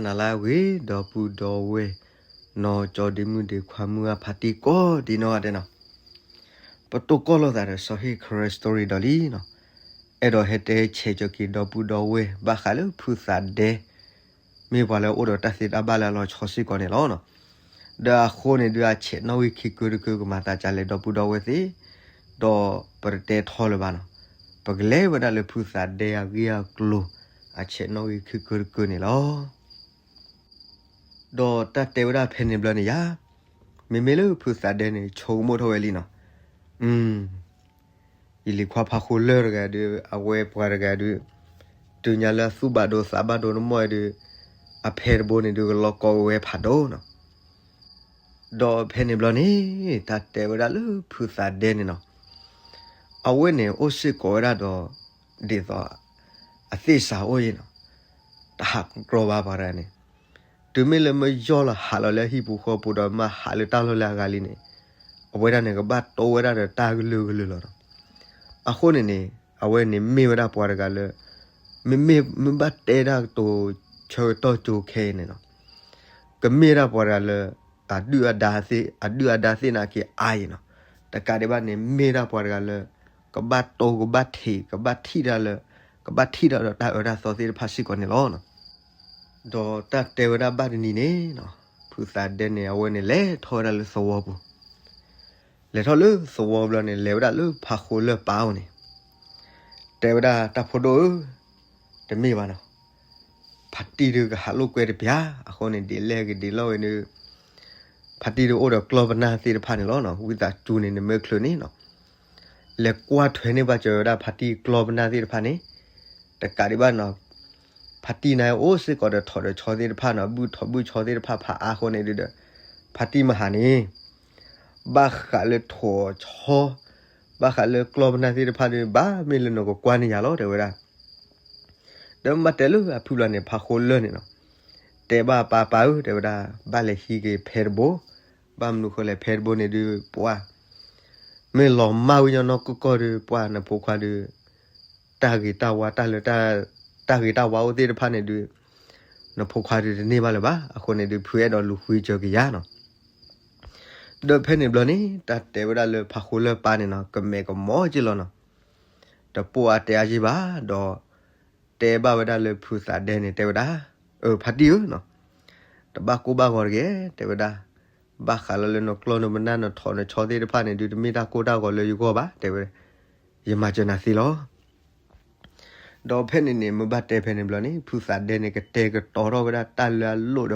နၤလၢအဂ့ၤ ဒီပုၢ်ဒီဝဲၢ် နီၢ်ကၠီဒ့မုၣ်ဒ့ခွါမုၢ်အဖါတံၢ်ကိးဒံနီၢ်ဂၤဒဲးနီၤ, ပတိၢ်ကီၢ်လိာ်သးဒီးစီၤဟ့ၣ် Karen Story ဒီးလံနီၤ, အဲၣ်ဒိးဟဲတဲဆဲးကၠီၤက့ၤဒီပုၢ်ဒီဝဲၢ် ဘၣ်ဃးလၢဖုသးဒဲ မ့ၢ်ပှၤလၢအိၣ်ဒီးတၢ်သ့တၢ်ဘၣ်လၢအလီၤဆီစ့ၢ်ကီးန့ၣ်လီၤ. ဒီးအဃိန့ၣ်ဒုး အဆဲးနီၣ်ဂံၢ်ခံကၢတကၢ ကမၤသးဒ်လဲၣ် ဒီပုၢ်ဒီဝဲၢ်သ့ၣ်, ဒီးပတတဲထီလၢၤဘၣ်နီၤ, ပကလဲၤဝဲဒၣ်လၢဖုသးဒဲအဂ့ၢ်အကျိၤ အဆဲးနီၣ်ဂံၢ်ခံကၢတကၢန့ၣ်လီၤ. ဒီးတၢ်တဲဝဲဒၣ်ဖဲန့ၣ်ဘျီန့ၣ်ယါ, မ့မ့ၢ်လၢဖုသးဒဲန့ၣ် ဆိကမိၣ်ထီၣ်ဝဲလံနီၤ, ယလံၤခွါဖးဃိလၢၢ်တဂၤဒုး အဝဲပှၤတဂၤဒုး တုၤညါလၢအသူၣ်ဘၣ်ဒိသးဘၣ်ဒိန့ၣ်မ့ၢ်ဒုး အဖဲတဘိန့ၣ်ဒုး ကလီၤကီဝဲဖးဒိၣ်နီၤ. ဒီးဖဲန့ၣ်ဘျီန့ၣ် တၢ်တဲဝဲဒၣ်လၢဖုသးဒဲန့ၣ်နီၤ, အဝဲန့ၣ်အိၣ်စ့ၢ်ကီးဝဲဒၣ်ဒီး ဒ်သိး အသ့ၣ်စးအိၣ်အံၤနီၤ, တဟးကီကြၢဘၣ်ပှၤတဂၤန့ၣ်, တုၤမ့ၢ်လၢမ့ၢ်ယီၢ်လီၤဟးလီၤလၢဟံၣ်ပူၤဃီပူၤဒီး မ့ၢ်ဟးလၢတၢ်လီၢ်လၢအဂၤလံန့ၣ်, အဝဲဒၣ်န့ၣ် ကဘၣ်တိဝဲဒၣ်ဒီးတၢ်ကလုာ်ကလုာ်လီၤနီၤ. အဃိန့ၣ်န့ၣ် အဝဲန့ၣ်မ့ၢ်ဝဲဒၣ်ပှၤတဂၤလၢ မ့မ့ၢ်မ့ၢ်ဘၣ်တဲတၢ်ကတိၤဆၢကတီၢ်ကၠိခဲအံၤန့ၣ်နီၤ, ကမ့ၢ်ဒၣ်ပှၤတဂၤလၢ အဒုၣ်အဒါသ့ၣ် အဒုၣ်အဒါသ့ၣ်နာ်က့အါအံၤနီၤ, တကးဒံးဘၣ်န့ၣ် မ့ၢ်ဒၣ်ပှၤတဂၤလၢ ကဘၣ်တိကဘၣ်ထံး ကဘၣ်ထံၣ်တၢ်လၢ ကဘၣ်ထံၣ်တၢ်ဒီးတၢ်အၢတၢ်သီသ့ၣ်တဖၣ်စ့ၢ်ကီးန့ၣ်လီၤ. ဒီးတၢ်တဲဝဲဒၣ်ဘၣ်တနံၤန့ၣ်နီၤ, ဖုသးဒဲန့ၣ် အဝဲန့ၣ်လဲၤထီၣ်ဝဲဒၣ်လၢသဝီပူၤ, လဲၤထီၣ်လၢသဝီဘျီန့ၣ် လဲၤဝဲဒၣ်လၢဖးဃိလၢၢ်ပၢ်အိၣ်န့ၣ်, တဲဝဲဒၣ်တၢ်ဖိဒိၣ်ဧၢ, တမ့ၢ်ဘၣ်နီၤ, ဖါတံၢ်ဒုးကဟးလိာ်ကွဲတပျၢ်, အဃိန့ၣ်ဒ်လဲၣ်ဂ့ၤဒ်လဲၣ်ဂ့ၤဒုး ဖါတံၢ်ဒုးအိၣ်ဒီးကျီၢ်ပနၢ်သ့ၣ်တဖၣ်န့ၣ်လီၤနီၤ, ဝံသးစူၤန့ၣ် နမ့ၢ်ချုးန့ၣ်နီၤ, လဲၤကွၢ်ထွဲန့ၢ်ဘၣ်စၢၤဝဲဒၣ်ဖါတံၢ်ကျီၢ်ပနၢ်သ့ၣ်တဖၣ်န့ၣ်, တကးဒံးဘၣ်နီၤ, ဖါတံၢ်န့ၣ်အိၣ်စ့ၢ်ကီးဒီးထိၣ်ဒီးဆီသ့ၣ်တဖၣ်နီၤ, ဘုၣ်ထိၣ်ဘုၣ်ဆီသ့ၣ်တဖၣ်ဖးအါအဃိန့ၣ်ဒုးဒီး, ဖါတံၢ်မဟါန့ၣ် ဘၣ်ဃးလၢထိၣ်ဆီ, ဘၣ်ဃးလၢကျီၢ်ပနၢ်သ့ၣ်တဖၣ်ဒုး ဘၣ်မ့ၢ်လၢနကကွၢ်န့ၢ်ယၤလီၤ တဲဝဲဒၣ်. ဒီးမ့ၢ်ဘၣ်တဲလၢအဖုဘျီန့ၣ် ဖးဃိလၢၢ်န့ၣ်နီၤ, တဲဘၣ်ပၢ်ပၢ်ဧၢ တဲဝဲဒၣ်, ဘၣ်လဲၤဟံးက့ၤဖဲတဘိ, ဘၣ်မနုၤဃိလဲၣ်ဖဲတဘိန့ၣ်ဒုး ပှၤ မ့ၢ်လီၤမၢ်ဝံၤညီနီၢ်ကီၢ်ကီၢ်ဒုး ပှၤနဖိခွါဒုး တၢ်ဂ့ၤတၢ်ဝါတၢ်လၢ တၢ်ဂ့ၤတၢ်ဝါအိၣ်သ့ၣ်တဖၣ်န့ၣ်ဒုး နဖိခွါဒုးတန့ၢ်ဘၣ်လၢၤဘၣ်. အဃိန့ၣ်ဒုး ဖုအဲၣ်ဒိးလူၤဃုစၢၤက့ၤယၤနီၤ. ဒီးဖဲန့ၣ်ဘျီန့ၣ် တၢ်တဲဝဲဒၣ်လၢဖးဃိလၢၢ်ပၢ်န့ၣ်နီၤ ကမဲာ်ကမီၤက့ၤလီၤနီၤ. တပိာ်အါတဲအါက့ၤဘၣ်ဒီး တဲဘၣ်ဝဲဒၣ်လၢဖုသးဒဲန့ၣ် တဲဝဲဒၣ်, အၢ ဖါတံၢ်ဧၢနီၤ, တဘၣ်ကိၢ်ဘၣ်ဂီၤတဂ့ၤ တဲဝဲဒၣ်, ဘၣ်ဃးလၢလၢနကျီၢ်နပနၢ်နထိၣ်နဆီသ့ၣ်တဖၣ်န့ၣ်ဒုး တမ့ၢ်တၢ်ကိၢ်တၢ်ဂီၤလၢယဂီၢ်ဘၣ် တဲဝဲ, ယမၤစၢၤနၤသ့လီၤ. ဒီးဖဲန့ၣ်န့ၣ် မ့ၢ်ဘၣ်တဲဖဲန့ၣ်ဘျီန့ၣ် ဖုသးဒဲန့ၣ် ကတဲာ်ကတီၤထီၣ်ဝဲဒၣ်တၢ်လၢအလိၣ်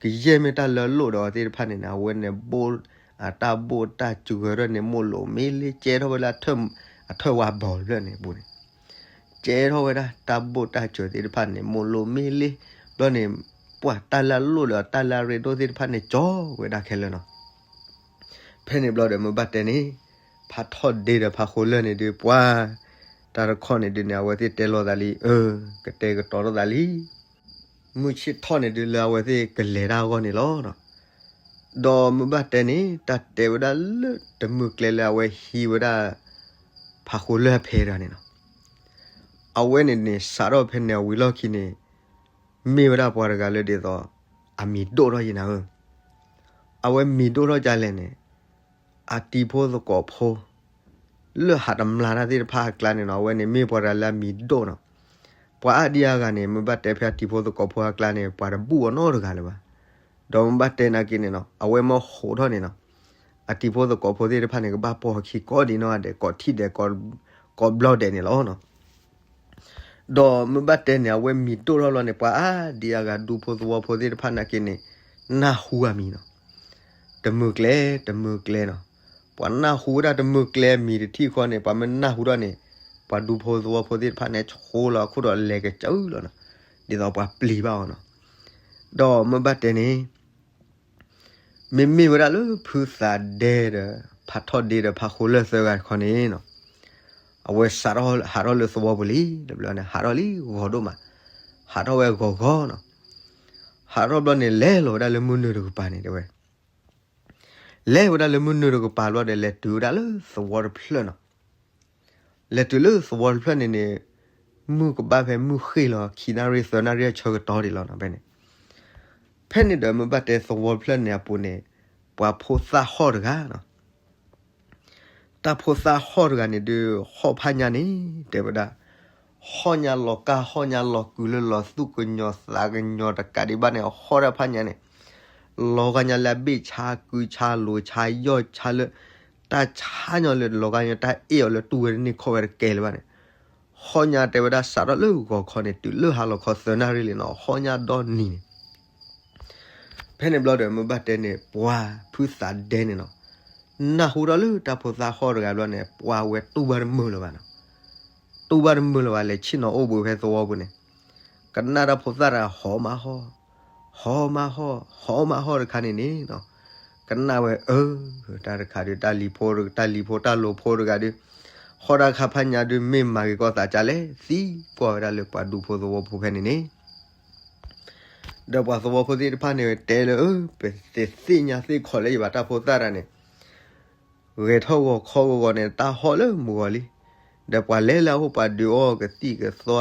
ဒီးအီၤနီၤ. ကယဲၢ်မ့ၢ်တၢ်လၢအလိၣ်ဒီးအီၤသ့ၣ်တဖၣ်န့ၣ် အဝဲန့ၣ်ဘိၣ်, အတၢ်ဘိၣ်တၢ်စူၤဂဲၤထီၣ်န့ၣ် မိၢ်လိာ်မ့ၢ်လ့ ကဲထီၣ်ဝဲလၢ အထၢၣ်ဝါဘီၤတဖျၢၣ်န့ၣ်အပူၤန့ၣ်, ကဲထီၣ်ဝဲဒၣ်တၢ်ဘိၣ်တၢ်စူၤသ့ၣ်တဖၣ်န့ၣ် မိၢ်လိာ်မ့ၢ်လ့, ဘျီန့ၣ် ပှၤတၢ်လၢအလိၣ်ဒီးတၢ်လၢအရ့ဒိၣ်သ့ၣ်တဖၣ်န့ၣ် ကၠီဝဲဒၣ်ခဲလၢာ်နီၤ. ဖဲန့ၣ်ဘျီဒီးမ့ၢ်ဘၣ်တဲန့ၣ်, ဖးထီၣ်ဒ့ဒီးဖးဃိလၢၢ်န့ၣ်ဒုး ပှၤ, တၢ်တခီန့ၣ်ဒုးန့ၣ် အဝဲသ့ၣ်တဲလိာ်သးလံ, အၢ, ကတဲာ်ကတီၤထီၣ်သးလံ. မုၢ်ဆ့ၣ်ထီၣ်န့ၣ်ဒုးလၢအဝဲသ့ၣ်ကလဲၤတၢ်အဂီၢ်န့ၣ်လီၤ. ဒီးမ့ၢ်ဘၣ်တဲန့ၣ် တၢ်တဲဝဲဒၣ်လၢတမုၢ်ကျဲလၢအဝဲဟံးဝဲဒၣ် ဖးဃိလၢၢ်ဖဲတဂၤန့ၣ်နီၤ. အဝဲန့ၣ်န့ၣ် စးထီၣ်ဖဲန့ၣ်အဝံၤလီၢ်ခံန့ၣ်, မ့ၢ်ဝဲဒၣ်ပှၤတဂၤလၢဒ်သိး အမံၤဒိၣ်ထီၣ်ယံၤနၤဧၢ. အဝဲမံၤဒိၣ်ထီၣ်ဒ်လဲၣ်န့ၣ်, အတံၤဖိသကိးဖိ လၢဟးတမျၢ်တၢ်သ့ၣ်တဖၣ်အကျါန့ၣ်နီၤ အဝဲန့ၣ်မ့ၢ်ပှၤတဂၤလၢအမံၤဒိၣ်နီၤ. ပှၤအါဒံအါဂၤန့ၣ် မ့ၢ်ဘၣ်တဲဖဲအတံၤဖိသကိးဖိအကျါန့ၣ် ပှၤတဘူၣ်အီၤနီတဂၤလၢၤဘၣ်. ဒီးမ့ၢ်ဘၣ်တဲနာ်က့န့ၣ်နီၤ အဝဲမ့ၢ်ဟးထီၣ်န့ၣ်နီၤ, အတံၤဖိသကိးဖိသ့ၣ်တဖၣ်န့ၣ် ကဘၣ်ပိာ်အခံကိးဒံနီၢ်ဂၤဒဲး ကိးထံၣ်ဒဲး ကိးဘျီဒဲးန့ၣ်လီၤ. ဒီးမ့ၢ်ဘၣ်တဲန့ၣ် အဝဲမံၤဒိၣ်ထီၣ်လီၤန့ၣ် ပှၤအါဒံအါဂၤဒူဖိသဝီဖိသ့ၣ်တဖၣ်နာ်က့န့ၣ် နၢ်ဟူအမံၤနီၤ. တမုၢ်ကျဲ တမုၢ်ကျဲနီၤ. ပှၤနၢ်ဟူဝဲဒၣ်တမုၢ်ကျဲမံၤတထံၣ်ဃီန့ၣ် ပှၤမ့ၢ်နၢ်ဟူထီၣ်န့ၣ် ပှၤဒူဖိသဝီဖိသ့ၣ်တဖၣ်န့ၣ် ဆိလီၤအခိၣ်ဒီးလဲၤကစၢၢ်လီၤနီၤ. ဒ်သိးပှၤပျံၤဘၣ်အီၤနီၤ. ဒီးမ့ၢ်ဘၣ်တဲန့ၣ် မ့မ့ၢ်ဝဲဒၣ်လၢဖုသးဒဲဒီး ဖးထီၣ်ဒ့ဒီးဖးဃိလၢၢ်သၢဂၤတခီန့ၣ်နီၤ, အဝဲစးထီၣ်ဟးထီၣ်လၢသဝီပူၤလံ တဘျီန့ၣ် ဟးထီၣ်လံဂီၤဒိၣ်မး, ဟးထီၣ်ဝဲဂီၤဂီၤနီၤ. ဟးထီၣ်ဘျီန့ၣ် လဲၤလီၤဝဲဒၣ်လၢမုၢ်နုာ်တကပၤန့ၣ်တဲဝဲ, လဲၤဝဲဒၣ်လၢမုၢ်နုာ်တကပၤဘျီဒီး လဲၤတုၤဝဲဒၣ်လၢသဝီတဖျၢၣ်နီၤ. လဲၤတုၤလၢသဝီတဖျၢၣ်န့ၣ်န့ၣ်, မုၢ်ကဘၣ်ဖဲမုၢ်ဃ့ၢ်လီၤ ခံနၣ်ရံၣ်သၢနၣ်ရံၣ်အဆၢကတီၢ်ဒံးလီၤနီၤ ဖဲန့ၣ်. ဖဲန့ၣ်ဒီးမ့ၢ်ဘၣ်တဲသဝီဖျၢၣ်န့ၣ်အပူၤန့ၣ် ပှၤဖိသၣ်ဟီၣ်တဂၤနီၤ တၢ်ဖိသၣ်ဟီၣ်တဂၤန့ၣ်ဒုး ဟီၣ်ဖးညါန့ၣ် တဲဝဲဒၣ်, ဟီၣ်ညါလီၤကၢ် ဟီၣ်ညါလီၤကုာ်လၢလီၤသူၣ်ကညီၤသးကညီၤတကးဒံးဘၣ်န့ၣ် ဟီၣ်ဒၣ်ဖးညါန့ၣ် လီၤဂာ်ညါလၢအဘ့ၣ်ဆါ ကုဆါ လိၤဆါ ယီၢ်ဆါလၢ တၢ်ဆါညီလၢလီၤဂာ်ညါ တၢ်အ့ၣ်အီၤလၢတူၢ်ဝဲတန့ၢ်ခီၣ်ဝဲတကဲလၢၤဘၣ်န့ၣ်, ဟီၣ်ညါတဲဝဲဒၣ်စးထီၣ်လၢဂီၤခီန့ၣ် တုၤလၢဟါလီၤခီသၢနၣ်ရံၣ်လံနီၤ ဟီၣ်ညါဒီနံၤန့ၣ် ဖဲန့ၣ်ဘျီဒီး မ့ၢ်ဘၣ်တဲန့ၣ် ပှၤဖုသးဒဲန့ၣ်နီၤ, နၢ်ဟူထီၣ်လၢတၢ်ဖိသၣ်ဟီၣ်တဂၤဘျီန့ၣ် ပှၤဝဲတူၢ်ဘၣ်တမုာ်လၢၤဘၣ်နီၤ, တူၢ်ဘၣ်တမုာ်လၢၤဘၣ် လဲၤဆ့ၣ်နီၤအိၣ်ဘှံးဖဲသဝီပူၤန့ၣ်, ကနၣ်တၢ်ဖိသၣ်တဂၤဟီၣ်မးဟီၣ်, ဟီၣ်မးဟီၣ် ဟီၣ်မးဟီၣ်တခါန့ၣ်န့ၣ်နီၤ, ကနၣ်ဝဲအၢ, တၢ်တခါဒုး တၢ်လံၤဖိ တၢ်လံၤဖိတၢ်လိၤဖိတဂၤဒုး ဟီၣ်တၢ်ခါဖးညါဒုး မ့ၢ်မၤဂ့ၤကီၢ်သးကၢ်လဲၣ် သံကွၢ်ဝဲဒၣ်လၢပှၤဒူဖိသဝီဖိဖဲန့ၣ်န့ၣ် ဒီးပှၤသဝီဖိသ့ၣ်တဖၣ်န့ၣ်တဲလၢ အၢ ပသ့ၣ်ညါသ့ၣ်ခီၣ်လၢယဘၣ်တၢ်ဖိသၣ်တဂၤန့ၣ် ဂဲၤထီၣ်ဂီၤခီဂီၤဂီၤန့ၣ် တၢ်ဟီၣ်လၢမုၢ်ဂီၤလံ, ဒီးပှၤလဲၤလၢအအိၣ် ပှၤဒုးအီကသံၣ်ကသီ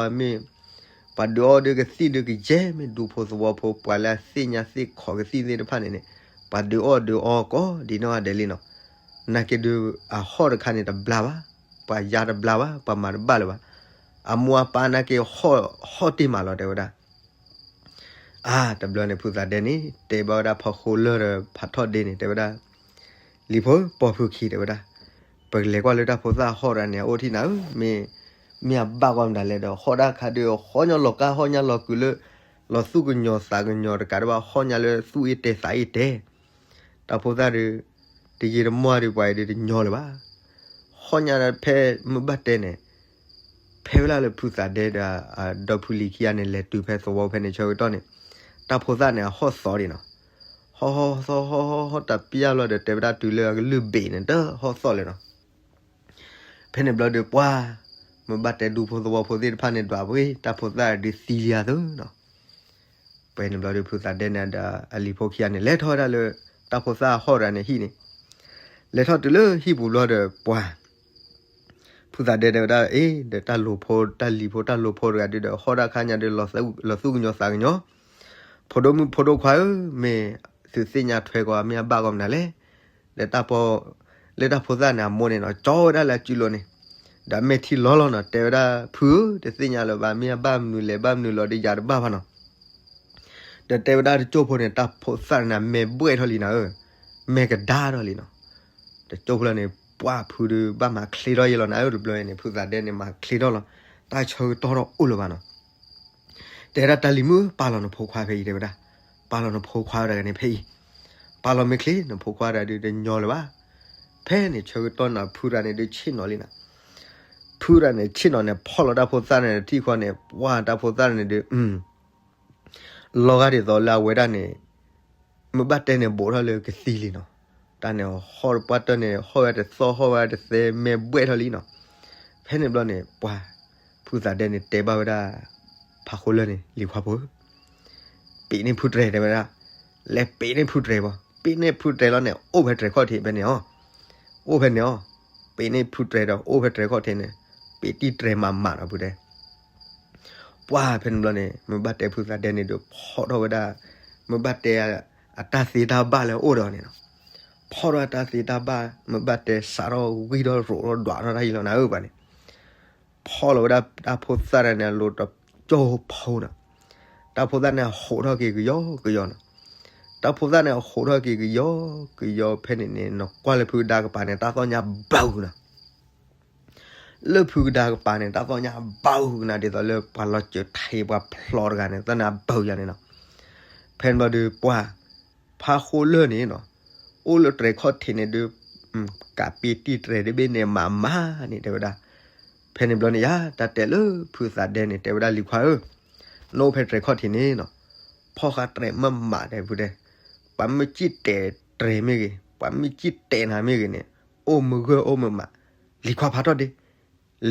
အမ့ၢ်, ပှၤဒုးအီဒုးကသံၣ်ဒုးကယဲၢ်မ့ၢ်ဒူဖိသဝီဖိ ပှၤလၢအသ့ၣ်ညါသ့ၣ်ခီၣ်ကသံၣ်သ့ၣ်တဖၣ်န့ၣ်န့ၣ်, ပှၤဒုးအီဒုးအီကိးဒ်နီၢ်ဂၤဒဲးလံနီၤ, နာ်က့ဒုး အဟီၣ်တခါန့ၣ်တဘျါဘၣ်, ပှၤယါတဘျါဘၣ် ပှၤမၤတဘၣ်လၢၤဘၣ်, အမိၢ်အပၢ်နာ်က့ဟီၣ်တ့ၢ်မးလီၤ တဲဝဲဒၣ် အါ တဘျီန့ၣ် ဖုသးဒဲန့ၣ် တဲဘၣ်ဝဲဒၣ်ဖီခိၣ်လၢၢ်ဒီးဖးထီၣ်ဒ့န့ၣ် တဲဝဲဒၣ်, လံၤဖိ ပိာ်ဖုခံ တဲဝဲဒၣ်, ပကလဲၤကွၢ်လၢတၢ်ဖိသၣ်ဟီၣ်တဂၤန့ၣ် အအိၣ်ထံၣ်နၤဧၢ, မ့ၢ်, မ့ၢ်အဘၣ်ကွၢ်မတၤလဲၣ်ဒီး ဟီၣ်တၢ်ခါဒုး ဟီၣ်ညီလီၤကါ ဟီၣ်ညီလီၤကုာ်လၢ လီၤသူၣ်ကညီၤသးကညီၤတကးဒံးဘၣ် ဟီၣ်ညီလၢသူၣ်အ့ၣ်တဲသးအ့ၣ်တဲ တၢ်ဖိသၣ်ဒုး တယံာ်တမီၢ်ဒုး ပှၤအံၤဒုးတညီလၢၤဘၣ်. ဟီၣ်ညါဖဲမ့ၢ်ဘၣ်တဲန့ၣ်, ဖဲဝဲဒၣ်လၢဖုသးဒဲဒီး ဒီဖုလံၤခံဂၤန့ၣ် လဲၤတုၤဖဲသဝီဖဲန့ၣ်ဆၢကတီၢ်န့ၣ်, တၢ်ဖိသၣ်န့ၣ် အဟီၣ်သီဒံးနီၤ. ဟီၣ်ဟီၣ်သီ ဟီၣ်ဟီၣ်ဟီၣ်တပျၢ်လီၤဒီး တဲဝဲဒၣ်တုၤလၢအကလုၢ်ဘ့ၣ်န့ၣ် တဟီၣ်သီလဲၣ်နီၤ. ဖဲန့ၣ်ဘျီဒီးပှၤ, မ့ၢ်ဘၣ်တဲဒူဖိသဝီဖိသ့ၣ်တဖၣ်န့ၣ် ဒွးပှ့ၤ တၢ်ဖိသၣ်ဒုးသံလံဧါသၢနီၤ. ဖဲန့ၣ်ဘျီဒီး ဖုသးဒဲန့ၣ်ဒီးအလံၤဖိခံဂၤန့ၣ် လဲၤထီၣ်ဝဲဒၣ်လၢ တၢ်ဖိသၣ်ဟီၣ်တဂၤန့ၣ်ဟံၣ်န့ၣ်, လဲၤထီၣ်တုၤလၢဟံၣ်ပူၤဘျီဒီးပှၤ, ဖုသးဒဲတဲဝဲဒၣ် အ့ ဒီးတၢ်လိၤဖိ တၢ်လံၤဖိတၢ်လိၤဖိတဂၤဒုးဒီး ဟီၣ်တၢ်ခါညါဒုး လီၤသူၣ်ကညီၤသးကညီၤ, ဖိဒိၣ်မုၣ်ဖိဒိၣ်ခွါဧၢ, မ့ၢ်သုသ့ၣ်ညါထွဲကီး မ့ၢ်အဘၣ်ကီးမနုၤလဲၣ်. ဒီးတၢ်ပီ, လၢတၢ်ဖိသၣ်န့ၣ် အမိၢ်န့ၣ်နီၤ ကၠီဝဲဒၣ်လၢအစုလိၤန့ၣ်, ဒီးအမဲာ်ထံလီၤလီၤနီၤ တဲဝဲဒၣ် ဖုဧၢ, တသ့ၣ်ညါလၢၤဘၣ် မ့ၢ်အဘၣ်မနုၤလဲၣ် ဘၣ်မနုၤလီၤဒီးယၤတဘၣ်ဘၣ်နီၤ. ဒီးတဲဝဲဒၣ်တကၠိၢ်ဖိန့ၣ် တၢ်ဖိသၣ်န့ၣ် မဲာ်ဘှဲၣ်ထီၣ်လံနၤဧၢ, မဲာ်ကဒါထီၣ်လံနီၤ. တကၠိၢ်ဖိလၢန့ၣ် ပှၤဖုဒုးဘၣ်မၤချ့ထီၣ်ယဲလီၤနၤဧၢ, တဘျီန့ၣ် ဖုသးဒဲန့ၣ် မၤချ့ထီၣ်လီၤ, တၢ်ဆၢကတီၢ်ထီၣ်အိၣ်လၢၤဘၣ်နီၤ. တဲဒၣ်တၢ်လံၤမုၣ် ပာ်လီၤနဖိခွါဖဲအံၤ တဲဝဲဒၣ်, ပာ်လီၤနဖိခွါတဂၤန့ၣ်ဖဲအံၤ, ပာ်လီၤမ့ၢ်ချ့ နဖိခွါတဂၤဒုးတညီလၢၤဘၣ်. ဖဲန့ၣ်ဆၢကတီၢ်နၤ ဖုတဂၤန့ၣ်ဒုးဆ့ၣ်နီၤလံနၤ, ဖုတဂၤန့ၣ်ဆ့ၣ်နီၤန့ၣ် ဖီၣ်လီၤတၢ်ဖိသၣ်န့ၣ်ထံၣ်ဃီန့ၣ် ပှၤတၢ်ဖိသၣ်န့ၣ်ဒုး လီၤဂာ်ဒ်သိးလၢအဝဲဒၣ်န့ၣ် မ့ၢ်ဘၣ်တဲန့ၣ် ဘူးထီၣ်လၢကသံလံနီၤ. တၢ်န့ၣ်ဟီၣ်တပှၢ်တၢၢ်န့ၣ် ဟီၣ်ဝဲတသီၣ် ဟီၣ်ဝဲတသဲ မဲာ်ဘှဲၣ်ထီၣ်လံနီၤ. ဖဲန့ၣ်ဘျီန့ၣ် ပှၤ ဖုသးဒဲန့ၣ် တဲဘၣ်ဝဲဒၣ် ဖးဃိလၢၢ်န့ၣ် လံၤခွါဖိဧၢ, ပ့ၤန့ၢ်ဖုတြဲၤ တဲဝဲဒၣ်, လဲၤပ့ၤန့ၢ်ဖုတြဲၤဘၣ်, ပ့ၤန့ၢ်ဖုတြဲၤလီၤန့ၣ် အိၣ်ဖဲတြဲၤခီၣ်ထံးဖဲန့ၣ်အီၤ, အိၣ်ဖဲန့ၣ်အီၤ, ပ့ၤန့ၢ်ဖုတြဲၤဒီး အိၣ်ဖဲတြဲၤခီၣ်ထံးန့ၣ် ပ့ၤတံၢ်တြဲၤမးမးနီၤဖုတဲ ပှၤဖဲန့ၣ်ဘျီန့ၣ် မ့ၢ်ဘၣ်တဲဖုသးဒဲန့ၣ်ဒီး ဖီၣ်ထီၣ်ဝဲဒၣ် မ့ၢ်ဘၣ်တဲအတၢ်သ့တၢ်ဘၣ်လၢအအိၣ်ဒီးန့ၣ်နီၤ. ဖီၣ်ထီၣ်အတၢ်သ့တၢ်ဘၣ် မ့ၢ်ဘၣ်တဲစးထီၣ်ဝံထီၣ်ရိးထီၣ်ဒွးထီၣ်တၢ်ယံၤလီၤနၤဧၢပှၤန့ၣ်. ဖီၣ်လီၤဝဲဒၣ်တၢ်ဖိသၣ်တဂၤန့ၣ် အလိၤတကၠိၢ်ဖိနီၤ. တၢ်ဖိသၣ်န့ၣ် အဟိးထီၣ်က့ၤကယီကယီနီၤ. တၢ်ဖိသၣ်န့ၣ် အဟိးထီၣ်က့ၤကယီကယီဖဲန့ၣ်န့ၣ် နကွၢ်လၢဖုကဒါကပၤန့ၣ် တၢ်သီၣ်ညါဘၣ်ဂုာ်နီၤ. လၢဖုကဒါကပၤန့ၣ် တၢ်သီၣ်ညါဘၣ်ဂုာ်ကနၤ ဒ်သိးလၢပှၤလီၤစၢၤထံးပှၤဖျိးတဂၤန့ၣ် သီၣ်ညါဘၣ်ဂုာ်ယၤန့ၣ်နီၤ. ဖဲန့ၣ်ဘျီဒီးပှၤ ဖးဃိလၢၢ်န့ၣ်နီၤ အိၣ်လၢတြဲၤခီၣ်ထံးန့ၣ်ဒီး ကးပ့ၤတံၢ်တြဲၤတဘ့ၣ်န့ၣ်မးမးန့ၣ် တဲဝဲဒၣ်. ဖဲန့ၣ်ဘျီန့ၣ်ယၤ တၢ်တဲလၢဖုသးဒဲန့ၣ် တဲဝဲဒၣ်လံၤခွါဧၢ, နအိၣ်ဖဲတြဲၤခီၣ်ထံးန့ၣ်နီၤ ဖီၣ်ဃာ်တြဲၤမးမးတဲဖုတဲ, ပှၤမ့ၢ်စံၣ်တဲာ်တြဲၤမ့ၢ်ဂ့ၤ ပှၤမ့ၢ်စံၣ်တဲာ်နၤမ့ၢ်ဂ့ၤန့ၣ် အိၣ်မုာ်ဂၢၢ်အိၣ်မုာ်မး, လံၤခွါဖးထီၣ်ဒ့,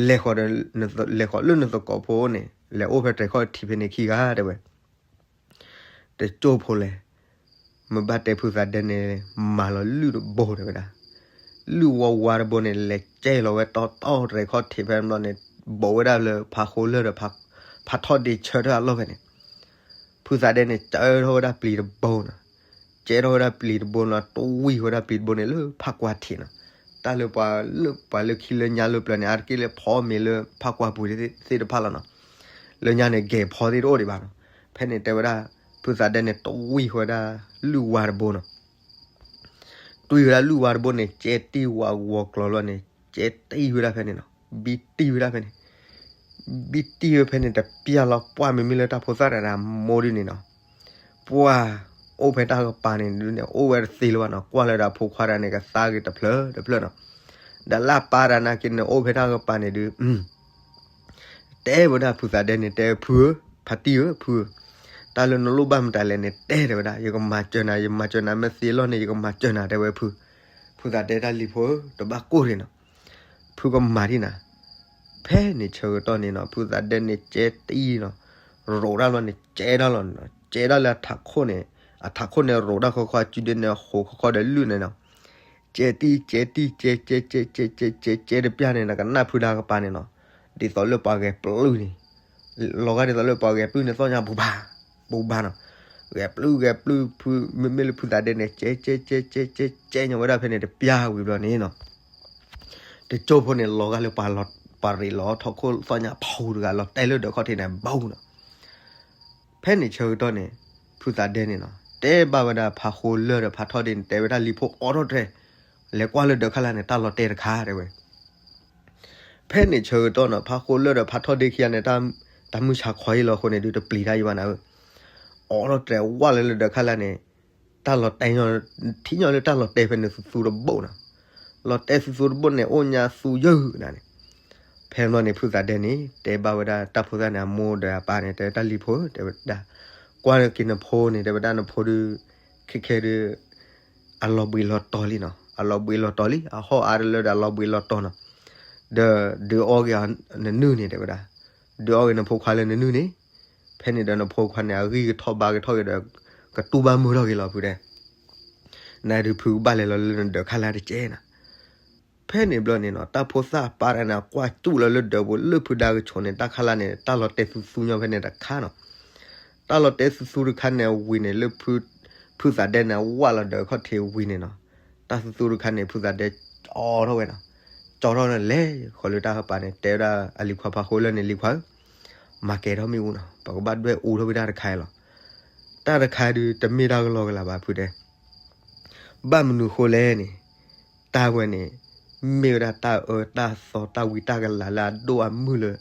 လဲၤဃီၤလၢနသကိးဖိန့ၣ် လဲၤအိၣ်ဖဲတြဲၤခီၣ်ထံးဖဲန့ၣ်ခံဂၤတဲဝဲ တကၠိၢ်ဖိလဲၣ်, မ့ၢ်ဘၣ်တဲဖုသးဒဲန့ၣ် မၤလီၤလုၢ်တဘိတဲဝဲဒၣ်, လုၢ်ဝါဝါတဘိန့ၣ် လဲၤကဲလီၤဝဲတီတီတြဲၤခီၣ်ထံးဖဲန့ၣ်ဘျီန့ၣ် ဘိးဝဲဒၣ်လၢဖးဃိလၢၢ်ဒီး ဖးထီၣ်ဒ့ဆၢထၢၣ်အလီၢ်ဖဲန့ၣ်, ဖုသးဒဲန့ၣ် ကဲထီၣ်ဝဲဒၣ်ပျံၤတဘိနီၤ, ကဲထီၣ်ဝဲဒၣ်ပျံၤတဘိနီၤ တဝံၢ်ဝဲဒၣ်ပျံၤတဘိန့ၣ်လၢဖးကွၢ်ထံးနီၤ, တၢ်လၢပှၤလၢ ပှၤလၢခံလၢညါလၢပျၢၤန့ၣ် အါတက့ၢ်လၢဖီမ့ၤလၢဖးကွၢ်ပူၤသ့ၣ်တဖၣ်လီၤနီၤ, လၢညါန့ၣ် ဂဲၤဖီသ့ၣ်တအိၣ်ဒံးဘၣ်နီၤ, ဖဲန့ၣ်တဲဝဲဒၣ် ဖုသးဒဲန့ၣ် တဝံၢ်ဝဲဒၣ်လုၢ်ဝါတဘိနီၤ တွံၢ်ဝဲဒၣ်လုၢ်ဝါတဘိန့ၣ် ကဲတံၢ်ဝဲဂီၤကျိၤလီၤန့ၣ် ကဲတံၢ်ဝဲဒၣ်ဖဲန့ၣ်နီၤ, ဘံတံၢ်ဝဲဒၣ်ဖဲန့ၣ်, ဘံတံၢ်ဝဲဖဲန့ၣ်တပျၢ်လီၤ ပှၢ်မ့မ့ၢ်လၢတၢ်ဖိသၣ်တဂၤအမိၢ်ဒုန့ၣ်နီၤ, ပှၢ်အိၣ်ဖဲတၢ်ကပၤန့ၣ်ဒုန့ၣ် အိၣ်ဝဲတသ့လၢၤဘၣ်နီၤ, ကွၢ်လၢဒီးအဖိခွါတဂၤန့ၣ် ကသါဂ့ၤတဖျၢၣ်တဖျၢၣ်နီၤ, ဒီးလၢအပၢ်တဂၤနာ်က့န့ၣ် အိၣ်ဖဲတၢ်ကပၤန့ၣ်ဒု တဲဝဲဒၣ်ဖုသးဒဲန့ၣ် တဲဖုဧၢ, ဖါတံၢ်ဧၢ ဖုဧၢ, တၢ်လၢနလိၣ်ဘၣ်မတၤလဲၣ်န့ၣ် တဲတဲဝဲဒၣ်, ယကမၤစၢၤနၤ, ယမၤစၢၤနၤ မ့ၢ်သ့လီၢ်န့ၣ် ယကမၤစၢၤနၤ တဲဝဲဖု, ဖုသးဒဲတၢ်လံၤဖိဧၢ တဘၣ်ကိၢ်တ့ၢ်နီၤ, ဖုကမၤဒံးနၤ, ဖဲန့ၣ်ဆၢကတီၢ်န့ၣ်နီၤ ဖုသးဒဲန့ၣ် ကဲတံၢ်နီၤ, ရိးတၢ်လီၤန့ၣ် ကဲတၢ်လီၤနီၤ, ကဲတၢ်လၢအထးခိၣ်န့ၣ်, အထးခိၣ်န့ၣ်ရိးတၢ်ခီခီ အစုဒုန့ၣ် ဟိးခီခီဒီးလုၢ်န့ၣ်နီၤ ကဲတံၢ် ကဲတံၢ် ကဲ ကဲ ကဲ ကဲ ကဲ ကဲ ကဲတပျၢ်န့ၣ် နကနၣ်ဖုဒါကပၤန့ၣ်နီၤ, ဒ်သိးလၢပှၤဂဲၤပျုၢ်န့ၣ်, လီၤဂာ်ဒ်သိးလၢပှၤဂဲၤပျုၢ်န့ၣ် သီၣ်ညါပူၤဘၣ်, ပူၤဘၣ်နီၤ, ဂဲၤပျုၢ် ဂဲၤပျုၢ်ဖု, မ့မ့ၢ်လၢဖုသးဒဲန့ၣ် ကဲ ကဲ ကဲ ကဲ ကဲ ကဲညီဝဲဒၣ်ဖဲန့ၣ်တပျၢ်ဝံၤဘျီန့ၣ်နီၤ, တကၠိဖိန့ၣ် လီၤဂာ်လၢပှၤလီၤ, ပှၤရ့းလီၤထီၣ်ခိၣ်သီၣ်ညါဖးတဂၤ လီၤတဲာ်လၢဒၢးခီၣ်ထံးန့ၣ် ဘၣ်နီၤ ဖဲန့ၣ်ဆၢကတီၢ်န့ၣ် ဖုသးဒဲန့ၣ်နီၤ တဲဘၣ်ဝဲဒၣ်ဖးဃိလၢၢ်ဒီးဖးထီၣ်ဒ့န့ၣ် တဲဝဲဒၣ်လံၤဖိအိးထီၣ်တြဲၤ, လဲၤကွၢ်လၢဒၢးခါလၢ်န့ၣ် တၢ်လီၤတဲာ်တခါတဲဝဲ. ဖဲန့ၣ်ဆၢကတီၢ်နီၤ ဖးဃိလၢၢ်ဒီးဖးထီၣ်ဒ့ခံဂၤန့ၣ် တၢ်မုၢ်ဆါခီအံၤလီၤအဃိန့ၣ် ဒုးတပျံၤတၢ်ယံၤဘၣ်နၤဧၢ, အိးထီၣ်တြဲၤဝဲလၢလၢဒၢးခါလၢ်န့ၣ် တၢ်လီၤတဲာ်, ထံၣ်ညီလၢတၢ်လီၤတဲာ်ဖဲန့ၣ်သူသူတဘိနီၤ, လီၤတဲာ်သူသူတဘိန့ၣ် အိၣ်ညါသူယုၢ်နၤန့ၣ် ဖဲန့ၣ်န့ၣ် ဖုသးဒဲန့ၣ် တဲဘၣ်ဝဲဒၣ်တၢ်ဖိသၣ်န့ၣ် အမိၢ်ဒီးအပၢ်န့ၣ် တဲတၢ်လံၤဖိ တဲဝဲဒၣ်, ကွၢ်က့ၤနဖိန့ၣ် တဲဝဲဒၣ်နဖိဒုး ခဲခဲဒုး အလီၤဘှံးလီၤတီၤလံနီၤ, အလီၤဘှံးလီၤတီၤလံ အဟီၣ်အါတလၢဒီးအလီၤဘှံးလီၤတီၤနီၤ, ဒီးဒုးအီၣ်က့ၤနနုၢ်န့ၣ် တဲဝဲဒၣ်, ဒုးအီၣ်က့ၤနဖိခွါလၢနနုၢ်န့ၣ်, ဖဲန့ၣ်ဒီးနဖိခွါန့ၣ် အဂံၢ်ကထီၣ်ဘါကထီၣ်က့ၤဒီး ကတူၢ်ဘၣ်မုာ်ထီၣ်က့ၤလီၤဖုတဲ နဒုးဖုကဘၣ်လဲၤလီၤလၢနဒၢးခါလၢ်တကဲနၤ. ဖဲန့ၣ်ဘျီန့ၣ်နီၤ တၢ်ဖိသၣ်ပၢ်တဂၤန့ၣ် ကွၢ်စူၣ်လီၤလၢဒၢးပူၤလၢဖုဒါကဆိးန့ၣ် တၢ်ခါလၢ်န့ၣ် တၢ်လီၤတဲာ်သူသူညီဖဲန့ၣ်တခါနီၤ. တၢ်လီၤတဲာ်သူသူတခါန့ၣ်ဝံၤန့ၣ် လၢဖုသးဒဲန့ၣ် ဝၢ်လီၤဒၢးခီၣ်ထံးဝံၤန့ၣ်နီၤ, တၢ်သူသူတခါန့ၣ် ဖုသးဒဲကၠီထီၣ်ဝဲနီၤ. ကၠီထီၣ်န့ၣ်လဲၤဃီၤလၢတၢ်ကပၤန့ၣ် တဲဝဲဒၣ်အလံၤခွါဖးဃိလၢၢ်န့ၣ် လံၤခွါဧၢ မၤကဲၤထီၣ်မ့ၣ်အူနီၤ, ပကဘၣ်ဒွဲၣ်အူထီၣ်ဝဲဒၣ်တခါအံၤလီၤ. တၢ်တခါဒုးတမ့ၢ်တၢ်ကလီကလီဘၣ်ဖုတဲ, ဘၣ်မနုၤဃိလဲၣ်န့ၣ်, တၢ်ဝဲန့ၣ် မ့ၢ်ဝဲဒၣ်တၢ်အၢတၢ်သီတၢ်ဝံတၢ်ကလၤလၢအဒိၣ်အမုၢ်လၢ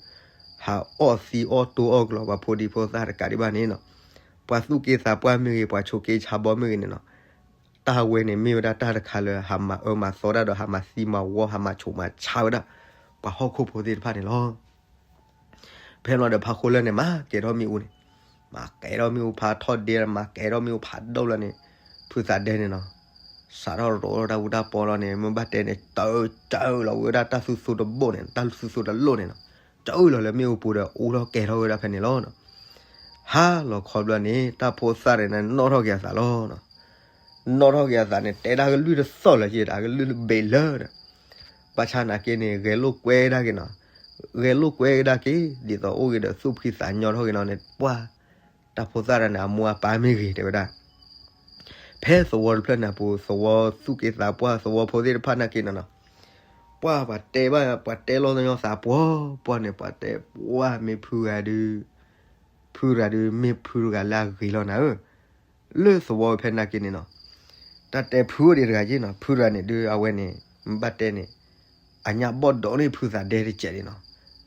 ဟးအီၣ်သံအီၣ်တိအီၣ်ကလီပှၤဖိဒံဖိသၣ်တကးဒံးဘၣ်န့ၣ်နီၤ, ပှၤသူၣ်က့သးပှၢ်မ့ၢ်ဂ့ၤ ပှၤဆိးက့ဆါဘီမ့ၢ်ဂ့ၤန့ၣ်နီၤ, တၢ်ဝဲန့ၣ်မ့ၢ်ဝဲဒၣ်တၢ်တခါလၢဟးမၤအၢမၤသီတၢ်ဒီး ဟးမၤသံမၤဝီ ဟးမၤဆိးမၤဆါဝဲဒၣ် ပှၤဟီၣ်ခိၣ်ဖိသ့ၣ်တဖၣ်န့ၣ်လီၤ. ဖဲလီၤဒီးဖးဃိလၢၢ်န့ၣ် မၤကဲၤထီၣ်မ့ၣ်အူန့ၣ်, မၤကဲၤထီၣ်မ့ၣ်အူဖးထီၣ်ဒ့ မၤကဲၤထီၣ်မ့ၣ်အူဖးဒိၣ်လီၤန့ၣ်, ဖုသးဒဲန့ၣ်နီၤ, စးထီၣ်ရိးထီၣ်တၢ်ဝူတၢ်ပီလီၤန့ၣ် မ့ၢ်ဘၣ်တဲန့ၣ် တၢၢ်တၢၢ်လီၤဝဲဒၣ်တၢ်သူသူတဘိန့ၣ် တၢ်သူသူတလိၣ်န့ၣ်နီၤ, တၢၢ်လီၤလၢမ့ၣ်အူပူၤဒီး အူထီၣ်ကဲၤထီၣ်ဝဲဒၣ်ဖဲန့ၣ်လီၤ. ဟါလီၤခီဘျီန့ၣ် တၢ်ဖိသၣ်န့ၣ် နီၣ်ထီၣ်က့ၤအသးလီၤ. နီၣ်ထီၣ်က့ၤအသးန့ၣ် တဲဒၣ်ကလုၢ်တသီၣ်လၢၤ ယဲဒၣ်ကလုၢ်ဘ့းလၢဒီး ဘၣ်ဆၣ်နာ်က့န့ၣ် ဂဲၤလိာ်ကွဲဒၣ်က့ၤနီၤ, ဂဲၤလိာ်ကွဲဒၣ်က့ၤ ဒ်သိးအိၣ်ဂ့ၤဒီးသူၣ်ဖှံသးညီထီၣ်က့ၤနီၤန့ၣ် ပှၢ် တၢ်ဖိသၣ်တဂၤန့ၣ် အမိၢ်အပၢ်မ့ၢ်ဂ့ၤ တဲဝဲဒၣ် ဖဲသဝီတဖျၢၣ်န့ၣ်အပူၤ သဝီသူၣ်က့သးပှၢ် သဝီဖိသ့ၣ်တဖၣ်နာ်က့န့ၣ်နီၤ, ပှၢ်ပှၤတဲဘၣ် ပှၤတဲလီၤသညီသးပှၢ်ပှၢ်န့ၣ် ပှၤတဲပှၢ်မ့ၢ်ဖုဂၤဒုး ဖုဂၤဒုး မ့ၢ်ဖုတဂၤလၢအဂ့ၤလီၤနၤဧၢ, လၢသဝီဖဲနာ်က့န့ၣ်နီၤ, တၢ်တဲဖုအိၣ်ဒံးတဂၤက့နီၤ, ဖုတဂၤန့ၣ်ဒုး အဝဲန့ၣ် မ့ၢ်ဘၣ်တဲန့ၣ် အညၣ်ဘီၣ်ဒိးန့ၢ်ဖုသးဒဲတကဲးဒံးနီၤ,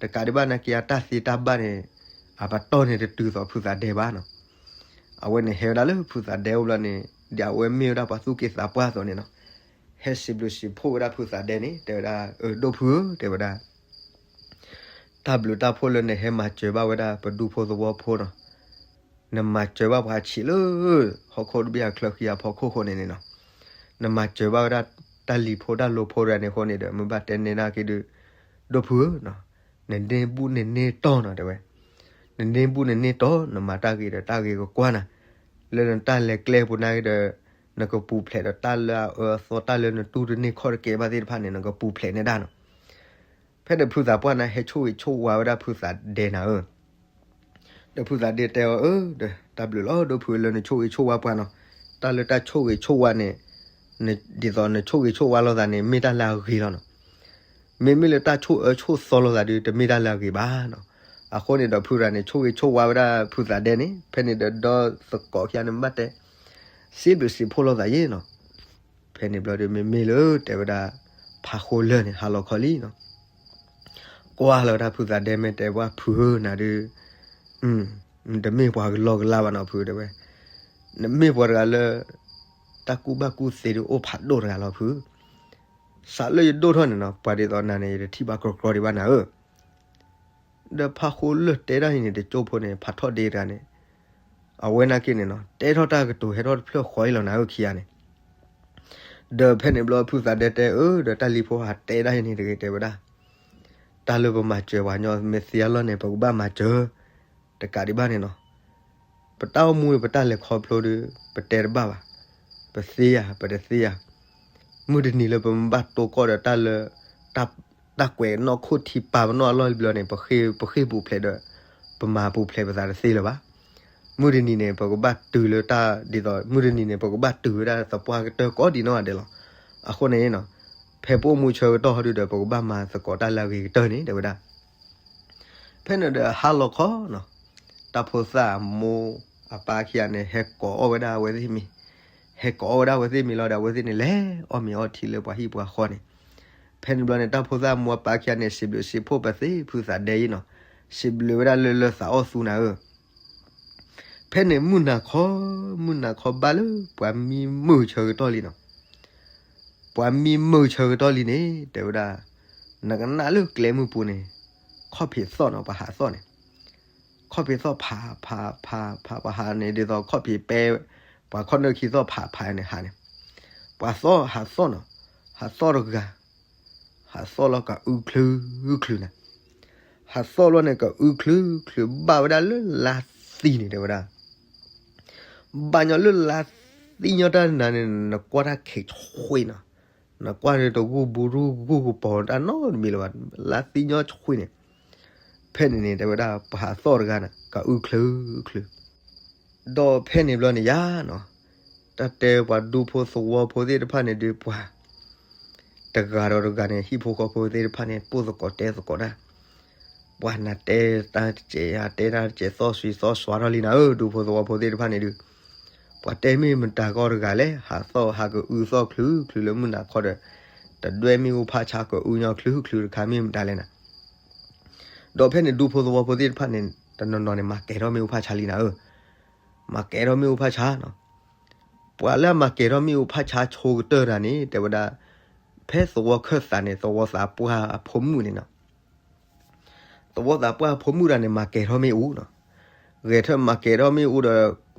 တကးဒံးဘၣ်နာ်က့ အတၢ်သ့တၢ်ဘၣ်န့ၣ် အပတီၢ်န့ၣ်တတုၤသိးဖုသးဒဲဘၣ်နီၤ, အဝဲန့ၣ်ဟဲဝဲဒၣ်လၢဖုသးဒဲအိၣ်ဘျီန့ၣ် ဒ်အဝဲမ့ၢ်ဝဲဒၣ်ပှၤသူၣ်က့သးပှၢ်အသိးန့ၣ်နီၤ, ဟဲစံးဘျုးစံးဖှိၣ်ဝဲဒၣ်ဖုသးဒဲန့ၣ် တဲဝဲဒၣ် အၢ ဒိၣ်ဖုဧၢ တဲဝဲဒၣ် တၢ်ဘျုးတၢ်ဖှိၣ်လၢနဟဲမၤစၢၤဘၣ်ဝဲဒၣ်ပဒူဖိသဝီဖိနီၤ, နမၤစၢၤဘၣ်ပှၤဆံးလၢ ဟီၣ်ခိၣ်တဘ့ၣ်အချၢဃံအဖီခိၣ်ဃိန့ၣ်န့ၣ်နီၤ, နမၤစၢၤဘၣ်ဝဲဒၣ်တၢ်လံၤဖိတၢ်လိၤဖိတဂၤန့ၣ်အဃိန့ၣ်ဒီး မ့ၢ်ဘၣ်တဲနဲဒၣ်က့ၤဒုး ဒိၣ်ဖုဧၢနီၤ, နန့ၢ်ဘူၣ်နန့ၢ်တီၢ်နီၤ တဲဝဲ, နန့ၢ်ဘူၣ်နန့ၢ်တီၢ် နမၤတၢ်ဂ့ၤဒီးတၢ်ဂ့ၤကကွၢ်နၤ, လၢနတၢ်လဲၤကျဲပူၤနာ်က့ဒီး နကပူၤဖျဲးဒီးတၢ်လၢအအၢအသီ တၢ်လၢနတူၢ်တန့ၢ်ခီၣ်တကဲဘၣ်သ့ၣ်တဖၣ်န့ၣ် နကပူၤဖျဲးနဲဒၣ်နီၤ ဖဲန့ၣ်ဖုသးပှၢ်န့ၣ် ဟဲဆိၣ်ဂ့ၤဆိၣ်ဝါဝဲဒၣ်ဖုသးဒဲနၤဧၢ, ဒီးဖုသးဒဲတဲအီၤ အၢ ဒီးတၢ်ဘျုးလီၤ ဒိၣ်ဖုလၢနဆိၣ်ဂ့ၤဆိၣ်ဝါပှၤနီၤ, တၢ်လၢတၢ်ဆိၣ်ဂ့ၤဆိၣ်ဝါန့ၣ် ဒ်သိးနဆိၣ်ဂ့ၤဆိၣ်ဝါလိာ်သးန့ၣ် မ့ၢ်တၢ်လၢအဂ့ၤလီၤနီၤ. မ့မ့ၢ်လၢတၢ်ဆိၣ်အၢဆိၣ်သီလိာ်သးဒီး တမ့ၢ်တၢ်လၢအဂ့ၤဘၣ်နီၤ. အဃိန့ၣ်ဒီးဖုရၤန့ၣ် ဆိၣ်ဂ့ၤဆိၣ်ဝါဝဲဒၣ်ဖုသးဒဲန့ၣ် ဖဲန့ၣ်ဒီးဒီသကိးခံဂၤန့ၣ် ဘၣ်တဲ စံးဘျုးစံးဖှိၣ်လိာ်သးယ့ၣ်နီၤ. ဖဲန့ၣ်ဘျီဒီး မ့မ့ၢ်လၢတဲဝဲဒၣ် ဖးဃိလၢာ်န့ၣ် ဟါလီၤခီလံနီၤ. ကွၢ်လီၤဝဲဒၣ်ဖုသးဒဲ မ့ၢ်တဲပှၤဖုဧၢ နၤဒီး တမ့ၢ်ပှၤကလီကလါဘၣ်နီၤဖု တဲဝဲ, နမ့ၢ်ပှၤတဂၤလၢ တၢ်ကူၣ်ဘၣ်ကူၣ်သ့ဒီးအိၣ်ဖးဒိၣ်တဂၤလီၤဖု, စးလၢယဒိၣ်ထီၣ်န့ၣ်နီၤ ပှၤဒ်သိးနၤန့ၣ် ယတထံၣ်ဘၣ်ကြီကြီဒံးဘၣ်နၤဧၢ. ဒီးဖးဃိလၢာ်တဲဒၣ်အံၤန့ၣ် တကၠိဖိန့ၣ် ဖးထီၣ်ဒ့တဂၤန့ၣ် အဝဲနာ်က့န့ၣ်နီၤ တဲထီၣ်တၢ်ကတိၤဟဲထီၣ်တဖျၢၣ်ဃီအံၤလီၤနၤဧၢခံဂၤန့ၣ်. ဒီးဖဲန့ၣ်ဘျီဖုသးဒဲတဲအၢ ဒီးတၢ်လံၤဖိဟးတဲဒၣ်အံၤန့ၣ်တဂ့ၤ တဲဝဲဒၣ်, တၢ်လၢပမၤစၢၤပှၤကညီမ့ၢ်သ့အလီၢ်န့ၣ် ပကဘၣ်မၤစၢၤ တကးဒံးဘၣ်န့ၣ်နီၤ. ပတၢ်အိၣ်မူပတၢ်လဲၤခီဖျိဒီး ပတဲတဘၣ်ဘၣ်, ပသ့ဧါ ပတသ့ဧါ. မုၢ်တနံၤလၢပမ့ၢ်ဘၣ်တိၢ်ကီၢ်ဒီးတၢ်လၢ တၢ်ကွဲးနီၣ်ခိၣ်ထံပာ်ပနီၣ်အလီၢ်ဘျီန့ၣ် ပဃ့ၢ်ပူၤဖျဲးဒီး ပမၤပူၤဖျဲးပသးတသ့လၢၤဘၣ်. မုၢ်တနံၤန့ၣ် ပကဘၣ်တုၤလၢတၢ်ဒ်သိး မုၢ်တနံၤန့ၣ် ပကဘၣ်တုၤဝဲဒၣ်သပှၢ်ကတၢၢ်ကိးဒံးနီၢ်ဂၤဒဲးလီၤ. အဃိန့ၣ်နီၤ ဖဲပအိၣ်မူဆၢကတီၢ်ဟီဒုဒီး ပကဘၣ်မၤသကိးတၢ်လၢအဂ့ၤကတၢၢ်န့ၣ် တဲဝဲဒၣ်. ဖဲန့ၣ်ဒီးဟါလီၤခီနီၤ တၢ်ဖိသၣ်အမိၢ်အပၢ်ခံဂၤန့ၣ် ဟဲကိးအီၣ်ဝဲဒၣ်အဝဲသ့ၣ်မ့ၤ, ဟဲကိးအီၣ်ဝဲဒၣ်အဝဲသ့ၣ်မ့ၤလီၤဒီး အဝဲသ့ၣ်န့ၣ် လဲၤအီၣ်မ့ၤအီထံလၢပှၤဟံၣ်ပှၤဃီန့ၣ်. ဖဲန့ၣ်ဘျီန့ၣ် တၢ်ဖိသၣ်အမိၢ်အပၢ်ခံဂၤန့ၣ် စံးဘျုးစံးဖှိၣ်ပသ့ဖုသးဒဲအံၤနီၤ, စံးဘျုးဝဲဒၣ်လၢလၢသးအိၣ်သူနၤဧၢ. ဖဲန့ၣ်မုၢ်နၤခီ, မုၢ်နၤခီဘၣ်လၢပှၤမံမုာ်ဆၢကတီၢ်လံနီၤ. ပှၤမံမုာ်ဆၢကတီၢ်လံန့ၣ် တဲဝဲဒၣ်, နကနၣ်လၢကျဲမုၢ်ပူၤန့ၣ် ခီၣ်ဖံးသီၣ်နီၤ ပှၤဟးသီၣ်န့ၣ်, ခီၣ်ဖံးသီၣ်ဖးဖးဖးဖး ပှၤဟးန့ၣ် ဒ်သိးခီၣ်ဖံးပဲ ပှၤခီၣ်နၢၣ်ခံသီၣ်ဖးဖးန့ၣ်ဟးန့ၣ်, ပှၤသီၣ်ဟးသီၣ်နီၤ, ဟးသီၣ်တဂၤ ဟးသီၣ်လီၤကအုချုချုနၤ, ဟးသီၣ်လီၤန့ၣ် ကအုချုချု ဘၣ်ဝဲဒၣ်လၢလါသံန့ၣ် တဲဝဲဒၣ်. ဘၣ်ညီလၢလါသံညီတၢ်နၤန့ၣ် နကွၢ်တၢ်ခံးဆှံနီၤ, နကွၢ်န့ၣ်တဂူၢ်ဘူးရူၢ်ဂူၢ်ကပီၤတၢ်နီတမံၤလၢၤဘၣ်, လါသံညီဆှံန့ၣ်. ဖဲန့ၣ်န့ၣ် တဲဝဲဒၣ် ပှၤဟးသီၣ်တဂၤန့ၣ် ကအုချုချု ဒီးဖဲန့ၣ်ဘျီန့ၣ်ယါနီၤ, တၢ်တဲပှၤဒူဖိသဝီဖိသ့ၣ်တဖၣ်န့ၣ်ဒုးပှၤ တဂၤဒီးတဂၤန့ၣ် ဟံၣ်ဖိဃီဖိသ့ၣ်တဖၣ်န့ၣ် ပိၢ်သကိးတဲသကိးတၢ်, ပှၤနၤတဲတၢ်တစဲးယါ တဲတၢ်တစဲးသီၣ်စွံသီၣ်စွါထီၣ်လံနၤဧၢ ဒူဖိသဝီဖိသ့ၣ်တဖၣ်န့ၣ်ဒုး, ပှၤတဲမ့ၢ်မတၤကီတဂၤလဲၣ် ဟးသီၣ်ဟးကအုသီၣ်ချုချုလၢမုၢ်နၤခီဒီး, တဒွဲၣ်မ့ၣ်အူဖးဆါကအုညီချုချုတခါမ့ၢ်မတၤလဲၣ်နၤ. ဒီးဖဲန့ၣ်ဒူဖိသဝီဖိသ့ၣ်တဖၣ်န့ၣ် တနီၤနီၤန့ၣ် မၤကဲၤထီၣ်မ့ၣ်အူဖးဆါလံနၤဧၢ, မၤကဲၤထီၣ်မ့ၣ်အူဖးဆါနီၤ. ပှၤလၢအမၤကဲၤထီၣ်မ့ၣ်အူဖးဆါဆိကတၢၢ်တဂၤန့ၣ် တဲဝဲဒၣ်, ဖဲသဝီခၢၣ်သးန့ၣ် သဝီသးပှၢ်အဖိမုၣ်န့ၣ်နီၤ. သဝီသးပှၢ်အဖိမုၣ်တဂၤန့ၣ် မၤကဲၤထီၣ်မ့ၣ်အူနီၤ. ဂဲၤထၢၣ်မၤကဲၤထီၣ်မ့ၣ်အူဒီး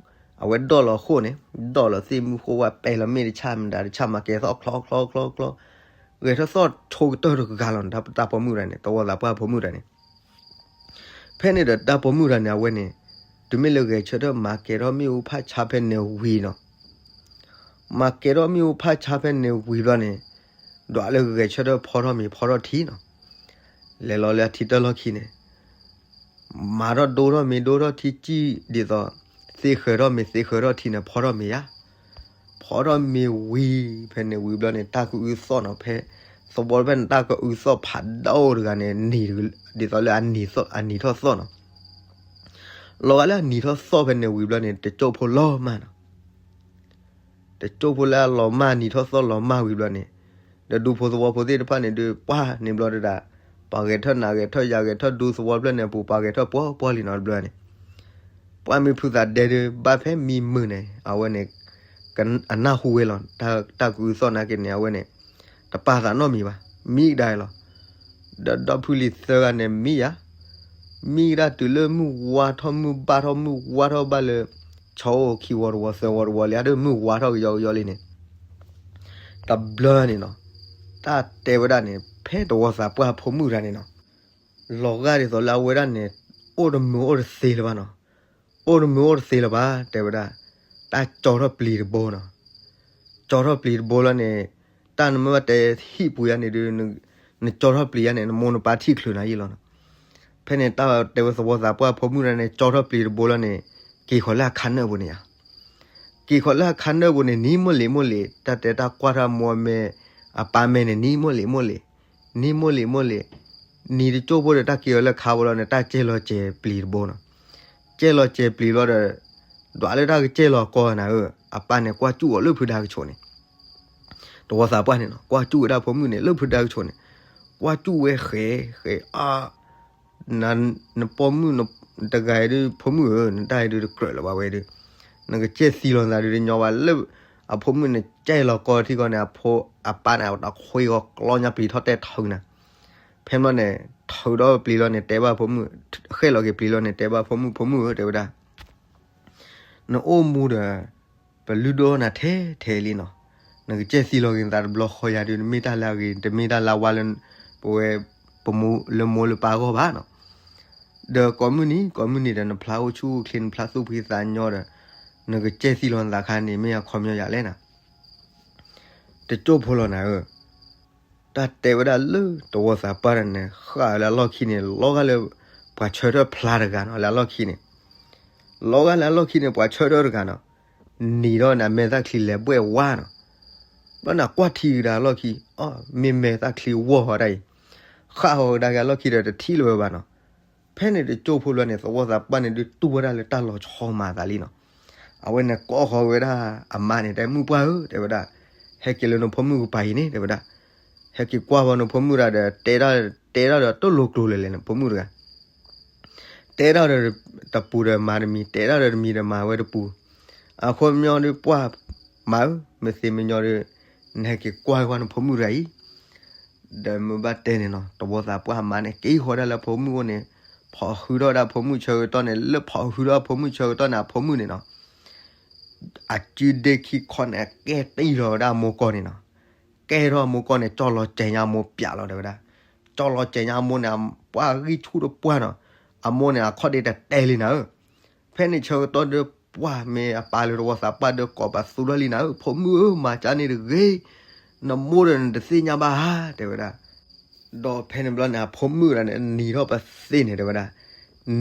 အဝဲဒိးလီၤဃိၣ်န့ၣ်, ဒိးလီၤသ့ၣ်မုၢ်ဃိၣ်ဝဲ ပဲလီၤမ့ၣ်တဆၣ်မတၤတဆၣ် မၤကဲၤသီၣ်ချီချီချီချီ, ဂဲၤထၢၣ်သီၣ်ဆိကတၢၢ်တဂၤလီၤန့ၣ် တၢ်ပိာ်မုၣ်တဂၤန့ၣ် သဝီသးပှၢ်အဖိမုၣ်တဂၤန့ၣ်. ဖဲန့ၣ်ဒီးတၢ်ပိာ်မုၣ်တဂၤန့ၣ် အဝဲန့ၣ် တုၤမ့ၢ်လၢဂဲၤဆၢထၢၣ်မၤကဲၤထီၣ်မ့ၣ်အူဖးဆါဖဲန့ၣ်ဝံၤနီၤ, မၤကဲၤထီၣ်မ့ၣ်အူဖးဆါဖဲန့ၣ်ဝံၤဘျီန့ၣ်, ဒီးလၢဂဲၤဆၢထၢၣ်ဖီထီၣ်မ့ၤဖီထီၣ်ထံနီၤ, လဲၤလီၤလၢအထံတၢ်လီၢ်ခံန့ၣ် မၤထီၣ်ဒိထီၣ်မ့ၤဒိထီၣ်ထံကံၢ်ဒ်သိး သ့ဃဲၤထီၣ်မ့ၤသ့ဃဲၤထီၣ်ထံန့ၣ် ဖီထီၣ်မ့ၤယါ, ဖီထီၣ်မ့ၤဝံၤ ဖဲန့ၣ်ဝံၤဘျီန့ၣ် တၢ်ကအုသီၣ်နီၤ ဖဲ သဝီဖဲန့ၣ် တၢ်ကအုသီၣ်ဖးဒိၣ်တဂၤန့ၣ် ဒ်သိးလၢအနံၤထီၣ်သီၣ်နီၤ, လီၤဂာ်လၢအနံၤထီၣ်သီၣ်ဖဲန့ၣ်ဝံၤဘျီန့ၣ် တကၠိၣ်ဖိလီၤမၢ်နီၤ. တကၠိၣ်ဖိလၢအလီၤမၢ်နံၤထီၣ်သီၣ်လီၤမၢ်ဝံၤဘျီန့ၣ်, ဒီးဒူဖိသဝီဖိသ့ၣ်တဖၣ်န့ၣ်ဒုး ပှၢ်န့ၣ်ဘျီတဒၣ်, ပှၤဂဲၤထၢၣ်နၤဂဲၤထၢၣ်ယၤဂဲၤထၢၣ်ဒူသဝီဖျၢၣ်န့ၣ်အပူၤ ပှၤဂဲၤထၢၣ်ပှီၢ်ပှီၢ်လံနီၤတဘျီန့ၣ်, ပှၢ်မ့ၢ်ဖုသးဒဲဒုး ဘၣ်ဖဲမံမုာ်န့ၣ် အဝဲန့ၣ် အနၢ်ဟူဝဲလီၤ, တၢ်ကအုသီၣ်နာ်က့န့ၣ် အဝဲန့ၣ် တပာ်သးနီတမံၤဘၣ်, မံကဒါလီၤ. ဒီးဒီဖုလံၤသၢဂၤန့ၣ်မံယါ, မံကဒါတုၤလၢမုၢ်ဝါထီၣ်မုၢ်ဘၣ်ထီၣ်မုၢ်ဝါထီၣ်ဘၣ်လၢ ဆီအိၣ်ခံဝီတဝီသၢဝီတဝီလံ အဒိမုၢ်ဝါထီၣ်ကယီကယီလံန့ၣ်, တဘျီန့ၣ်နီၤ, တၢ်တဲဝဲဒၣ်န့ၣ် ဖဲသဝီသးပှၢ်ဖိမုၣ်တဂၤန့ၣ်နီၤ, လီၤဂာ်ဒ်သိးလၢအဝဲဒၣ်န့ၣ် အိၣ်တမုာ်အိၣ်တသ့လၢၤဘၣ်နီၤ, အိၣ်တမုာ်အိၣ်တသ့လၢၤဘၣ် တဲဝဲဒၣ်, တၢ်ကၠီထီၣ်ပျံၤတဘိနီၤ, ကၠီထီၣ်ပျံၤတဘိလီၤန့ၣ်, တၢ်နမ့ၢ်ဘၣ်တဲဟံၣ်ပူၤယါန့ၣ်ဒုး နကၠီထီၣ်ပျံၤယါန့ၣ် နမိၢ်နပၢ်ထံၣ်ချုးနၤယံာ်လီၤနီၤ. ဖဲန့ၣ်တၢ်တဲဝဲသဝီသးပှၢ်ဖိမုၣ်တဂၤန့ၣ် ကၠီထီၣ်ပျံၤတဘိလီၤန့ၣ် က့ၤဃီၤလၢအခါနၢၣ်ပူၤန့ၣ်ယါ. က့ၤဃီၤလၢအခါနၢၣ်ပူၤန့ၣ် နံၤမိၢ်လံၤမိၢ်လံၤ တၢ်တဲတၢ်ကွၢ်ထီၣ်မိၢ်မဲ အပၢ်မဲန့ၣ် နံၤမိၢ်လံၤမိၢ်လံၤ, နံၤမိၢ်လံၤမိၢ်လံၤ, နံၤတကၠိၢ်ဖိဒီးတၢ်က့ၤအီၤလၢခါဘိလီၤန့ၣ် တၢ်ကဲလီၤစဲၤပျံၤတဘိနီၤ. ကဲလီၤစဲၤပျံၤဘျီဒီး ဒွးလၢတၢ်ကကဲလီၤကီၢ်နၤဧၢ, အပၢ်န့ၣ် ကွၢ်စူၣ်အီၤလၢဖုဒါကဆိးန့ၣ် သဝီသးပှၢ်န့ၣ်နီၤ ကွၢ်စူၣ်ဝဲဒၣ်ဖိမုၣ်န့ၣ် လၢဖုဒါကဆိးန့ၣ်, ကွၢ်စူၣ်ဝဲဃဲၤဃဲၤအါ, နပိာ်မုၣ်တဂၤအံၤဒုး ဖိမုၣ်ဧၢ, နတၢ်အံၤဒုးတကြၢးလၢၤဘၣ်ဝဲဒုး, နကစဲးသံလီၤနသးဒုးတညီဘၣ်လၢ အဖိမုၣ်န့ၣ် ကဲလီၤကီၢ်ထံကီၢ်န့ၣ် အပၢ်န့ၣ် တခွ့ဂီၤကျီညါပျံၤထီၣ်တဲထုးနၤ. ဖဲမ့ၢ်န့ၣ် ထုးဒီးပျံၤလီၤန့ၣ် တဲဘၣ်ဖိမုၣ်, ဃဲၣ်လီၤက့ၤပျံၤလီၤန့ၣ် တဲဘၣ်ဖိမုၣ်, ဖိမုၣ်ဧၢ တဲဝဲဒၣ် နအိၣ်မူဒီး ပလုၢ်ဒိၣ်နၤထဲထဲလံနီၤ. နကစဲးသံလီၤက့ၤနသးတဘျီဃီယၤဒုး နမ့ၢ်တၢ်လၢအဂ့ၤ တမ့ၢ်တၢ်လၢအဝါလၢ ပဝဲ ပမိၢ်လၢမိၢ်လၢပၢ်အဂီၢ်ဘၣ်နီၤ. ဒီးကိးမုၢ်နံၤ ကိးမုၢ်နံၤဒီး နဖျါအိၣ်ဆူၣ်အိၣ်ချ့ နဖျါသူၣ်ဖှံသးညီဒီး နကစဲးသံလီၤနသးခါန့ၣ် မ့ၢ်အခီပညီယၤလဲၣ်နီၤ. တကၠိၢ်ဖိလီၤနၤဧၢ, တၢ်တဲဝဲဒၣ်လၢသဝီသးပှၢ်န့ၣ် ဃၣ်လၢအလီၢ်ခံန့ၣ် လီၤဂာ်လၢ ပှၤဆၢထၢၣ်ဖျါတဂၤနီၤ လၢအလီၢ်ခံန့ၣ်, လီၤဂာ်လၢအလီၢ်ခံန့ၣ် ပှၤဆၢထၢၣ်တဂၤနီၤ, နံၤထီၣ်န့ၣ် အမဲာ်သၣ်ချံလဲၤဘှဲၣ်ဝါနီၤ. ဘျီန့ၣ်ကွၢ်ထံကဒါအလီၢ်ခံ, အီ မ့ၢ်မဲာ်သၣ်ချံဝီၢ်ဃီဒၣ်အံၤ, ဃၣ်ဃီကဒါက့ၤအလီၢ်ခံဒီးတထံၣ်လၢၤဝဲဘၣ်နီၤ. ဖဲန့ၣ်တကၠိၢ်ဖိလီၤန့ၣ် သဝီသးပှၢ်န့ၣ်ဒုးတူၢ်ဝဲဒၣ်လၢတၢ်လီၤဆီမၤသးလံနီၤ. အဝဲန့ၣ်ကိးဃီၤဝဲဒၣ်အမါန့ၣ် တဲမုၢ်ပှၢ်ဧၢ တဲဝဲဒၣ်, ဟဲက့ၤလၢနဖိမုၣ်ကပၤအံၤန့ၣ် တဲဝဲဒၣ်, ဟဲက့ၤကွၢ်ဘၣ်နဖိမုၣ်တဂၤဒီး တဲ တဲဒၣ်ဒီးတလိၤကျိၤလၢၤလဲၣ် နဖိမုၣ်တဂၤ တဲဒၣ်ဒီးတပူၤဒီးမၤတမံၤ, တဲဒၣ်ဒီးတမံၤဒီးမၤဝဲတပူၤ, အခီပညီဒုးပှၢ်မးဧၢ, မ့ၢ်သ့မညီဒုး နဟဲက့ၤကွၢ်ကွၢ်နဖိမုၣ်တဂၤအံၤ, ဒီးမ့ၢ်ဘၣ်တဲန့ၣ်နီၤ သဝီသးပှၢ်မါန့ၣ် က့ၤဃီၤဒၣ်လၢဖိမုၣ်အိၣ်န့ၣ်, ဖီၣ်ဃုာ်ထီၣ်ဝဲဒၣ်ဖိမုၣ်ဆၢကတီၢ်န့ၣ် လၢဖီၣ်ဃုာ်ထီၣ်ဖိမုၣ်ဆၢကတီၢ်န့ၣ် အဖိမုၣ်န့ၣ်နီၤ အစုဒ့ခံခီန့ၣ် အကဲတံၢ်လီၤဝဲဒၣ်အမိၢ်ကီၢ်န့ၣ်နီၤ, ကဲထီၣ်အမိၢ်ကီၢ်န့ၣ် ကၠီလီၤစဲၤညါအမိၢ်ပျးလီၤတဲဝဲဒၣ်, ကၠီလီၤစဲၤညါအမိၢ်န့ၣ် ပှၢ်ဂံၢ်ဆူၣ်တပှၢ်နီၤ, အမိၢ်န့ၣ် အခီၣ်ဒ့တတဲလံနၤဧၢ, ဖဲန့ၣ်ဆၢကတီၢ်ဒီးပှၢ်မ့ၢ်အပၢ်လၢသဝီသးပှၢ်ဒီးကိးပသူထီၣ်လံနၤဧၢ, ဖိမုၣ်ဧၢ မၤကၢန့ၣ်တဂ့ၤ, နမိၢ်ဒီးနတသ့ၣ်ညါဘၣ်ဧါ တဲဝဲဒၣ် ဒီးဖဲန့ၣ်ဘျီန့ၣ် အဖိမုၣ်တဂၤန့ၣ် နံၤထီၣ်ပသ့ၣ်န့ၣ်တဲဝဲဒၣ်,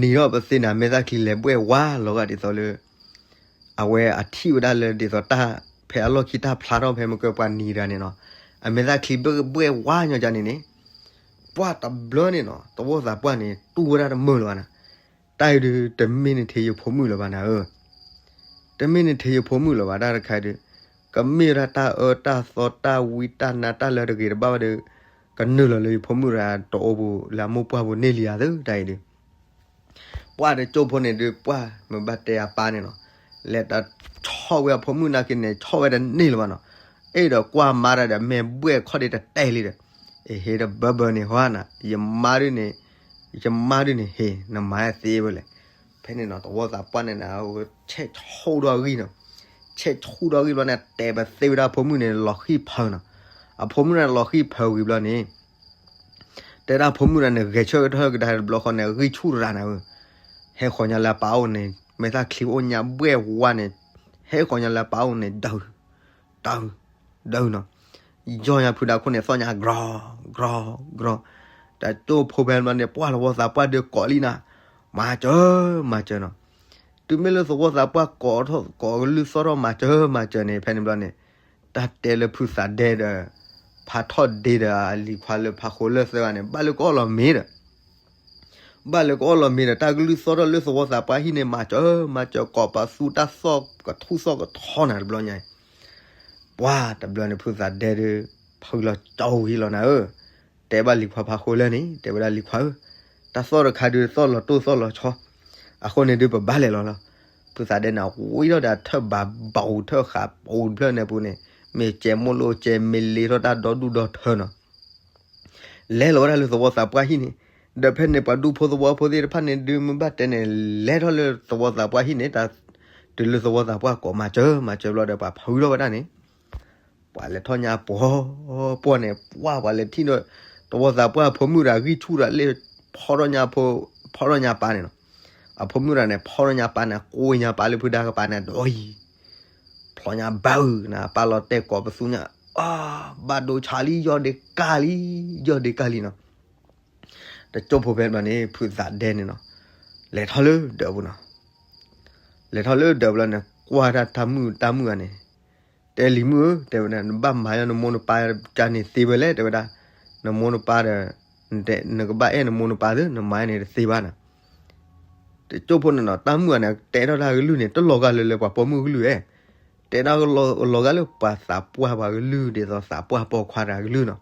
နံၤထီၣ်ပသ့ၣ်န့ၣ် အမဲာ်သၣ်ချံလဲၤဘှဲၣ်ဝါလီၤဂာ်ဒ်သိးလၢ အဝဲအထံၣ်ဝဲဒၣ်လၢဒ်သိးတၢ် ဖဲအလီၢ်ခံတၢ်ဖျါထီၣ်ဖဲမ့ၢ်ကဲပှၤနံၤတဂၤန့ၣ်နီၤ, အမဲာ်သၣ်ချံဘှဲၣ်ဝါညီကၢန့ၣ်န့ၣ်, ပှၢ်တဘျီန့ၣ်နီၤ သဝီသးပှၢ်န့ၣ် တူၢ်ဝဲဒၣ်တမုာ်လၢၤဘၣ်နၤ, တၢ်အံၤဒုး တမ့ၢ်နထံးယဖိမုၣ်လၢၤဘၣ်နၤဧၢ တမ့ၢ်နထံးယဖိမုၣ်လၢၤဘၣ် တၢ်တခါဒုး, ကမ့ၢ်ဝဲဒၣ်တၢ်အၢတၢ်သီတၢ်ဝံတၢ်နါတၢ်လၢတဂ့ၤတဘၣ်ဘၣ်ဒီး, ကနုာ်လီၤလၢယဖိမုၣ်တဂၤတအိၣ်ပူၤ လၢအမိၢ်ပှၢ်ပူၤန့ၢ်လံဧါသၢ တၢ်အံၤဒုး, ပှၢ်တကၠိၢ်ဖိန့ၣ်ဒုး ပှၢ်မ့ၢ်ဘၣ်တဲအပၢ်န့ၣ်နီၤ, လဲၤတဆီၣ်ဝဲအဖိမုၣ်နာ်က့န့ၣ် ဆီၣ်ဝဲတန့ၢ်လၢၤဘၣ်နီၤ, အဲၣ်ဒိးကွၢ်မါတၢ်ဒီး မဲာ်ဘှဲၣ်ခီၣ်ဒ့တတဲလံဒီး, အဟ့ၣ်တဘၢဘၢန့ၣ်ဟီဧါနၤ, ယမါဒုးန့ၣ် ယမါဒုးန့ၣ် ဟ့ၣ်နမါသ့ဝဲလဲၣ်. ဖဲန့ၣ်နီၤ သဝီသးပှၢ်န့ၣ် ဆဲးဆူၣ်ဒီးအဂံၢ်နီၤ, ဆဲးဆူၣ်ဒီးအဂံၢ်ဘျီန့ၣ် တဲပသ့ဝဲဒၣ်အဖိမုၣ်န့ၣ် လီၤဃံၢ်ဖၢနီၤ, အဖိမုၣ်န့ၣ်လီၤဃံၢ်ဖၢဝံၤဘျီန့ၣ် တဲဒၣ်ဖိမုၣ်တဂၤန့ၣ် ဂဲၤဆၢထၢၣ်ကဒါတဘျီဃီန့ၣ် ဂံၢ်ဆူၣ်တရၣ်နၤဧၢ, ဟဲဃီၤညါလၢအပၢ်အိၣ်န့ၣ် မဲာ်သၣ်ချံအိၣ်ညါဘှဲၣ်ဝါန့ၣ်, ဟဲဃီၤညါလၢအပၢ်အိၣ်န့ၣ် ဒၢ ဒၢ ဒၢနီၤ, ယီၢ်ညါဖုဒါခိၣ်န့ၣ် သီၣ်ညါ ကြီ ကြီ ကြီ, တကၠိၢ်ဖိဖဲဘျီန့ၣ် ပှၢ်သဝီသးပှၢ်ဒုးကိးလံနၤ, မၤစၢၤ မၤစၢၤနီၤ, တုၤမ့ၢ်လၢသဝီသးပှၢ်ကိးထီၣ် ကိးကလုၢ်သီၣ်ထီၣ်မၤစၢၤ မၤစၢၤန့ၣ် ဖဲန့ၣ်ဘျီန့ၣ် တၢ်တဲလၢဖုသးဒဲဒီး ဖးထီၣ်ဒ့ဒီးအလံၤခွါလၢဖးဃိလၢသၢဂၤန့ၣ် ဘၣ်လၢကအီၣ်လီၤမ့ၤဒီး ဘၣ်လၢကအီၣ်လီၤမ့ၤဒီး တၢ်ကလုၢ်သီၣ်ထီၣ်လၢသဝီသးပှၢ်ဟံၣ်န့ၣ် မၤစၢၤ မၤစၢၤ ကိးပသူတၢ်သီၣ်ကထူၣ်သီၣ်ကထီနၤတဘျီညါ, ပှၢ်တဘျီန့ၣ် ဖုသးဒဲဒီး ဖုလီၤကၠီဝံၤလီၤနၤဧၢ, တဲဘၣ်လံၤခွါဖးဃိလၢန့ၣ် တဲဝဲဒၣ်လံၤခွါဧၢ, တၢ်သီၣ်တခါဒုးသီၣ်လီၤတိၢ်သီၣ်လီၤဆီ, အဃိန့ၣ်ဒုးပဘၣ်လဲၤလီၤလီၤ, ဖုသးဒဲန့ၣ် ဝံထီၣ်ဒီးထၢၣ်ဘးဘီထၢၣ်ဃးပူၤတဖျၢၣ်န့ၣ်ပူၤန့ၣ် မ့ၢ်ကဲမိၢ်လိကဲမ့ၢ်လ့ထီၣ်တၢ်ဒီဒူၣ်ဒီထၢနီၤ လဲၤလီၤဝဲဒၣ်လၢသဝီသးပှၢ်ဟံၣ်န့ၣ်, ဒီးဖဲန့ၣ်ပှၤဒူဖိသဝီဖိသ့ၣ်တဖၣ်န့ၣ်ဒုးမ့ၢ်ဘၣ်တဲန့ၣ် လဲၤထီၣ်လၢသဝီသးပှၢ်ဟံၣ်န့ၣ်, တုၤလၢသဝီသးပှၢ်ကိးမၤစၢၤ မၤစၢၤဘျီဒီး ပှၤဖုထီၣ်ဝဲဒၣ်န့ၣ်, ပှၤလဲၤထီၣ်ညါပှီၤပှီၢ်န့ၣ် ပှၢ်ပှၤလဲၤထံၣ်ဒီး သဝီသးပှၢ်အဖိမုၣ်ဒီးအဂံၢ်ဆူၣ်ဒီးလၢ ဖီထီၣ်ညါဖိ, ဖီထီၣ်ညါပၢ်န့ၣ်နီၤ, အဖိမုၣ်တဂၤန့ၣ် ဖီထီၣ်ညါပၢ်န့ၣ် ကိးညါပၢ်လၢဖုဒါကပၤန့ၣ် ဒိအံၤ ဖျီညါဘၣ်နၤ ပၢ်လီၤတဲာ်ကိးပသူညါ အါ, ဘၣ်ဒိဆါလံ ယီၢ်ဒ့ကၢ်လံ, ယီၢ်ဒ့ကၢ်လံနီၤ. တကၠိၢ်ဖိဖဲန့ၣ်ဘျီန့ၣ် ဖုသးဒဲန့ၣ်နီၤ, လဲၤထီၣ်လၢဒၢးပူၤနီၤ. လဲၤထီၣ်လၢဒၢးပူၤလီၤန့ၣ် ကွၢ်တၢ်တၢ်မုၣ်တၢ်မုၣ်ဂၤန့ၣ်, တဲလံၤမုၣ်ဧၢ တဲဝဲဒၣ်, နဘၣ်မၤယီၤနမိၢ်နပၢ်ကန့ၣ်သ့ဝဲလဲၣ် တဲဝဲဒၣ်, နမိၢ်နပၢ်ဒီး နကဘၣ်အဲၣ်နမိၢ်နပၢ်သ့ နမၤန့ၣ်တသ့ဘၣ်နီၤ. တကၠိၢ်ဖိန့ၣ်နီၤ တၢ်မုၣ်ဂၤန့ၣ် တဲထီၣ်တၢ်ကလုၢ်န့ၣ် တလီၤဂာ်လၢလၢပှၤပိာ်မုၣ်ကလုၢ်ဧဲ, တဲထီၣ်လီၤဂာ်လၢပှၤသးပှၢ်ပှၤကလုၢ် ဒ်သိးသးပှၢ်ပိာ်ခွါတဂၤကလုၢ်နီၤ.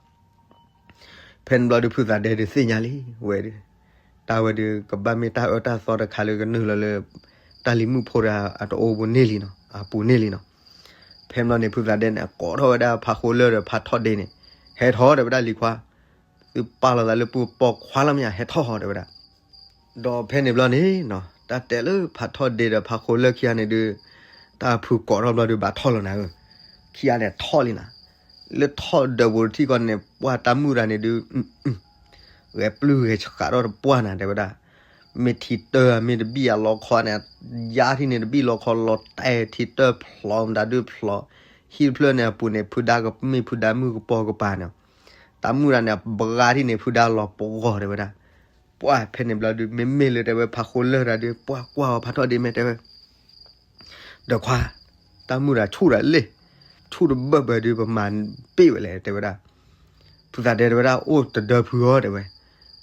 ဖဲန့ၣ်ဘျီဒုး ဖုသးဒဲဒုးသ့ၣ်ညါလံဝဲဒုး, တၢ်ဝဲဒုး ကဘၣ်မ့ၢ်တၢ်အၢတၢ်သီတခါလၢကနုာ်လီၤလၢ တၢ်လံၤမုၣ်ဖိတဂၤအတအိၣ်ပူၤန့ၣ်လံနီၤ, အပူၤန့ၣ်လံနီၤ. ဖဲန့ၣ်ဘျီန့ၣ် ဖုသးဒဲန့ၣ် ကိးထီၣ်ဝဲဒၣ်ဖးဃိလၢဒီးဖးထီၣ်ဒ့န့ၣ်, ဟဲထီၣ် တဲဝဲဒၣ်လံၤခွါ, သုပာ်လီၤသးလၢပုၢ်ပိာ်ခွါလီၤမ့ၢ်ဧါ, ဟဲထီၣ် တဲဝဲဒၣ်. ဒီးဖဲန့ၣ်ဘျီန့ၣ်နီၤ တၢ်တဲလၢဖးထီၣ်ဒ့ဒီးဖးဃိလၢခံဂၤန့ၣ်ဒုး, တၢ်ဖုကိးထီၣ်ဘျီဒုး ဘၣ်ထီၣ်လီၤနၤဧၢ, ခံဂၤန့ၣ်ထီၣ်လံနၤ. လၢထီၣ်ဒၢးပူၤတထံၣ်ဃီန့ၣ် ပှၢ်တၢ်မုၣ်တဂၤန့ၣ်ဒုး ဂဲၤပျုၢ်ဂဲၤဆှးထီၣ်တပှၢ်နၤ တဲဝဲဒၣ်. မ့ၢ်ထံတၢၢ်ဧါ မ့ၢ်တဘ့ၣ်ဧါ လီခီန့ၣ် ယါထံၣ်န့ၣ်တဘ့ၣ် လီခီလီၤတဲာ် ထံတၢၢ်ဖျိး မတၤဒုးဖျိး, ဟံၣ်တဖျၢၣ်န့ၣ်အပူၤန့ၣ် ဖုဒါကမ့ၢ်ဖုဒါမုၣ်ကပီၤကပၤန့ၣ်, တၢ်မုၣ်တဂၤန့ၣ် ဘှါထံၣ်န့ၣ် ဖုဒါလီၤပဂီၤ တဲဝဲဒၣ်. ပှၢ်ဖဲန့ၣ်ဘျီဒုး မ့မ့ၢ်လၢတဲဝဲဖးဃိလၢတဂၤဒုး ပှၢ်ကွၢ်အီၤဖးထီၣ်ဒ့ မ့ၢ်တဲဝဲ ဒီးခွါ, တၢ်မုၣ်တဂၤဆူၣ်တၢ်လဲၣ်, ဆူၣ်တဘၢၣ်ဘၢၣ်ဒုး ပမၤဘ့ၣ်ဝဲလဲၣ် တဲဝဲဒၣ်. ဖုသးဒဲတဲဝဲဒၣ် အိၣ်တဒၢဖုဧၢ တဲဝဲ,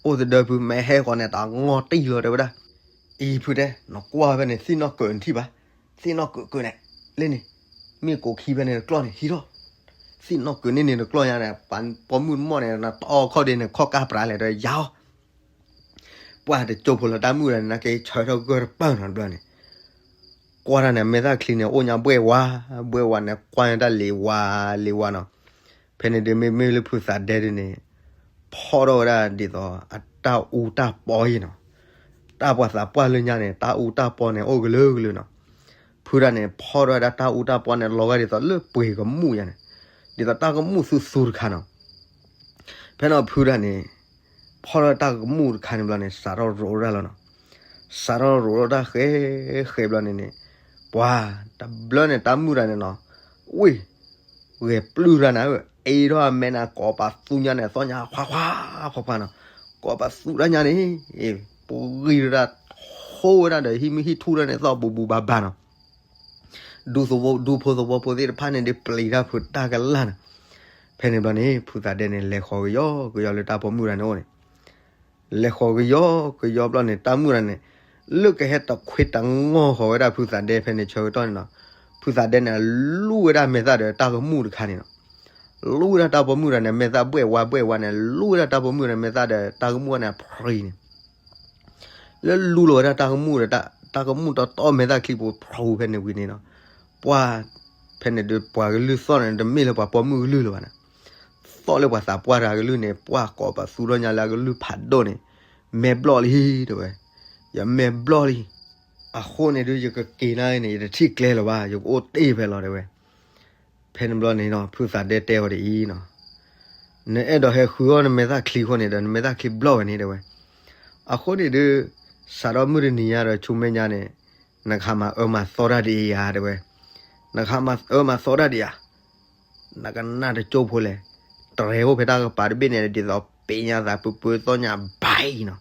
အိၣ်တဒၢဖု မ့ၢ်ဟဲဃီန့ၣ် တၢ်ငီၢ်တံၢ်လီၤ တဲဝဲဒၣ်. အံၤဖုတဲ နကွၢ်ဖဲန့ၣ် သ့ၣ်နီၣ်ကၢးနထံၣ်ဘၣ်, သ့ၣ်နီၣ်ကၢးကၢးန့ၣ်, လၢန့ၣ်, မ့ၢ်ကိးခံဖဲန့ၣ်တကျီၢ်န့ၣ် ဟံးထီၣ်, သ့ၣ်နီၣ်ကၢးန့ၣ်န့ၣ်တကျီၢ်ညါန့ၣ် ပှၤပိာ်မုၣ်တမီၢ်န့ၣ် နတီၢ်ခီၣ်ဒ့န့ၣ် ခီၣ်ကၢ်ပြးလဲၣ်ဒီးယၤအီၤ ပှၢ်တကၠိဖိလီၤ တၢ်မုၣ်တဂၤန့ၣ် နက့ၤဆၢထၢၣ်ဂၢၢ်တပၢၢ်နီၤတဘျီန့ၣ်, ကွၢ်တၢ်န့ၣ် မဲာ်သၣ်ချံန့ၣ် အိၣ်ညါဘှဲၣ်ဝါ, ဘှဲၣ်ဝါန့ၣ် ကွၢ်ညါတၢ်လံၤဝါ, လံၤဝါနီၤ. ဖဲန့ၣ်ဒုး မ့မ့ၢ်လၢဖုသးဒဲဒုးန့ၣ်, ဖီၣ်ထီၣ်ဝဲဒၣ်ဒ်သိး အတၢ်အူတၢ်ပီအံၤနီၤ, တၢ်ပှၤသးပှၢ်လၢညါန့ၣ် တၢ်အူတၢ်ပီန့ၣ် အိၣ်ကလုာ်ကလုာ်နီၤ. ဖုတဂၤန့ၣ် ဖီၣ်ထီၣ်ဝဲဒၣ်တၢ်အူတၢ်ပီန့ၣ် လီၤဂာ်ဒ်သိးလၢပှ့ၤကမူၣ်ညါန့ၣ်, ဒ်သိးတၢ်ကမူၣ်သူသူတခါနီၤ. ဖဲန့ၣ်ဖုတဂၤန့ၣ် ဖီၣ်ထီၣ်တၢ်ကမူၣ်တခါန့ၣ်ဘျီန့ၣ် စးထီၣ်ရိးတၢ်လီၤနီၤ. စးထီၣ်ရိးထီၣ်တၢ်ဃဲဃဲဘျီန့ၣ်န့ၣ်, ပှၤတဘျီန့ၣ် တၢ်မုၣ်တဂၤန့ၣ်နီၤ, ဝ့ၢ်, ဂဲၤပျုၢ်တၢ်နၤ, အ့ထီၣ်အမဲာ်နၤ ကိးပသူညါန့ၣ် သီၣ်ညါခွါခွါခွါခွါနီၤ, ကိးပသူတၢ်ညါန့ၣ်, ပဂံၢ်တၢ်, ဟိဝဲဒၣ်ဒီး ဟံၣ်မုၢ်ဟံၣ်ထူၣ်တၢ်န့ၣ် သီၣ်ဘူးဘူးဘၣ်ဘၣ်နီၤ. ဒူဖိသဝီဖိသ့ၣ်တဖၣ်န့ၣ် ဒုးပျံၤတၢ်ဖုးတၢ်ကလၢ်န့ၣ်. ဖဲန့ၣ်ဘျီန့ၣ် ဖုသးဒဲန့ၣ် လဲၤဃီၤကယီကယီလၢတၢ်ပိာ်မုၣ်တဂၤန့ၣ်အိၣ်န့ၣ်, လဲၤဃီၤကယီကယီဘျီန့ၣ် တၢ်မုၣ်တဂၤန့ၣ် လၢကဟဲတခွ့တၢ်ငီၢ်ဃီၤဝဲဒၣ်ဖုသးဒဲဖဲန့ၣ်ဆၢကတီၢ်န့ၣ်နီၤ. ဖုသးဒဲန့ၣ် လူၣ်ဝဲဒၣ်မဲာ်သၣ်ဒီးတၢ်ကမူၣ်တခါန့ၣ်နီၤ. လူၣ်ဝဲဒၣ်တၢ်ပိာ်မုၣ်တဂၤန့ၣ် မဲာ်သၣ်ဘှဲၣ်ဝါဘှဲၣ်ဝါန့ၣ် လူၣ်ဝဲဒၣ်တၢ်ပိာ်မုၣ်န့ၣ် မဲာ်သၣ်ဒီးတၢ်ကမူၣ်န့ၣ် ဖရံန့ၣ် လၢလူလီၤဝဲဒၣ်တၢ်ကမူၣ်ဒီး တၢ်ကမူၣ်တီတီမဲာ်သၣ်ချံပူၤဖျိဖဲန့ၣ်ဝံၤန့ၣ်နီၤ. ပှၢ်, ဖဲန့ၣ်ဒုးပှၤကလုၢ်သီၣ်န့ၣ် တမ့ၢ်လၢပှၤပိာ်မုၣ်ကလုၢ်လၢၤဘၣ်န့ၣ်, သီၣ်လၢပှၤသးပှၢ်တဂၤကလုၢ်န့ၣ် ပှၢ်ကိးပသူထီၣ်ညါလၢအကလုၢ်ဖးဒိၣ်န့ၣ်, မဲာ်ဘျီၣ်လံ တဲဝဲ, ယမဲာ်ဘျီၣ်လံ. အဃိန့ၣ်ဒုး ယကက့ၤနၤန့ၣ် ယတထံၣ်ကျဲလၢၤဘၣ် ယကအိၣ်တ့ၢ်ဖဲလီၤ တဲဝဲ. ဖဲန့ၣ်ဘျီန့ၣ်နီၤ ဖုသးဒဲတဲအီၤဒ်အံၤနီၤ, နအဲၣ်ဒိးဟဲဃုအီၣ်နမဲာ်သၣ်ချံအဃိန့ၣ်ဒီး နမဲာ်သၣ်ချံဘျီၣ်ဝဲန့ၣ် တဲဝဲ. အဃိန့ၣ်ဒုး စးထီၣ်မုၢ်တနံၤညါဒီးဆူမဲာ်ညါန့ၣ် နကဟးမၤအၢမၤသီတၢ်ဒ်အံၤဧါ တဲဝဲ. နကဟးမၤအၢမၤသီတၢ်ဒ်အံၤဧါ, နကနၣ်တကၠိဖိလဲၣ်. တြဲၤအိၣ်ဖဲတၢ်ကပၤတဘ့ၣ်န့ၣ် ဒ်သိးပ့ၤညါသးပၢပၢသီၣ်ညါဘၣ်အံၤနီၤ.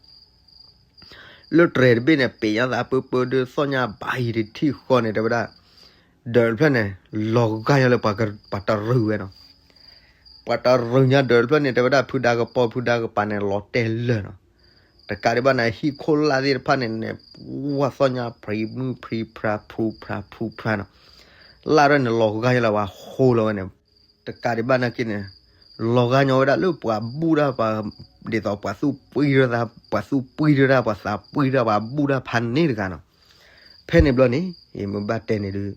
လၢတြဲၤတဘ့ၣ်န့ၣ် ပ့ၤညါသးပၢပၢဒုးသီၣ်ညါဘၣ်အံၤတထံၣ်ဃီန့ၣ် တဲဝဲဒၣ်, ဒၢးတဖျၢၣ်န့ၣ် လီၤဂာ်ညီလၢပှၤတရုာ်ဝဲနီၤ. ပှၤတရုာ်ညါဒၢးတဖျၢၣ်န့ၣ် တဲဝဲဒၣ် ဖုဒါကပီၤဖုဒါကပၤန့ၣ် လီၤတဲာ်လၢာ်နီၤ. တကးဒံးဘၣ်န့ၣ် ဟံၣ်ခိၣ်လာ်သ့ၣ်တဖၣ်န့ၣ်န့ၣ် ပှၢ်သီၣ်ညါဖံးမုၢ်ဖံးဖြါဖူးဖြါဖူးဖြါနီၤ. လၢ်တဖျၢၣ်န့ၣ် လီၤဂာ်ညီလၢပှၤဟိလီၤဝဲန့ၣ် တကးဒံးဘၣ်နာ်က့န့ၣ် လီၤဂာ်ညီဝဲဒၣ်လၢပှၤဘူၣ်တၢ်ပှၤ ဒ်သိးပှၤသူၣ်ပှံၤတၢ် ပှၤသူၣ်ပှံၤတၢ် ပှၤသးပှံၤတၢ် ပှၤဘူၣ်တၢ်ဖးန့ၣ်တဂၤနီၤ. ဖဲန့ၣ်ဘျီန့ၣ် မ့ၢ်ဘၣ်တဲန့ၣ်ဒုး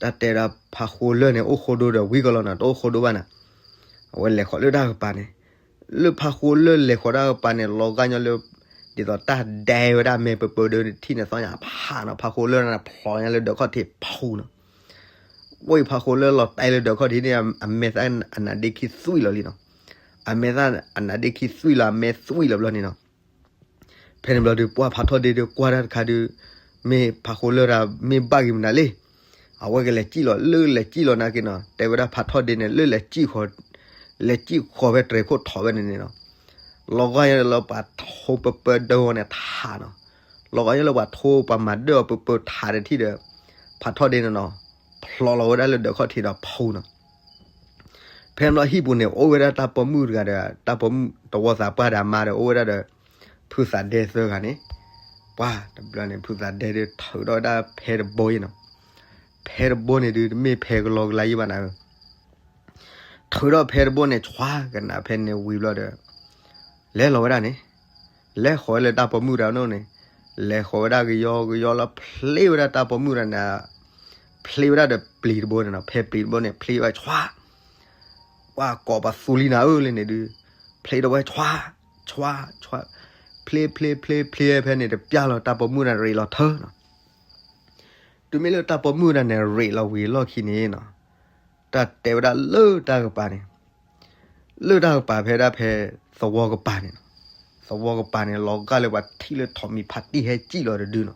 တၢ်တဲဒၣ်ဖးဃိလၢၢ်န့ၣ် အိၣ်ဃိဒိဒီးဝံၤကလီၤနီၤ တအိၣ်ဃိဒိဘၣ်နီၤ. အဝဲလဲၤဃီၤလၢတၢ်ကပၤန့ၣ် လၢဖးဃိလၢၢ်လဲၤဃီၤတၢ်ကပၤန့ၣ် လီၤဂာ်ညီလၢ ဒ်သိးတၢ်ဒဲဝဲဒၣ်မဲာ်ပၢပၢဒုးထံၣ်န့ၣ်သီၣ်ညါဖးနီၤ ဖးဃိလၢၢ်န့ၣ် ဖျိညါလၢဒၢးခီၣ်ထံးဖူနီၤ. ဝဲဖးဃိလၢၢ်လီၤတဲာ်လၢဒၢးခီၣ်ထံးန့ၣ် အမဲာ်သၣ်အနါဒ့ခံသွံၣ်လီၤလံနီၤ. အမဲာ်သၣ်အနါဒ့ခံသွံၣ်လီၤ အမဲာ်သွံၣ်လီၤဘျီန့ၣ်နီၤ. ဖဲန့ၣ်ဘျီဒုး ပှၢ်ဖးထီၣ်ဒ့ဒုး ကွၢ်တၢ်တခါဒုး မ့ၢ်ဖးဃိလၢၢ်တၢ်မ့ၢ်ဘၣ်ဂ့ၤမနုၤလဲၣ်. အဝဲကလဲၤစံၣ်လီၤ လၢလဲၤစံၣ်လီၤနာ်က့နီၤ တဲဝဲဒၣ်ဖးထီၣ်ဒ့န့ၣ် လၢလဲၤစံၣ်ဃီၤ, လဲၤစံၣ်ဃီၤဖဲတြဲၤခိၣ်ထီၣ်ဝဲန့ၣ်န့ၣ်နီၤ, လီၤဂာ်လၢပှၤထိပၢပၢဒၢဝီန့ၣ်ထးနီၤ, လီၤဂာ်လၢပှၤထိပှၤမၤဒၢအီၤပၢပၢထးတထံၣ်ဒီး ဖးထီၣ်ဒ့န့ၣ်နီၤ, ဖျိးလီၤဝဲဒၣ်လၢဒၢးခီၣ်ထံးဒီးဖူနီၤ ဖဲန့ၣ်ဘျီဟံၣ်ပူၤန့ၣ် အိၣ်ဝဲဒၣ်တၢ်ပိာ်မုၣ်တဂၤဒီး တၢ်ပိာ်မုၣ်သဝီသးပှၢ်ဒီးအမါဒီး အိၣ်ဝဲဒၣ်ဒီး ဖုသးဒဲသၢဂၤန့ၣ်, ပှၤတဘျီန့ၣ် ဖုသးဒဲဒီးထုးထီၣ်ဝဲဒၣ်ဖဲတဘိအံၤနီၤ, ဖဲတဘိန့ၣ်ဒုး တမ့ၢ်ဖဲကလီကလါယံၣ်ဘၣ်နၤဧၢ, ထုးထီၣ်ဖဲတဘိန့ၣ် ဆွါကနၣ်ဖဲန့ၣ်ဝံၤဘျီဒီး လဲၤလီၤဝဲဒၣ်န့ၣ်, လဲၤဃီၤဝဲလၢတၢ်ပိာ်မုၣ်တဂၤန့ၣ်, လဲၤဃီၤဝဲဒၣ်ကယီကယီလီၤ ဖျ့ဝဲဒၣ်တၢ်ပိာ်မုၣ်တဂၤန့ၣ်, ဖျ့ဝဲဒၣ်ဒီးပျံၤတဘိန့ၣ်နီၤ, ဖဲပျံၤတဘိန့ၣ် ဖျ့ဝဲဆွါ ပှၤကိးပသူလံနၤဧၢလၢန့ၣ်ဒုး, ဖျ့ထီၣ်ဝဲဆွါ, ဆွါ, ဆွါ, ဖျ့ဖျ့ဖျ့ဖျ့ဖဲန့ၣ်တပျၢ်လီၤ တၢ်ပိာ်မုၣ်တဂၤန့ၣ်ရ့းလီၤထၢနီၤ, တုၤမ့ၢ်လၢတၢ်ပိာ်မုၣ်တဂၤန့ၣ် ရ့းလီၤဝံၤအလီၢ်ခံန့ၣ်နီၤ, တၢ်တဲဝဲဒၣ်လၢတၢ်ကပၤန့ၣ် လၢတၢ်ကပၤဖဲဒၣ်ဖဲသဝီကပၤန့ၣ်နီၤ, သဝီကပၤန့ၣ် လီၤဂာ်လၢပှၤထံၣ်လၢထိးမံၤဖးတံၢ်ဟဲစံၣ်လီၤတဒုနီၤ,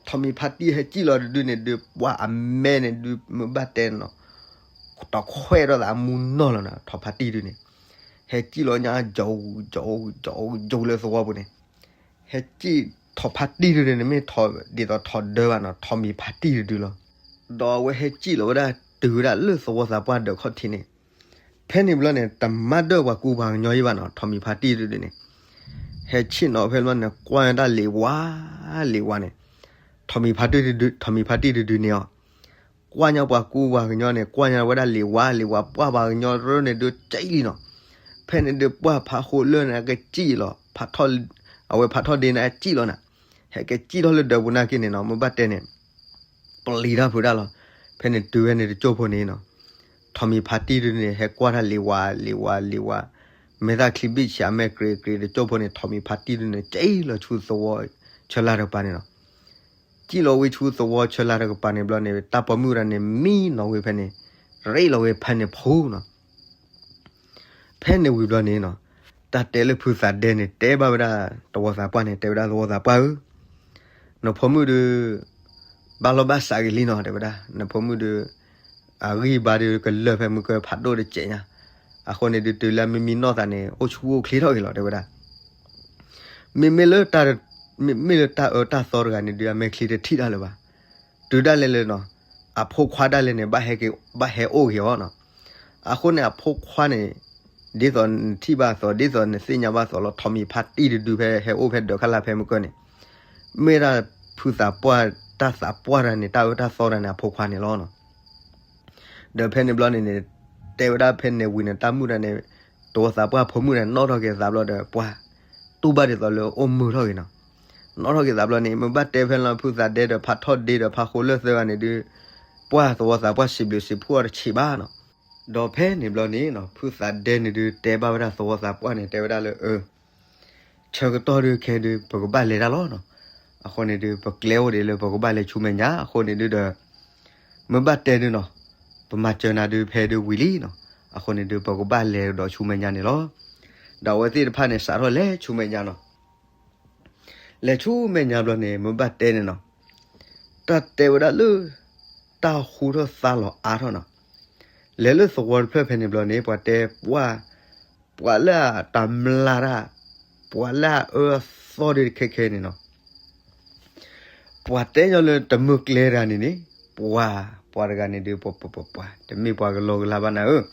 ထိးမံၤဖးတံၢ်ဟဲစံၣ်လီၤတဒုန့ၣ်ဒုး ပှၤအမဲန့ၣ်ဒုး မ့ၢ်ဘၣ်တဲန့ၣ်နီၤ, တခွဲးထီၣ်သးအမူနီၢ်လီၤနီၤ ထိးဖးတံၢ်ဒုးန့ၣ်, ဟဲစံၣ်လီၤညါ ကၠိကၠိကၠိကၠိလၢသဝီပူၤန့ၣ်, ဟဲစံၣ်ထိးဖးတံၢ်ဒုးန့ၣ် မ့ၢ်ဒ်သိးထိးဒၢဘၣ်နီၤ ထိးမံၤဖးတံၢ်တဒုလီၤ, ဒီးအဝဲဟဲစံၣ်လီၤဝဲဒၣ်တုၤဝဲဒၣ်လၢသဝီသးပှၢ်ဒၢးခီၣ်ထံးန့ၣ်, ဖဲန့ၣ်ဘျီန့ၣ် တမၤဒၢပှၤကူပှၤကညီယံၣ်ဘၣ်နီၤ ထိးမံၤဖးတံၢ်တဒုန့ၣ်, ဟဲဆ့ၣ်နီၤဖဲဘျီန့ၣ် ကွၢ်ညါတၢ်လံၤဝါလံၤဝါန့ၣ်, ထိးမံၤဖးတံၢ်တဒုန့ၣ်အီၤ, ကွၢ်ညါပှၤကူပှၤကညီန့ၣ် ကွၢ်ညါဝဲဒၣ်လံၤဝါလံၤဝါ ပှၢ်ပှၤကညီတရၢန့ၣ်ဒုးကၠံၣ်လံနီၤ, ဖဲန့ၣ်ဒုးပှၢ်ဖးဃိလၢန့ၣ် အကစံၣ်လီၤ, အဝဲဖးထီၣ်ဒ့န့ၣ် အစံၣ်လီၤနၤ, ဟဲကစံၣ်ထီၣ်လၢဒၢးပူၤနာ်က့န့ၣ်နီၤ မ့ၢ်ဘၣ်တဲန့ၣ် ပျံၤတၢ်ဖုးတၢ်လီၤ, ဖဲန့ၣ်တုၤဝဲန့ၣ်တကၠိၢ်ဖိန့ၣ်နီၤ, ထိးမံၤဖးတံၢ်ဒုန့ၣ် ဟဲကွၢ်တၢ်လံၤဝါလံၤဝါလံၤဝါ, မဲာ်သၣ်ချံဘံၣ်ဆးမဲာ်ကြ့းကြ့းတကၠိၢ်ဖိန့ၣ် ထိးမံၤဖးတံၢ်ဒုန့ၣ် ကၠံၣ်လီၤဆူသဝီဆၢလၢ်တကပၤန့ၣ်နီၤ, ကၠံၣ်လီၤဝံၤဆူသဝီဆၢလၢ်တကပၤန့ၣ်ဘျီန့ၣ် တၢ်ပိာ်မုၣ်တဂၤန့ၣ် မံနီၤဝဲဖဲန့ၣ်, ရ့းလီၤဝဲဖဲန့ၣ်ဖုနီၤ ဖဲန့ၣ်ဝံၤဘျီန့ၣ်နီၤ, တၢ်တဲလၢဖုသးဒဲန့ၣ် တဲဘၣ်ဝဲဒၣ်သဝီသးပှၢ်န့ၣ် တဲဝဲဒၣ်သဝီသးပှၢ်ဧၢ, နဖိမုၣ်ဒုး ဘၣ်လီၢ်ဘၣ်စးက့ၤလံနီၤ တဲဝဲဒၣ် နဖိမုၣ်ဒုး အဂံၢ်အဘါဒုးကလၢာ်ဖဲမုၢ်ကၢဖးဒိၣ်တစဲးညါ, အဃိန့ၣ်ဒုးတုၤလၢမ့မံနီၢ်သးန့ၣ် အိၣ်ဆူၣ်အိၣ်ချ့ထီၣ်က့ၤလီၤ တဲဝဲဒၣ် မ့မ့ၢ်လၢတၢ်, မ့မ့ၢ်လၢတၢ်အၢတၢ်သီတဂၤန့ၣ်ဒုး အမဲာ်ချံတထံၣ်တၢ်လၢၤဘၣ်. တုၤဒၣ်လဲာ်လၢနီၤ, အဖိခွါဒၣ်လဲာ်န့ၣ် ဘၣ်ဟဲက့ၤ, ဘၣ်ဟဲအိၣ်က့ၤအီၤနီၤ. အဃိန့ၣ် အဖိခွါန့ၣ် ဒ်သိးနထံၣ်ဘၣ်အသိး, ဒ်သိးနသ့ၣ်ညါဘၣ်အသိးလီၤ, ထိးမံၤဖါတံၢ်တဒုဖဲဟဲအိၣ်ဖဲဒၢးခါလၢ်ဖဲမုၢ်ကၢန့ၣ်, မ့ၢ်ဒၣ်ဖုသးပှၢ်, တၢ်သးပှၢ်တဂၤန့ၣ် တၢ်အၢတၢ်သီတဂၤန့ၣ် အဖိခွါန့ၣ်လီၤနီၤ. ဒီးဖဲန့ၣ်ဘျီန့ၣ်န့ၣ်, တဲဝဲဒၣ်ဖဲန့ၣ်ဝံၤန့ၣ် တၢ်မုၣ်တဂၤန့ၣ်, တဝီသးပှၢ်ဖိမုၣ်န့ၣ် နီၣ်ထီၣ်က့ၤသးဘျီဒီး ပှၤ, တူၢ်ဘၣ်ဒ်သိးလၢအိၣ်မုာ်ထီၣ်က့ၤနီၤ. နီၣ်ထီၣ်က့ၤသးဘျီန့ၣ် မ့ၢ်ဘၣ်တဲဖဲလီၤ ဖုသးဒဲဒီးဖးထီၣ်ဒ့ဒီးဖးဃိလၢၢ်သၢဂၤန့ၣ်ဒုး, ပှၤသဝီသးပှၢ်စံးဘျုးစံးဖှိၣ်အီၤတဆံးဘၣ်နီၤ. ဒီးဖဲန့ၣ်ဘျီန့ၣ်နီၤ ဖုသးဒဲန့ၣ်ဒုး တဲဘၣ်ဝဲဒၣ်သဝီသးပှၢ်န့ၣ် တဲဝဲဒၣ်လၢ အၢ ဆၢကတီၢ်ဒုးခဲဒုး ပကဘၣ်လဲၤတၢ်လီၤနီၤ. အဃိန့ၣ်ဒုး ပကျဲအိၣ်ဒံးလၢပကဘၣ်လဲၤဆူမဲာ်ညါ အဃိန့ၣ်ဒုးဒီး မ့ၢ်ဘၣ်တဲဒုးနီၤ, ပမၤစၢၤနၤဒုးဖဲဒုးဝံၤလံနီၤ. အဃိန့ၣ်ဒုး ပကဘၣ်လဲၤဒီးဆူမဲာ်ညါန့ၣ်လီၤ. ဒီးအဝဲသ့ၣ်တဖၣ်န့ၣ် စးထီၣ်လဲၤဆူမဲာ်ညါနီၤ. လဲၤဆူမဲာ်ညါဘျီန့ၣ် မ့ၢ်ဘၣ်တဲန့ၣ်နီၤ, တၢ်တဲဝဲဒၣ်လၢ တၢ်ဃူထီၣ်သါလီၤအါထီၣ်နီၤ. လဲၤလၢသဝီတဖျၢၣ်ဖဲန့ၣ်ဘျီန့ၣ် ပှၤတဲပှၢ်, ပှၤလၢအတမျၢ်တၢ်, ပှၤလၢအအၢအသီဒုးတခဲခဲန့ၣ်နီၤ. ပှၤတဲညီလၢတမုၢ်ကျဲတဂၤန့ၣ်န့ၣ်, ပှၤ, ပှၤတဂၤန့ၣ်ဒုး ပှၤ, ပှၤ, ပှၤ, ပှၤ, တမ့ၢ်ပှၤကလီကလါဘၣ်နၤဧၢ.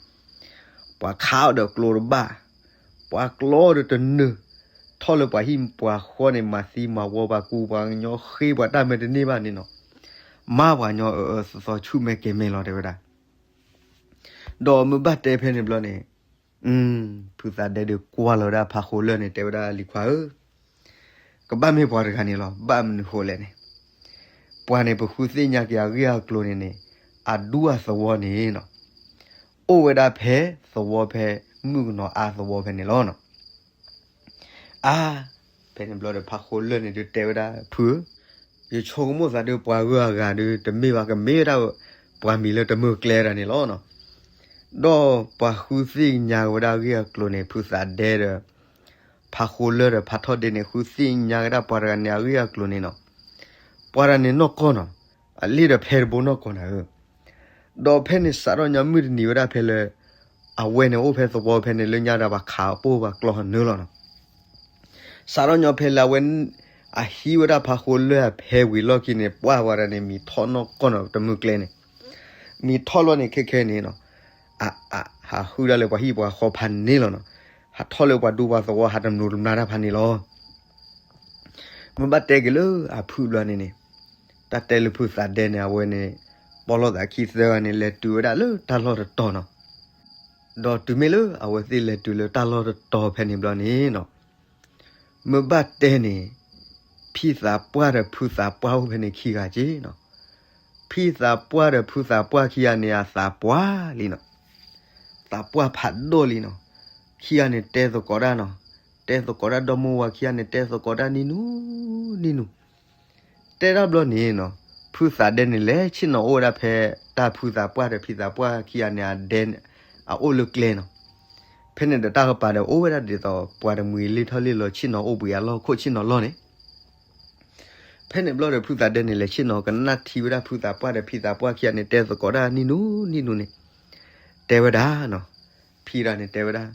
ပှၤခးအီၤဒီးကျိတဘၣ်, ပှၤကျီအီၤဒီးတနၢၤ, ထီၣ်လၢပှၤဟံၣ်ပှၤဃီန့ၣ် မၤသံမၤဝီပှၤကူပှၤကညီ ဃ့ပှၤတၢ်မဲာ်တန့ၢ်ဘၣ်န့ၣ်နီၤ. မါပှၤကညီအၢအၢသီသီဆူၣ်မဲာ်ကဲၤမဲာ်လီၤ တဲဝဲဒၣ်. ဒီးမ့ၢ်ဘၣ်တဲဖဲန့ၣ်ဘျီန့ၣ်, ဖုသးဒဲဒုးကွၢ်လီၤဝဲဒၣ်ဖးဃိလၢၢ်န့ၣ် တဲဝဲဒၣ်လံၤခွါဧၢ, ကဘၣ်မ့ၢ်ပှၤတဂၤန့ၣ်လီၤ. ဘၣ်မနုၤဃိလဲၣ်န့ၣ်, ပှၤန့ၣ် ပဃုသ့ၣ်ညါက့ၤအဂ့ၢ်အကျိၤန့ၣ်န့ၣ်, အဒူအသဝီန့ၣ်နီၤ, အိၣ်ဝဲဒၣ်ဖဲသဝီဖဲမုၣ်ကနီၤအါသဝီဖဲန့ၣ်လီၤနီၤ. အါ, ဖဲန့ၣ်ဘျီဒီးဖးဃိလၢၢ်န့ၣ်ဒုးတဲဝဲဒၣ် ဖုဧၢ, ယဆိကမိၣ်သးဒုးပှၤဂုၤအဂၤဒုး တမ့ၢ်ဘၣ် ကမ့ၢ်ဝဲဒၣ်ပှၤမံၤလၢတမုၢ်ကျဲတဂၤန့ၣ်လီၤနီၤ. ဒီးပှၤဃုသ့ၣ်ညါဝဲဒၣ်အဂ့ၢ်အကျိၤန့ၣ် ဖုသးဒဲဒီး ဖးဃိလၢၢ်ဒီးဖးထီၣ်ဒ့န့ၣ် ဃုသ့ၣ်ညါဝဲဒၣ်ပှၤတဂၤန့ၣ်အဂ့ၢ်အကျိၤန့ၣ်နီၤ. ပှၤတဂၤန့ၣ်နီၢ်ကီၢ်နီၤ, အလ့ၣ်ဒီးဖဲတဘိနီၢ်ကီၢ်နၤဧၢ, ဒီးဖဲန့ၣ်စးထီၣ်ညီမုၢ်တနံၤဝဲဒၣ်ဖဲလၢ အဝဲန့ၣ်အိၣ်ဖဲသဝီဖဲန့ၣ်လၢညါဒီးပှၤခးပိၢ်ပှၤကျီနၢလီၤနီၤ. စးထီၣ်ညီဖဲလၢအဝဲ အဟံးဝဲဒၣ်ဖးဃိလၢအဖဲဝံၤလီၢ်ခံန့ၣ် ပှၢ်ဝဲဒၣ်န့ၣ် မံၤထီၣ်နီၢ်ကီၢ်နီၤ တမုၢ်ကျဲန့ၣ်, မံၤထီၣ်လီၤန့ၣ် ခဲခဲန့ၣ်နီၤ, အဟးဃုဒၣ်လၢပှၤဟံၣ်ပှၤဃီဖးန့ၣ်လီၤနီၤ, ဟးထီၣ်လၢပှၤဒူပှၤသဝီ ဟးတမျိးတမျာ်တၢ်ဖးန့ၣ်လီၤ. မ့ၢ်ဘၣ်တဲက့ၤလၢအဖုၣ်ဘျီန့ၣ်န့ၣ်, တၢ်တဲလၢဖုသးဒဲန့ၣ် အဝဲန့ၣ် ပီၣ်လိာ်သးခံသၢဂၤန့ၣ် လဲၤတုၤဝဲဒၣ်လၢတၢ်လီၢ်တတီၤနီၤ. ဒီးတုၤမ့ၢ်လၢအဝဲသ့ၣ်လဲၤတုၤလၢတၢ်လီၢ်တတီၤဖဲန့ၣ်ဘျီန့ၣ်နီၤ, မ့ၢ်ဘၣ်တဲန့ၣ်, ဖံသးပှၢ်ဒီးဖုသးပှၢ်အိၣ်ဖဲန့ၣ်ခံဂၤက့နီၤ. ဖံသးပှၢ်ဒီးဖုသးပှၢ်ခံဂၤန့ၣ် အသးပှၢ်လံနီၤ. သးပှၢ်ဖးဒိၣ်လံနီၤ. ခံဂၤန့ၣ်တဲသကိးတၢ်နီၤ. တဲသကိးတၢ် ဒီမါဝၤခံဂၤန့ၣ် တဲသကိးတၢ်နံၣ်နူနံၣ်နူ. တဲတၢ်ဘျီန့ၣ်နီၤ, ဖုသးဒဲန့ၣ် လဲၤဆ့ၣ်နီၤအိၣ်ဝဲဒၣ်ဖဲတၢ်ဖုသးပှၢ်ဒီးဖံသးပှၢ်ခံဂၤန့ၣ် အဒဲ အအိၣ်လၢကျဲနီၤ. ဖဲန့ၣ်ဒီးတၢ်ကပၤဒီးအိၣ်ဝဲဒၣ်ဒ်သိး ပှၤတမှံၤလ့ၣ်ထီၣ်လ့ၣ်လီၤဆ့ၣ်နီၤအိၣ်ဘှံးအလီၢ်ခိၣ်ဆ့ၣ်နီၤလီၢ်န့ၣ်. ဖဲန့ၣ်ဘျီဒီးဖုသးဒဲန့ၣ် လဲၤဆ့ၣ်နီၤကနၣ်ထံဝဲဒၣ်ဖုသးပှၢ်ဒီးဖံသးပှၢ်ခံဂၤန့ၣ် တဲသကိးတၢ်နံၣ်နူနံၣ်နူန့ၣ်, တဲဝဲဒၣ်နီၤ, ဖံတဂၤန့ၣ်တဲဝဲဒၣ်,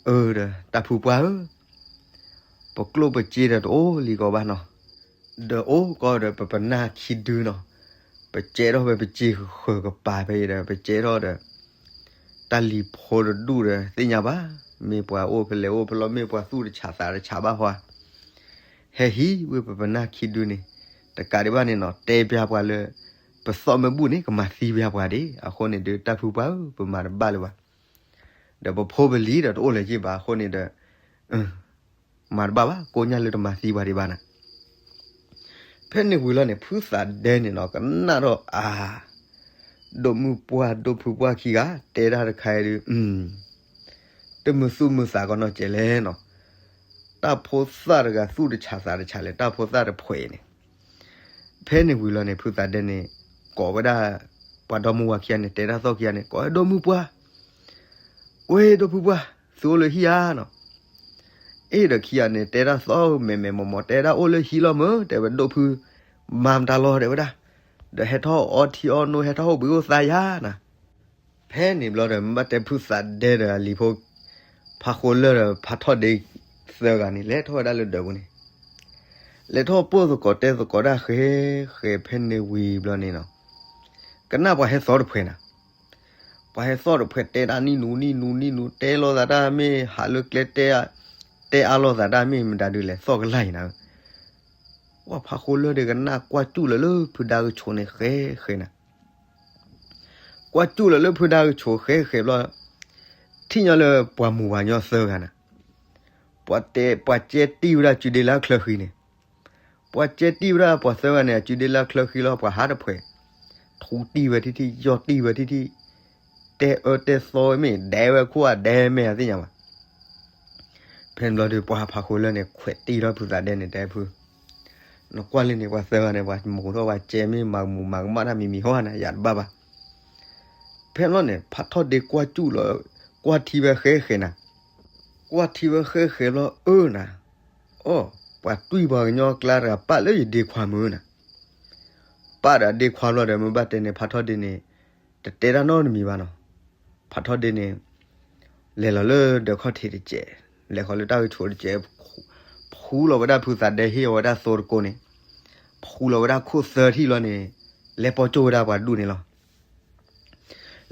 အၢ ဒီးတၢ်ဖုပှၢ်ဧၢ, ပကျိၣ်ပစ့ဒီးတအိၣ်လံကီးဘၣ်နီၤ. ဒီးအိၣ်ကီးဒီးပပနၢ်ခံဒုနီၤ, ပကဲထီၣ်ဖဲပစ့ဃၢၤကပၤဖဲအံၤဒီး ပကဲထီၣ်ဒီး တၢ်လံၤဖိတဒူၣ်ဒီးသ့ၣ်ညါဘၣ်, မ့ၢ်ပှၤအိၣ်ဖဲလဲၣ်အိၣ်ဖဲလဲၣ် မ့ၢ်ပှၤသူၣ်တဆးသးတဆးဘၣ်ဟီဧါ. ဟဲဟံးဝဲပပနၢ်ခံဒုန့ၣ်, တကးဒံးဘၣ်န့ၣ်နီၤ တဲပျၢ်ပှၤလၢ ပသီၣ်မ့ၢ်ဘူၣ်န့ၣ် ကမၤသံပျၢ်ပှၤဒံး, အဃိန့ၣ်ဒီးတၢ်ဖုပှၢ်ဧၢ ပမၤတဘၣ်လၢၤဘၣ်. ဒီးပဖိပလံၤဒီးတအိၣ်လၢၤက့ၢ်ဘၣ်အဃိန့ၣ်ဒီး မၤတဘၣ်ဘၣ် ကိညၢ်လၢတမၤသံပှၤဒံးဘၣ်နၤ. ဖဲန့ၣ်ဝံၤလီၤန့ၣ် ဖုသးဒဲန့ၣ်နီၤ ကနၣ်ထီၣ်အါ, ဒိၣ်မုၢ်ပှၢ်ဒိၣ်ဖုပှၢ်ခံဂၤ တဲဒၣ်တခါအံၤဒုး တမုာ်သူၣ်မုာ်သးကီးနီတစဲးလဲၣ်နီၤ. တၢ်ဖိသၣ်တဂၤသူၣ်တဆးသးတဆးလဲၣ် တၢ်ဖိသၣ်တဖှဲးန့ၣ်. ဖဲန့ၣ်ဝံၤလီၤန့ၣ် ဖုသးဒဲန့ၣ် ကိးဝဲဒၣ် ပှၤဒီမါဝၤခံဂၤန့ၣ် တဲတၢ်သီၣ်ခံဂၤန့ၣ် ကိးဝဲဒိၣ်မုၢ်ပှၢ်, ဝဲဒိၣ်ဖုပှၢ် သုအိၣ်လၢဟံၣ်ဧါနီၤ. အ့ၣ်ဒီးခံဂၤန့ၣ် တဲတၢ်သီၣ်မဲာ်မဲာ်မီၢ်မီၢ် တဲဒၣ်အိၣ်လၢဟံၣ်လီၤမၢ် တဲဝဲဒိၣ်ဖု, မၤမတၤလီၤတဲဝဲဒၣ်, ဒီးဟဲထီၣ်အီထံအီနိ ဟဲထီၣ်အိၣ်ဘှံးအိၣ်သါယါနၤ. ဖဲန့ၣ်ဘျီဒီး မ့ၢ်ဘၣ်တဲဖုသးဒဲဒီးအလံၤဖိ ဖးဃိလၢၢ်ဒီးဖးထီၣ်ဒ့သၢဂၤန့ၣ် လဲၤထီၣ်ဝဲဒၣ်လၢဒၢးပူၤန့ၣ်, လဲၤထီၣ်ပိၢ်သကိးတဲသကိးတၢ်ဃဲဃဲဖဲန့ၣ်ဝံၤဘျီန့ၣ်နီၤ, ကနၣ်ပှၤဟဲသီၣ်တဖှဲးနၤ. ပှၤဟဲသီၣ်တဖှဲးတဲတၢ်နံၣ်နူနံၣ်နူနံၣ်နူ တဲလိာ်သးတၢ်မ့ၢ်ဟးလၢကျဲ တဲအါလိာ်သးတၢ်မ့ၢ်မတၤဒုးလဲၣ် သီၣ်ကလၢ်အံၤနၤ. ပှၤဖးဃိလၢၢ်ဒီးကနၣ်ကွၢ်စူၣ်လၢလၢဖုဒါကဆိးန့ၣ်ဃဲဃဲနၤ. ကွၢ်စူၣ်လၢလၢဖုဒါကဆိးဃဲဃဲဘျီ, ထံၣ်ညီလၢပှၤမုၢ်ပှၤညီသၢဂၤနၤ. ပှၤတဲ ပှၤကဲတံၢ်ဝဲဒၣ်စုဒ့လၢအချၢဃံန့ၣ်, ပှၤကဲတံၢ်ဝဲဒၣ်ပှၤသၢဂၤန့ၣ် အစုဒ့လၢအချၢဃံလီၤ ပှၤဟးတဖှဲး, ထူတံၢ်ဝဲထံထံ ယီၢ်တံၢ်ဝဲထံထံ, တဲအၢတဲသီဝဲမ့ၢ် ဒဲဝဲခိၣ်အဒဲမဲာ်အသ့ၣ်ညါဘၣ်. ဖဲန့ၣ်ဘျီဒီး ပှၤဖးဃိလၢၢ်န့ၣ် ခွဲးတံၢ်ထီၣ်ဖုသးဒဲန့ၣ် တဲဖု, နကွၢ်လံန့ၣ် ပှၤသၢဂၤန့ၣ် ပှၤမူးထီၣ်ပှၤကဲမ့ၢ် မၤမူးမၤကမၣ်တၢ်မံၤမံၤဟီနၤ ယၤတဘၣ်ဘၣ်. ဖဲန့ၣ်ဘျီန့ၣ် ဖးထီၣ်ဒ့ကွၢ်စူၣ်လီၤ, ကွၢ်ထံဝဲဃဲဃဲနၤ. ကွၢ်ထံဝဲဃဲဃဲဘျီ အၢနၤ, အိၣ် ပှၤတွံၢ်ပှၤကညီအကျါတဂၤ ပာ်လၢယဒ့ခွါမုၢ်နၤ. ပာ်ဒီးအဒ့ခွါဘျီဒီး မ့ၢ်ဘၣ်တဲန့ၣ် ဖးထီၣ်ဒ့န့ၣ် တတဲတၢ်နီတမံၤဘၣ်နီၤ. ဖးထီၣ်ဒ့န့ၣ် လဲၤလီၤလၢဒၢးခီၣ်ထံးတစဲး, လဲၤဃီၤလၢတၢ်ဂုၢ်ဆိးတစဲး, ဖူလီၤဝဲဒၣ်ဖုသးဒဲဟ့ၣ်အီၤဝဲဒၣ်သိတကိးန့ၣ်, ဖူလီၤဝဲဒၣ်ခိၣ်သၢထံၣ်လီၤန့ၣ်, လဲၤပိာ်ကၠိၣ်ဝဲဒၣ်ပှၤတဒူၣ်န့ၣ်လီၤ.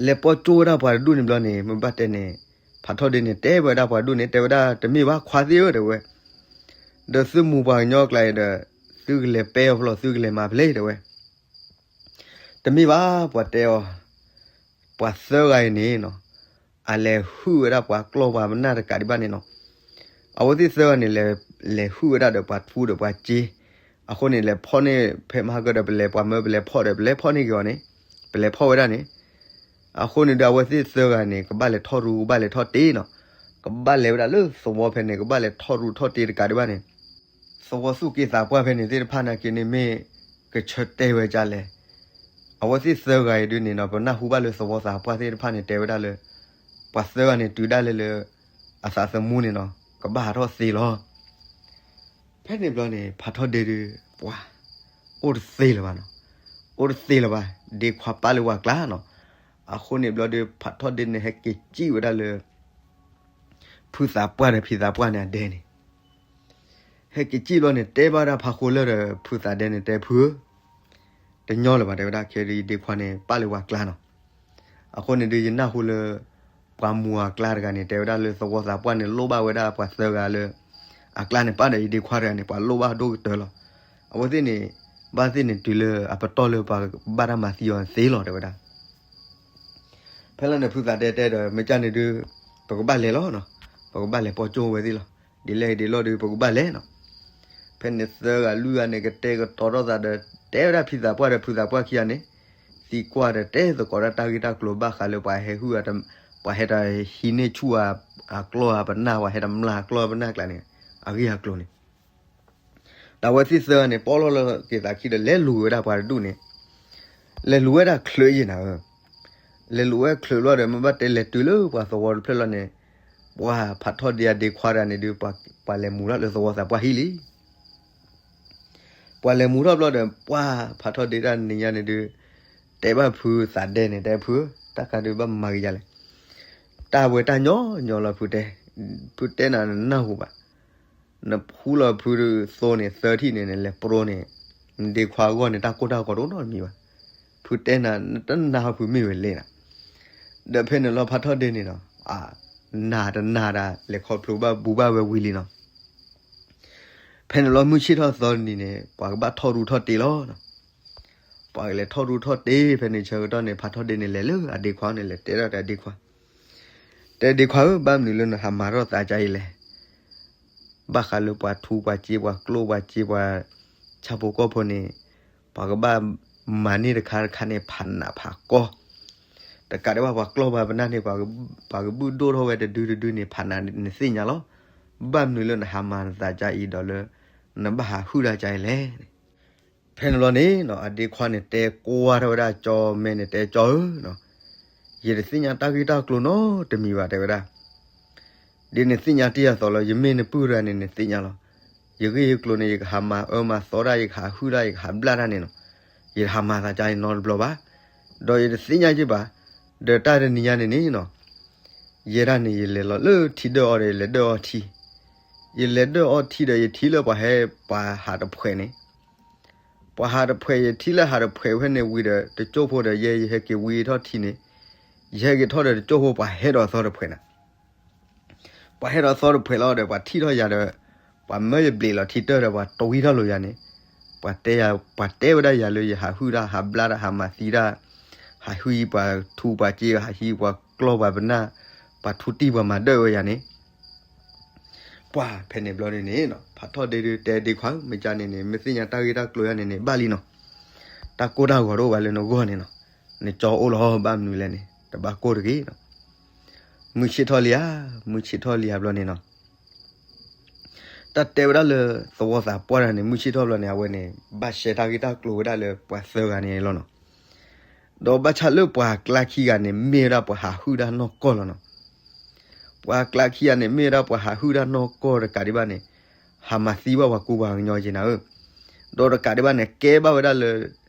လဲၤပိာ်ကၠိၣ်ဝဲဒၣ်ပှၤတဒူၣ်န့ၣ်ဘျီန့ၣ် မ့ၢ်ဘၣ်တဲန့ၣ် ဖးထီၣ်ဒ့န့ၣ် တဲဝဲဒၣ်ပှၤတဒူၣ်န့ၣ် တဲဝဲဒၣ် တမ့ၢ်ဘၣ်ခွါသ့ၣ်ဧၢ တဲဝဲ, ဒီးသုမူးပှၤကညီအကျါအံၤဒီး သုကလဲၤပဲအီၤဖျီၣ် သုကလဲၤမၤဖဲလဲၣ် တဲဝဲ. တမ့ၢ်ဘၣ် ပှၤတဲအီၤ, ပှၤသၢဂၤအံၤန့ၣ်နီၤ, အလဲၤဟုၣ်ဝဲဒၣ်ပှၤကျီၢ်ပှၤပနၢ်တကးဒံးဘၣ်န့ၣ်နီၤ. အဝဲသ့ၣ်သၢဂၤန့ၣ် လဲၤဟုၣ်ဝဲဒၣ်ဒီးပှၤထူဒီးပှၤစ့, အဃိန့ၣ် လဲၤဖီၣ်န့ၢ် ဖဲမဟါကဒီး ပလဲၤပှၤမၢ ပလဲၤဖီၣ်ဒီး ပလဲၤဖီၣ်န့ၢ်က့ၤအီၤန့ၣ်, ပလဲၤဖီၣ်ဝဲဒၣ်န့ၣ်. အဃိန့ၣ်ဒီး အဝဲသ့ၣ်သၢဂၤန့ၣ် ကဘၣ်လဲၤထီၣ်ရူ ကဘၣ်လဲၤထီၣ်တ့ၢ်နီၤ, ကဘၣ်လဲၤဝဲဒၣ်လၢသဝီဖဲန့ၣ် ကဘၣ်လဲၤထီၣ်ရူထီၣ်တ့ၢ်တကးဒံးဘၣ်န့ၣ် သဝီသူၣ်က့သးပှၢ်ဖဲန့ၣ်သ့ၣ်တဖၣ်နာ်က့န့ၣ် မ့ၢ်ကဆၢတဲာ်ဝဲဒ်လဲၣ်. အဝဲသ့ၣ်သၢဂၤအံၤဒုးန့ၣ်နီၤ ပနၢ်ဟူဘၣ်လၢသဝီသးပှၢ်သ့ၣ်တဖၣ်န့ၣ် တဲဝဲဒၣ်လၢ ပှၤသၢဂၤန့ၣ် တုၤဒၣ်လဲာ်လၢ အသးသမူန့ၣ်နီၤ ကဘၣ်ဟးထီၣ်သ့လီၤ. ဖဲန့ၣ်ဘျီန့ၣ် ဖးထီၣ်ဒ့ဒုး ပှၤ အိၣ်တသ့လၢၤဘၣ်နီၤ. အိၣ်တသ့လၢၤဘၣ်, ဒ့ခွါပာ်လၢပှၤကျါနီၤ. အဃိန့ၣ်ဘျီဒီး ဖးထီၣ်ဒ့န့ၣ် ဟဲက့ၤစံၣ်ဝဲဒၣ်လၢ ဖုသးပှၢ်ဒီးဖံသးပှၢ်န့ၣ်အဒဲန့ၣ်, ဟဲက့ၤစံၣ်ဘျီန့ၣ် တဲဘၣ်ဒၣ်ဖးဃိလၢဒီး ဖုသးဒဲန့ၣ် တဲဖုဧၢ, တညီလၢၤဘၣ် တဲဝဲဒၣ် ခဲဒယဒ့ခွါန့ၣ် ပာ်လၢပှၤကျါနီၤ. အဃိန့ၣ်ဒီး ယနၢ်ဟူလၢ ပှၤမူၤအကျါတဂၤန့ၣ် တဲဝဲဒၣ်လၢသဝီသးပှၢ်န့ၣ် လိၣ်ဘၣ်ဝဲဒၣ်ပှၤသၢဂၤလၢ အကျါန့ၣ် ပာ်ဒီးယဒ့ခွါတဂၤန့ၣ် ပှၤလိၣ်ဘၣ်ဒိၣ်ကတၢၢ်လီၤ. အဝဲသ့ၣ်န့ၣ် ဘၣ်သ့ၣ်န့ၣ်တုၤလၢအပတီၢ်လၢပှၤဘၣ်တၢ်မၤသံအီၤသ့လီၤ တဲဝဲဒၣ်. ဖဲလီၤန့ၣ် ဖုသးဒဲတဲဒီး မ့ၢ်ကၢ်န့ၣ်ဒုး ပကဘၣ်လဲၤလီၤနီၤ, ပကဘၣ်လဲၤပီၣ်ကၠိဝဲသ့ၣ်လီၤ. ဒ်လဲၣ်ဒ်လဲၣ်ဒီး ပကဘၣ်လဲၤနီၤ. ဖဲန့ၣ်သၢဂၤလွံၢ်ဂၤန့ၣ် ကတဲာ်ကတီၤထီၣ်သးဒီး တဲဝဲဒၣ်ဖံသးပှၢ်ဒီးဖုသးပှၢ်ခံဂၤန့ၣ် သံကွၢ်ဒီးတဲသကိးဒၣ်တၢ်ဂ့ၢ်တၢ်ကျိၤဘၣ်ဃးလၢပှၤဟဲဟုၣ်, ပှၤဟဲတဟံးန့ၢ်ဆူၣ်အကျီၢ်အပနၢ်, ပှၤဟဲတမျၢ်အကျီၢ်အပနၢ်ကျါန့ၣ် အဂ့ၢ်အကျိၤန့ၣ် ဒီးအဝဲသ့ၣ်သၢဂၤန့ၣ် ပီၣ်လီၤလၢက့ၤသးခံဒီး လဲၤလူၤဝဲဒၣ်ပှၤတဒူၣ်န့ၣ်, လဲၤလူၤဝဲဒၣ်ချုးယံၤနၤဧၢ, လဲၤလူၤဝဲချုးလီၤဒီး မ့ၢ်ဘၣ်တဲလဲၤတုၤလၢပှၤသဝီတဖျၢၣ်လီၤန့ၣ်, ပှၤဖးထီၣ်ဒ့အဒ့ခွါတဂၤန့ၣ်ဒုး ပှၤလဲၤမူၤထီၣ်လၢသဝီသးပှၢ်ဟံၣ်လံ. ပှၤလဲၤမူၤထီၣ်ဘျီဒီး ပှၤဖးထီၣ်ဒ့တၢ်နံၤညါန့ၣ်ဒုး တဲဘၣ်ဖုသးဒဲန့ၣ် တဲဖုဧၢ, တၢ်ခါဒုးဘၣ်မၤက့ၤယၤလဲၣ်. တၢ်ဝဲတၢ်ညီညီလီၤဖုတဲ, ဖုတဲနၤနနၢ်ဟူဘၣ်. နဖူလီၤဖုသိန့ၣ် သၢထံၣ်န့ၣ် နလဲၤပျိန့ၣ် နဒ့ခွါအဂီၢ်န့ၣ် တၢ်ကိၢ်တၢ်ဂီၤတအိၣ်နီတမံၤဘၣ်. ဖုတဲနၤ နတနာ်ဟီဖုမ့ၢ်ဝဲလဲၣ်နၤ. ဒီးဖဲန့ၣ်လီၤဖးထီၣ်ဒ့န့ၣ်နီၤ, အါ, နၤတနာ်ဒၣ် လဲၤခီဖျိဘၣ်ဘူးဘၣ်ဝဲဝံၤလံနီၤ. ဖဲန့ၣ်လီၤမုၢ်ဆ့ၣ်ထီၣ်သီနံၤန့ၣ် ပှၤကဘၣ်ထီၣ်ရူထီၣ်တ့ၢ်လီၤ. ပှၤကလဲၤထီၣ်ရူထီၣ်တ့ၢ်ဖဲန့ၣ်ဆၢကတီၢ်န့ၣ် ဖးထီၣ်ဒ့န့ၣ်လဲၤလၢအဒ့ခွါန့ၣ် လဲၤတဲဒၣ်ဒီးအဒ့ခွါ, တဲဒ့ခွါဧၢ, ဘၣ်မနုၤလၢနဟးမၤထီၣ်သးကါအံၤလဲၣ်. ဘၣ်ဃးလၢပှၤထူပှၤစ့ပှၤကျိၣ်ပှၤစ့ပှၤ ဆၣ်ဖိကီၢ်ဖိန့ၣ် ပှၤကဘၣ်မၤန့ၢ်တခါတခါန့ၣ် ဖးနးဖးကီ, တကးဒံးဘၣ်ပှၤကျီၢ်ပှၤပနၢ်န့ၣ် ပှၤကဘုၣ်ဒိၣ်ထီၣ်ဝဲတဒုတဒုန့ၣ် ဖးနးနသ့ၣ်ညါလီၤ. ဘၣ်မနုၤလၢနဟးမၤနသးကါအံၤဒီးလၢ နဘၣ်ဟးဟုၣ်တၢ်ကါအံၤလဲၣ်. ဖဲန့ၣ်လီၤန့ၣ်နီၤ အဒ့ခွါန့ၣ်တဲကွၢ်ထီၣ်ဝဲဒၣ်ကၠီမဲန့ၣ် တဲကၠီဧၢနီၤ, ယတသ့ၣ်ညါတၢ်ဂ့ၢ်တၢ်ကျိၤနီတမံၤဘၣ် တဲဝဲဒၣ်. ဒ်နသ့ၣ်ညါတ့ၢ်အသိးလီၤ, ယမ့ၢ်နပုၢ်တဂၤန့ၣ် နသ့ၣ်ညါလီၤ. ယဂ့ၢ်ယကျိၤန့ၣ် ယကဟးမၤအၢမၤသီတၢ်, ယကဟးဟုၣ်တၢ်, ယကဟးဘျၣ်တၢ်န့ၣ်နီၤ, ယတဟးမၤသးကါအံၤနီတဘျီဘၣ်. ဒီးယတသ့ၣ်ညါက့ၤဘၣ်, ဒီးတၢ်တနံၤညါန့ၣ်န့ၣ်နီၤ, ယဲဒၣ်န့ၣ် ယလဲၤလီၤလၢထံဒၢၣ်အီၤဒီး ယလဲၤဒၢၣ်အီထံ, ယလဲၤဒၢၣ်အီထံဒီး ယထံၣ်လၢပှၤဟဲပှၤဟးတဖှဲးန့ၣ် ပှၤဟးတဖှဲး ယထံၣ်လၢဟးတဖှဲးဖဲန့ၣ်ဝံၤဒီး တကၠိၢ်ဖိဒီး ယဲယဟဲက့ၤဝံၤထီၣ်ထံန့ၣ်, ယဟဲက့ၤထီၣ်ဒီး တကၠိၢ်ဖိပှၤဟဲဒီးသီတဖှဲးနၤ, ပှၤဟဲဒီးသီတဖှဲးလီၤဒီး ပှၤထံၣ်ထီၣ်ယၤဒီး ပှၤမၢယဘျ့းလီၤထံတၢၢ်ဒီး ပှၤတဝံထီၣ်လိာ်ယၤန့ၣ်, ပှၤတဲယၤ, ပှၤတဲဝဲဒၣ်ယၤလၢယဟးဟုၣ်တၢ် ဟးဘျါတၢ် ဟးမၤသံတၢ်, ဟးဟံးပှၤထူပှၤစ့, ဟးဟံးပှၤကျီၢ်ပှၤပနၢ်, ပှၤထူတံၢ်ပှၤမၤဒၢၣ်ဝဲယၤန့ၣ် ပှၤဖဲန့ၣ်ဘျီန့ၣ်န့ၣ် ဖးထီၣ်ဒ့ဒုးတဲဒ့ခွါဧၢ, မ့ၢ်ကါန့ၣ်န့ၣ် မ့ၢ်သ့ၣ်ညါတၢ်ဂ့ၢ်တၢ်ကျိၤယၤန့ၣ်န့ၣ် ဘၣ်လံနီၤ, တၢ်ကိၢ်တၢ်ဂီၤတအိၣ်ဘၣ်လၢနဂီၢ်န့ၣ်နီၤ, နကၠီအိၣ်လီၤ ဘၣ်မနုၤလဲၣ်န့ၣ် တဘၣ်ကိၢ်တဂ့ၤနီၤ. မုၢ်ဆ့ၣ်ထီၣ်လံဧါ, မုၢ်ဆ့ၣ်ထီၣ်လံဧါဘျီန့ၣ်နီၤ တၢ်တဲဝဲဒၣ်လၢသဝီသးပှၢ်တဂၤန့ၣ် မုၢ်ဆ့ၣ်ထီၣ်ဘျီန့ၣ် အဝဲန့ၣ်ဘၣ်ရှဲတၢ်ဂ့ၢ်တၢ်ကျိၤဝဲဒၣ်လၢပှၤသၢဂၤန့ၣ်လီၤနီၤ. ဒီးဘၣ်ဆၣ်လၢပှၤကျါခံဂၤန့ၣ် မ့ၢ်ဝဲဒၣ်ပှၤဟးဟုၣ်တၢ်နီၢ်ကီၢ်လီၤနီၤ. ပှၤကျါခံဂၤန့ၣ် မ့ၢ်ဝဲဒၣ်ပှၤဟးဟုၣ်တၢ်နီၢ်ကီၢ်တကးဒံးဘၣ်န့ၣ် ဟးမၤသံဘၣ်ပှၤကူပှၤကညီယံၤနၤဧၢ, ဒီးတကးဒံးဘၣ်န့ၣ် ကဲဘၣ်ဝဲဒၣ်လၢ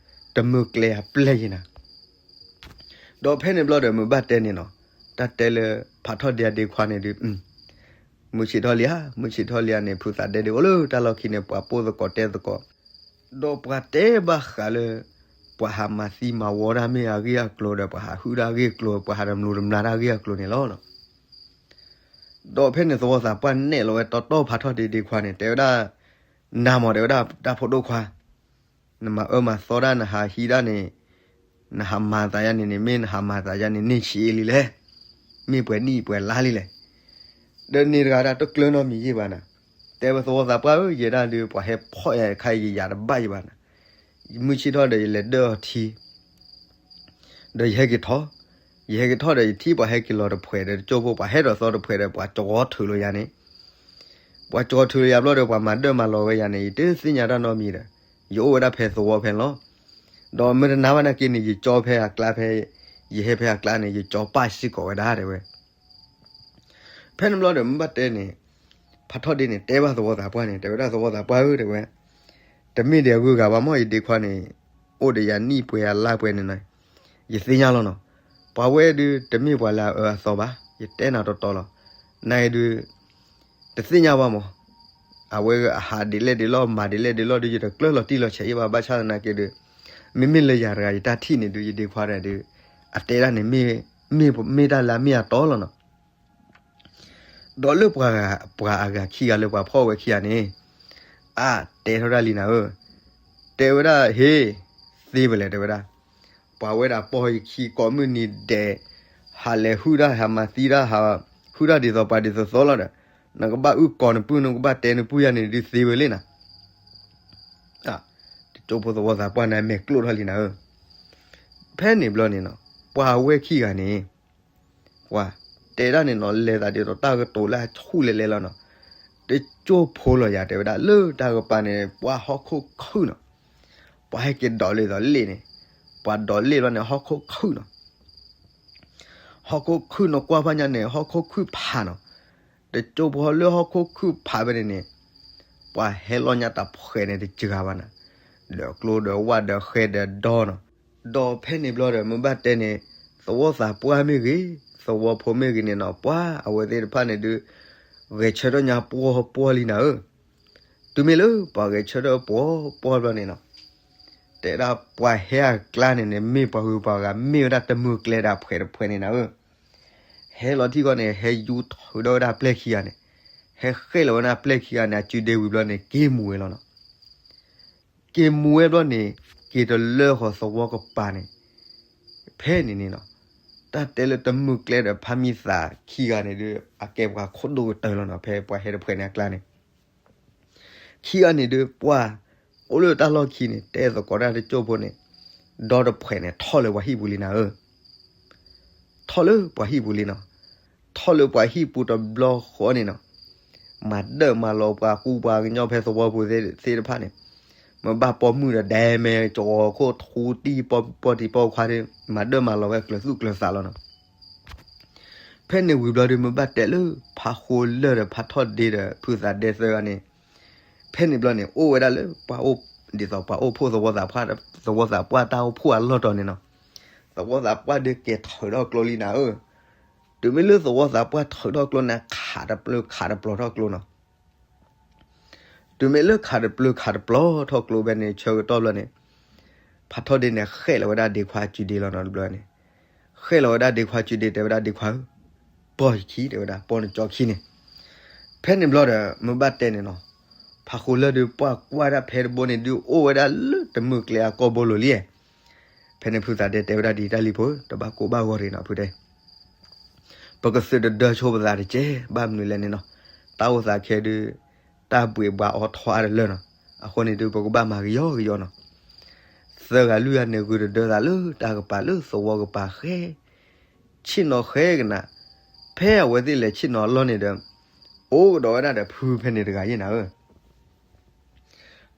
တမုၢ်ကျဲအပျဲၢ်ယံၤနၤ ဒီးဖဲန့ၣ်ဘျီဒီး မုၢ်ဘၣ်တဲန့ၣ်နီၤ, တၢ်တဲလၢဖးထီၣ်ဒ့အဒ့ခွါန့ၣ်ဒုး မုၢ်ဆ့ၣ်ထီၣ်လံဧါ, မုၢ်ဆ့ၣ်ထီၣ်လံဧါန့ၣ် ဖုသးဒဲဒုးအိၣ်လၢတၢ်လီၢ်ခံန့ၣ် ပှၤပိၢ်သကိးတဲသကိး, ဒီးပှၤတဲဘၣ်ဃးလၢ ပှၤဟးမၤသံမၤဝီတၢ်မ့ၢ်အဂ့ၢ်အကျိၤဒီး ပှၤဟးဟုၣ်တၢ်အဂ့ၢ်အကျိၤ ပှၤဟးတမျိးတမျာ်တၢ်အဂ့ၢ်အကျိၤန့ၣ်လီၤ. ဒီးဖဲန့ၣ်သဝီသးပှၢ်နဲၣ်လီၤဝဲတီတီဖးထီၣ်ဒ့ဒ့ခွါန့ၣ် တဲဝဲဒၣ်, နၤမ့ၢ်တဲဝဲဒၣ်တၢ်ဖိဒိၣ်ခွါ နမၤအၢမၤသီတၢ် နဟးဟံးတၢ်န့ၣ် နဟးမၤသးယါန့ၣ်န့ၣ် မ့ၢ်နဟးမၤသးယါန့ၣ် န့ၢ်ဆံးအ့လံလဲၣ်, မ့ၢ်ပှဲၤနံၣ်ပှဲၤလါလံလဲၣ်. ဒီးန့ၣ်တဂၤဒၣ်တကျၢၤနီတမံၤယံာ်ဘၣ်နၤ, တဲဝဲသဝီသးပှၢ်ဧၢ ယဲဒၣ်ဒုး ပှၤဟဲဖီၣ်ယၤတခါအံၤ ယယၤတဘၣ်ယံာ်ဘၣ်နၤ, မုၢ်ဆ့ၣ်ထီၣ်ဒီးယလဲၤဒၢၣ်အီၤထံ ဒီးယဟဲက့ၤထီၣ်, ယဟဲက့ၤထီၣ်ဒီးယထံၣ်ပှၤဟဲက့ၤလီၤတဖှဲးဒီး တကၠိၢ်ဖိပှၤဟဲဒီးသီတဖှဲးဒီး ပှၤကဝီၤထုးလီၤယၤန့ၣ်, ပှၤကဝီၤထုးလီၤယၤဘျီဒီး ပှၤမၤဒၢၣ်မၤလီၤဝဲယၤန့ၣ် ယတသ့ၣ်ညါတၢ်နီတမံၤဒီး ယအိၣ်ဝဲဒၣ်ဖဲသဝီဖဲန့ၣ်လီၤ. ဒီးမ့ၢ်တနာ်ဘၣ်နာ်က့န့ၣ် ယကၠီဖဲအကျါဖဲ, ယဟဲဖဲအကျါန့ၣ် ယကၠီပၢ်စ့ၢ်ကီးဝဲဒၣ်တဲဝဲ ဖဲန့ၣ်ဘျီဒီး မ့ၢ်ဘၣ်တဲန့ၣ်, ဖးထီၣ်ဒ့န့ၣ် တဲဘၣ်သဝီသးပှၢ်န့ၣ် တဲဝဲဒၣ်သဝီသးပှၢ်ဧၢ တဲဝဲ, တမ့ၢ်ဒံးအဂုၤအဂၤဘၣ်မ့ၢ် ယဒ့ခွါန့ၣ်, အိၣ်ဒီးယၤနံၣ်ပှဲၤယၤလါပှဲၤန့ၣ်နီၤ, ယသ့ၣ်ညါလီၤနီၤ. ပှၤဝဲဒုးတမ့ၢ်ပှၤလၢအအၢအသီဘၣ်, ယတဲနၤတီတီလီၤ. နဒုး တသ့ၣ်ညါဘၣ်မး, အဝဲအဟးဒ်လဲၣ်ဒ်လဲၣ် မၤဒ်လဲၣ်ဒ်လဲၣ်ဒီး ယတကျၢၢ်လီၤတံၢ်လီၤဆဲးအံၤဘၣ်, ဘၣ်ဆၣ်သနာ်က့ဒီး မ့မ့ၢ်လၢယၤတဂၤယတၢ်ထံၣ်န့ၣ်ဒုး ယဒ့ခွါတဂၤဒီး အတဲဒၣ်န့ၣ် မ့ၢ်တၢ်လၢအမ့ၢ်အတီလီၤနီၤ. ဒီးလၢပှၤအဂၤခံဂၤလၢပှၤဖီၣ်ဝဲခံဂၤန့ၣ် အတဲထီၣ်ဒၣ်လံနၤဧၢ, တဲဝဲဒၣ် ဟ့ၣ် သ့ဖဲလဲၣ် တဲဝဲဒၣ်, ပှၤဝဲဒၣ်ပိာ်ယခံကိးမုၢ်နံၤဒဲး, ဟးလဲၤဟုၣ်တၢ် ဟးမၤသံတၢ် ဟုၣ်တၢ်ဒ်သိးပှၤဒ်သိးသိးလီၤဒီး နကဘၣ်အုၣ်ကီၤနပုၢ် နကဘၣ်တဲနပုၢ်ယၤန့ၣ်ဒုးသ့ဝဲလံနၤ. တကၠိဖိသဝီသးပှၢ်န့ၣ် မဲာ်ကျိၣ်ထီၣ်လံနၤဧၢ. ဖဲန့ၣ်ဘျီန့ၣ်နီၤ ပှၤဝဲခံဂၤန့ၣ် ပှၤတဲဒၣ်န့ၣ်နီၤ လဲၤသးဒ်သိးတၢ်ကတိၤလၢအဆူၣ်လဲၤလဲၤလီၤနီၤ. တကၠိဖိလီၤယၤ တဲဝဲဒၣ် လၢတၢ်ကပၤန့ၣ် ပှၤဟီၣ်ခိၣ်ခုၣ်နီၤ, ပှၤဟဲက့ၤဒိးလ့ၣ်ဒ်သိးလ့ၣ်န့ၣ်, ပှၤဒိးလ့ၣ်ဘျီန့ၣ် ဟီၣ်ခိၣ်ခုၣ်နီၤ. ဟီၣ်ခိၣ်ခုၣ်နီၤ ကွၢ်ဖးညါန့ၣ် ဟီၣ်ခိၣ်ခုၣ်ဖးနီၤ. တကၠိဖိလၢဟီၣ်ခိၣ်ခုၣ်ဖးဖဲန့ၣ်န့ၣ် ပှၤဟဲလီၤညါတၢ်ဖှဲးန့ၣ်တစှၤဘၣ်နၤ, ဒီးကျိဒီးဝၣ်ဒီးဃဲဒီးဒီနီၤ. ဒီးဖဲန့ၣ်ဘျီဒီး မ့ၢ်ဘၣ်တဲန့ၣ် သဝီသးပှၢ်မ့ၢ်ဂ့ၤ, သဝီဖိမ့ၢ်ဂ့ၤန့ၣ်နီၤ ပှၤအဝဲသ့ၣ်တဖၣ်န့ၣ်ဒုး ဂဲၤဆၢထၢၣ်ညါပှီၢ်ပှီၢ်လံနၤဧၢ. တုၤမ့ၢ်လၢပှၤဂဲၤဆၢထၢၣ်ပှီၢ်ပှီၢ်ဘျီန့ၣ်နီၤ တဲဒၣ်ပှၤဟဲအကျါန့ၣ်န့ၣ် မ့ၢ်ပှၤဂုၤပှၤဂၤ မ့ၢ်ဝဲဒၣ်တမုၢ်ကျဲဒီးဖှဲးတဖှဲးန့ၣ်နၤဧၢ. ဟဲလီၤထံၣ်ဃီန့ၣ် ဟဲယူၤထုးထီၣ်ဝဲဒၣ်ပျဲၢ်ခံဂၤန့ၣ်, ဟဲဃဲလီၤဝဲဒၣ်ပျဲၢ်ခံဂၤန့ၣ် အစုဒ့ဝံၤဘျီန့ၣ် က့ၤမူဝဲလီၤနီၤ. က့ၤမူဝဲဘျီန့ၣ် က့ၤတလၢဃီၤသဝီကပၤန့ၣ်, ဖဲန့ၣ်န့ၣ်နီၤ တၢ်တဲလၢတမုၢ်ကျဲဒီးဖးမံသးခံဂၤန့ၣ်ဒုး အကဲပှၤခိၣ်ဒိၣ်ကတၢၢ်လီၤနီၤ ဖဲပှၤဟဲတဖှဲးန့ၣ်အကျါန့ၣ် ခံဂၤန့ၣ်ဒုး ပှၤအိၣ်လၢတၢ်လီၢ်ခံန့ၣ် တဲသကိးတၢ်တကၠိၢ်ဖိန့ၣ်, ဒီတဖှဲးန့ၣ် ထီၣ်လၢပှၤဟံၣ်ပူၤလံနၤဧၢ. ထီၣ်လၢပှၤဟံၣ်ပူၤလံနီၤ. ထီၣ်လၢပှၤဟံၣ်ပူၤတဘျီဃီန့ၣ်နီၤ, မၤဒၢၣ်မၤလီၤပှၤကူပှၤကညီဖဲသဝီပူၤသ့ၣ်တဖၣ်န့ၣ်, မ့ၢ်ဘၣ်ပိာ်မုၣ်ဒီးဒဲမဲာ်ကဝီၤခိၣ်ထူတံၢ် ပိာ်တံၢ်ပိာ်ခွါဒီး မၤဒၢၣ်မၤလီၤဝဲကျၢၤသူၣ်ကျၢၤသးလီၤနီၤ. ဖဲန့ၣ်ဝံၤဘျီဒီး မ့ၢ်ဘၣ်တဲလၢ ဖးဃိလၢၢ်ဒီးဖးထီၣ်ဒ့ဒီး ဖုသးဒဲသၢဂၤန့ၣ်, ဖဲန့ၣ်ဘျီန့ၣ် အိၣ်ဝဲဒၣ်လၢပှၤအိၣ်, ဒ်သိးပှၤအိၣ်ဖှိၣ်သဝီသးပှၢ်, သဝီသးပှၢ်တၢ်အိၣ်ဖှိၣ်အလီၢ်တီၤန့ၣ်နီၤ. သဝီသးပှၢ်ဒုးက့ၤထုးထီၣ်ကျိလံနၤဧၢ. တုၤမ့ၢ်လၢသဝီသးပှၢ်ထုးထီၣ်ကျိန့ၣ် ခးတပျၢၤခးတပျီၤထီၣ်ကျိနီၤ. တုၤမ့ၢ်လၢခးတပျၢၤခးတပျီၤထီၣ်ကျိဖဲန့ၣ် ဆၢကတီၢ်ဘျီန့ၣ်, ဖးထီၣ်ဒ့န့ၣ် ဃဲးလီၤဝဲဒၣ်ဒ့ခွါစုဒ့လီၤနီၤတဘျီန့ၣ်, ဃဲးလီၤဝဲဒၣ်ဒ့ခွါစုဒ့ တဲဝဲဒၣ်ဒ့ခွါဧၢ, ပိာ်ယခံ တဲဝဲဒၣ် ပိာ်နကၠီခံန့ၣ်. ဖဲန့ၣ်ဘျီဒီး မ့ၢ်ဘၣ်တဲန့ၣ်နီၤ, ဖးဃိလၢၢ်ဒုးပှၢ်ကွၢ်ဒၣ်ဖဲတဘိန့ၣ် ဒုးအိၣ်ဝဲဒၣ်လၢတမုၢ်ကျဲအကီၢ်ဘိလိၤလံ. ဖဲန့ၣ်ဖုသးဒဲတဲဝဲဒၣ်ဒ်တၢ်လံၤဖိ တဘၣ်ကိးဘၣ်ဂီၤတဂ့ၤနီၤဖုတဲ ပကသုးတဒၢဆိပသးတကဲ ဘၣ်မနုၤလဲၣ်န့ၣ်နီၤ, တၢ်အိၣ်သးခဲဒုး တၢ်ဘှံးဘှါအီထီအါတလၢနီၤ, အဃိန့ၣ်ဒုး ပကဘၣ်မၤကယီကယီနီၤ. သၢဂၤလွံၢ်ဂၤန့ၣ် ဂုာ်တဒၢသးလၢတၢ်ကပၤလၢသဝီကပၤဃဲ, ဆ့ၣ်နီၤဃဲကနၣ်, ဖဲအဝဲသ့ၣ်လဲၤဆ့ၣ်နီၤအလီၢ်န့ၣ်ဒီး အိၣ်ကဒီးဝဲဒၣ်ဒီးဖုဖဲန့ၣ်တဂၤယဲၢ်နၤဧၢ.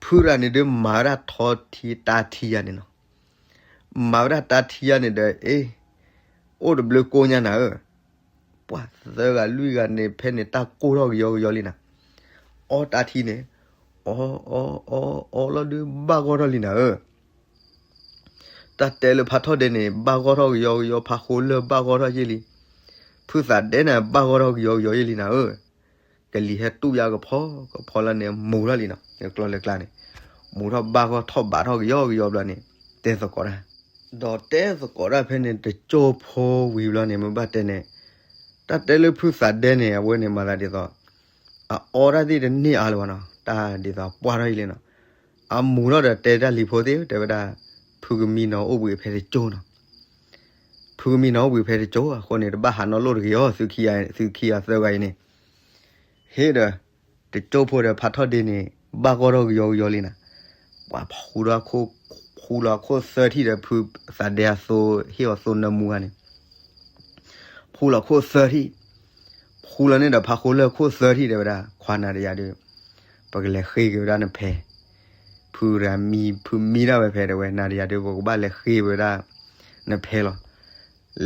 ဖုတဂၤန့ၣ်ဒုး မၤဝဲဒၣ်ထီထံတၢ်ထံယါန့ၣ်နီၤ, မၤဝဲဒၣ်တၢ်ထံယါန့ၣ်ဒီး အ့, အိၣ်တဘျုးကိညါနၤဧၢ. ပှၤသၢဂၤလွံၢ်ဂၤန့ၣ် ဖဲန့ၣ်တၢ်ကိၢ်ထီၣ်ကယီကယီလံနၤ, အီတၢ်ထံန့ၣ်, အီအီအီအီလီၤဒုး ဘၣ်ဂီၢ်ထီၣ်လံနၤဧၢ. တၢ်တဲလၢဖးထီၣ်ဒဲန့ၣ် ဘၣ်ဂီၢ်ထီၣ်ကယီကယီ, ဖးဃိလၢၢ်ဘၣ်ဂီၢ်ထီၣ်ယဲၢ်လံ, ဖုသးဒဲန့ၣ် ဘၣ်ဂီၢ်ထီၣ်ကယီကယီယဲၢ်လံနၤဧၢ. ကလံၤဟဲတူၢ်ယါကဖီကဖီလၢန့ၣ် မူၤထီၣ်လံနီၤ, ကျီၢ်လၢကျါန့ၣ်, မူၤထီၣ်ဘၣ်ဂီၢ်ထီၣ်ဘးထီၣ်ကယီကယီဘျီန့ၣ်, တဲသကိးတၢ်, ဒီးတဲသကိးတၢ်ဖဲန့ၣ် တကၠိဖိဝံၤဘျီန့ၣ် မ့ၢ်ဘၣ်တဲန့ၣ်, တၢ်တဲလၢဖုသးဒဲန့ၣ် အဝဲန့ၣ်မၤသးဒ်သိး အအီတၢ်သ့ၣ်တန့ၢ်အါလၢၤဘၣ်နီၤ, တၢ်ဒ်သိးပှၢ်ထီၣ်ယဲၢ်လံနီၤ. အမူၤထီၣ်ဒီးတဲတၢ်လံၤဖိသ့ၣ် တဲဝဲဒၣ်, ဖုကမံနီၤအိၣ်ဘှံးဖဲတကၠိနီၤ, ဖုကမံနီၤအိၣ်ဘှံးဖဲတကၠိအဃိန့ၣ် တဘၣ်ဟးနီၣ်လိၣ်တဂ့ၤအီၤ, သုခံဂၤသၢဂၤအံၤန့ၣ်, ဟ့ၣ်ဒီး, တကၠိဖိဒီးဖးထီၣ်ဒ့န့ၣ် ဘၣ်ဂီၢ်ထီၣ်ကယီကယီလံနၤ, ပှၤဖူလီၤခိၣ်, ဖူလီၤခိၣ်သၢထံၣ်ဒီး ဖုသးဒဲအသိဟ့ၣ်အီၤသိနၢမူဂၤန့ၣ် ဖူလီၤခိၣ်သၢထံၣ်, ဖူလီၤန့ၣ်ဒီးဖးဃိလၢၢ်ခိၣ်သၢထံၣ် တဲဝဲဒၣ်, ခွါနၤဒီးယၤဒီး, ပကလဲၤဃ့က့ၤဝဲဒၣ်နဖဲ, ဖုမံ, ဖုမံဒၣ်ဝဲဖဲ တဲဝဲ, နၤဒီးယၤဒီး ပကဘၣ်လဲၤဃ့ဝဲဒၣ်နဖဲလီၤ.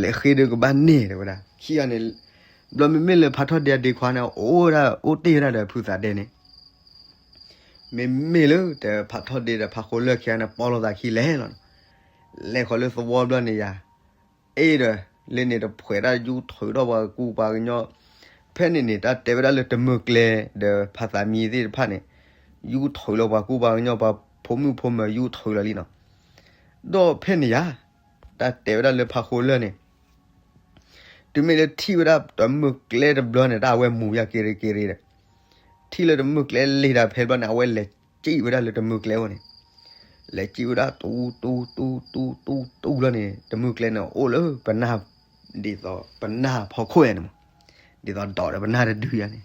လဲၤဃ့ဒီးကဘၣ်န့ၢ် တဲဝဲဒၣ်, ခံဂၤန့ၣ်, ဘျီမ့မ့ၢ်လၢဖးထီၣ်ဒ့အဒ့ခွါန့ၣ် အိၣ်ဝဲဒၣ်အိၣ်တ့ၢ်ဝဲဒၣ်ဒီးဖုသးဒဲန့ၣ် မ့မ့ၢ်လၢတဖးထီၣ်ဒ့ဒီးဖးဃိလၢၢ်ခံဂၤန့ၣ် ပိာ်လိာ်သးခံလဲၣ်လီၤ. လဲၤဃီၤလၢသဝီဘျီန့ၣ်ယၤ, အ့ဒီး လၢန့ၣ်တဖှဲးတၢ်ယူထုးထီၣ်ပှၤကူပှၤကညီ, ဖဲန့ၣ်န့ၣ် တၢ်တဲဝဲဒၣ်လၢတမုၢ်ကျဲ ဒီးဖါသးမံသ့ၣ်တဖၣ်န့ၣ် ယူထုးလီၤပှၤကူပှၤကညီ ပှၤဖိမုၣ်ဖိမၢၤယူထုးလီၤလံနီၤ. ဒီးဖဲန့ၣ်ယၤ တၢ်တဲဝဲဒၣ်လၢဖးဃိလၢၢ်န့ၣ် တုၤမ့ၢ်လၢထံၣ်ဝဲဒၣ်တမုၢ်ကျဲတဘျီန့ၣ် တၢ်အဝဲမူၤယၤက့ၤရ့က့ၤရ့ဒီး ထံၣ်လၢတမုၢ်ကျဲလံာ်ဒၣ်ဖဲဘျီန့ၣ် အဝဲလဲၤစံၣ်ဝဲဒၣ်လၢတမုၢ်ကျဲအအိၣ်န့ၣ်, လဲၤစံၣ်ဝဲဒၣ်တူတူတူတူတူလီၤန့ၣ် တမုၢ်ကျဲန့ၣ် အိၣ်လၢပနၢ်, ဒ်သိးပနၢ်ဖီခိၣ်ယၤန့ၣ်မး, ဒ်သိးဒီးဒီးပနၢ်တဒုယၤန့ၣ်,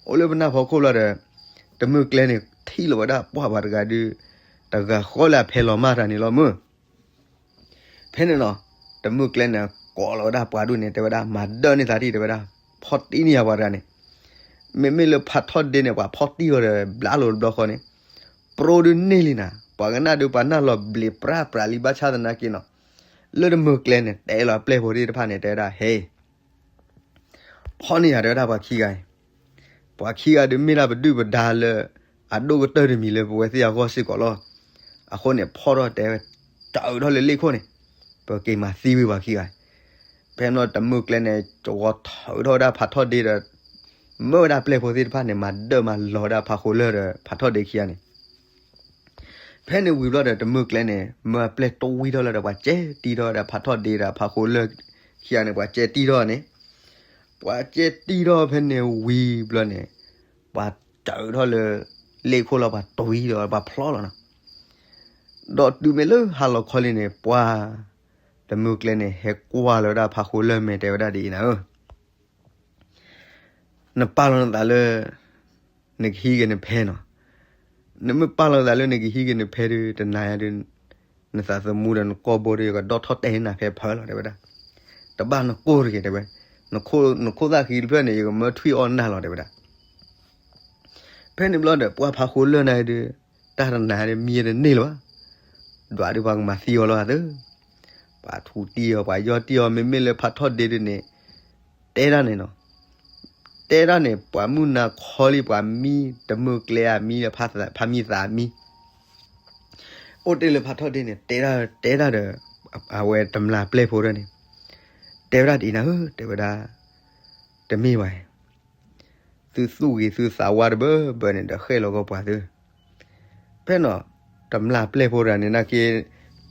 အိၣ်လၢပနၢ်ဖီခိၣ်လီၤဒီး တမုၢ်ကျဲန့ၣ် ထံၣ်လီၤဝဲဒၣ်ပှၢ်ပှၤတဂၤဒုး တဂၤဃီလၢအဖဲလီၤမၢ်တၢ်န့ၣ်လီၤမၢ်. ဖဲန့ၣ်နီၤ တမုၢ်ကျဲန့ၣ် ကိးလီၤဝဲဒၣ်ပှၤဒူၣ်န့ၣ် တဲဝဲဒၣ် မၤဒၢၣ်န့ၢ်သးတံၢ် တဲဝဲဒၣ် ဖီၣ်တံၢ်န့ၢ်ယၤပှၤတဂၤန့ၣ်, မ့မ့ၢ်လၢဖးထီၣ်ဒ့န့ၣ် ပှၤဖီၣ်တံၢ်အီၤဒီး ဘျးလိာ်တဘျီဃီန့ၣ် ပြိဒုးန့ၢ်လံနၤ, ပှၤကနၣ်ဒုး ပှၤနၢ်လီၤဘျံးပြၢ်ပြၢ်လံ ဘၣ်ဆၣ်သနာ်က့နီၤ လၢတမုၢ်ကျဲန့ၣ် တဲလီၤအပျဲၢ်ဖိသ့ၣ်တဖၣ်န့ၣ် တဲဝဲဒၣ် ဟဲ ဖီၣ်န့ၢ်ယၤ တဲဝဲဒၣ် ပှၤခံဂၤအံၤ, ပှၤခံဂၤဒုးမ့ၢ်ဒၣ်ပဒုၣ်ပဒါလၢ အဒိၣ်ကတၢၢ်တမံၤလၢပဝဲသ့ၣ်အဂီၢ်စ့ၢ်ကီးလီၤ. အဃိန့ၣ် ဖီၣ်ထီၣ်တဲဝဲ တၢ်အုးထီၣ်လၢလ့ၣ်ခိၣ်န့ၣ် ပက့ၤမၤသံဝံၤပှၤခံဂၤအံၤ. ဖဲန့ၣ်တမုၢ်ကျဲန့ၣ် ကဝီၤထၢထီၣ်ဝဲဒၣ်ဖးထီၣ်ဒ့ဒီး မၢဝဲဒၣ်ပျဲၢ်ဖိသ့ၣ်တဖၣ်န့ၣ် မၤဒၢၣ်မၤလီၤဝဲဒၣ်ဖးဃိလၢၢ်ဒီးဖးထီၣ်ဒ့ခံဂၤန့ၣ် ဖဲန့ၣ်ဝံၤဘျီဒီး တမုၢ်ကျဲန့ၣ် မၢအပျဲၢ်တဝံထီၣ်လၢဒီး ပှၤကဲတံထီၣ်ဒီးဖးထီၣ်ဒ့ဒီးဖးဃိလၢၢ်ခံဂၤန့ၣ် ပှၤကဲတံထီၣ်န့ၣ်, ပှၤကဲတံထီၣ်ဖဲန့ၣ်ဝံၤဘျီန့ၣ် ပှၤတၢ်အုးထီၣ်လၢ လ့ၣ်ခိၣ်လီၤ ပှၤတဝံဒီးပှၤဖျီလီၤနီၤ. ဒီးတုၤမ့ၢ်လၢဟါလီၤခီလံန့ၣ် ပှၤ တမုၢ်ကျဲန့ၣ် ဟဲကွၢ်လီၤဝဲဒၣ်ဖးဃိလၢၢ် မ့ၢ်တဲဝဲဒၣ်ဒ်အံၤနၤဧၢ နပာ်လီၤနသးလၢ နကဟံးက့ၤနဖဲနီၤ. နမ့ၢ်ပာ်လီၤနသးလၢနကဟံးက့ၤနဖဲဒုး တနၤညါဒုး နသးသမူဒီးနကိာ်ဘိဒီး ယကဒီၣ်ထီၣ်တဲနၤဖဲဖၢလီၤ တဲဝဲဒၣ်. တဘၣ်နကိၢ်တဂ့ၤ တဲဝဲ, နခိၣ်သၣ်ဃံတဖျၢၣ်န့ၣ် ယကမၢထွံၣ်အီၣ်နၢ်လီၤ တဲဝဲဒၣ်. ဖဲန့ၣ်ဘျီဒီး ပှၤဖးဃိလၢၢ်န့ၣ်ဒုး တၢ်တနၤဒုး မံတန့ၢ်လၢၤဘၣ်. ဒွးဒုးပှၤကမၤသံအီၤလီၤသၢ ပှၤထူးတံၢ်အီၤ ပှၤယီၢ်တံၢ်အီၤ မ့မ့ၢ်လၢဖးထီၣ်ဒ့ဒုးန့ၣ် တဲဒၣ်န့ၣ်နီၤ, တဲဒၣ်န့ၣ် ပှၤမုၢ်နၤခီလံ ပှၤမံ တမုၢ်ကျဲအမံဒီး ဖးမံသးအမံ အိၣ်တ့ၢ်လၢဖးထီၣ်ဒ့န့ၣ် တဲဒၣ် တဲဒၣ်ဒီး အဝဲတမျၢ်ပျဲၢ်ဖိဒၣ်န့ၣ် တဲဝဲဒၣ်ဒ်အံၤနၤဧၢ တဲဝဲဒၣ်, တမ့ၢ်ဘၣ် သုသူၣ်ဂ့ၤသုသးဝါတ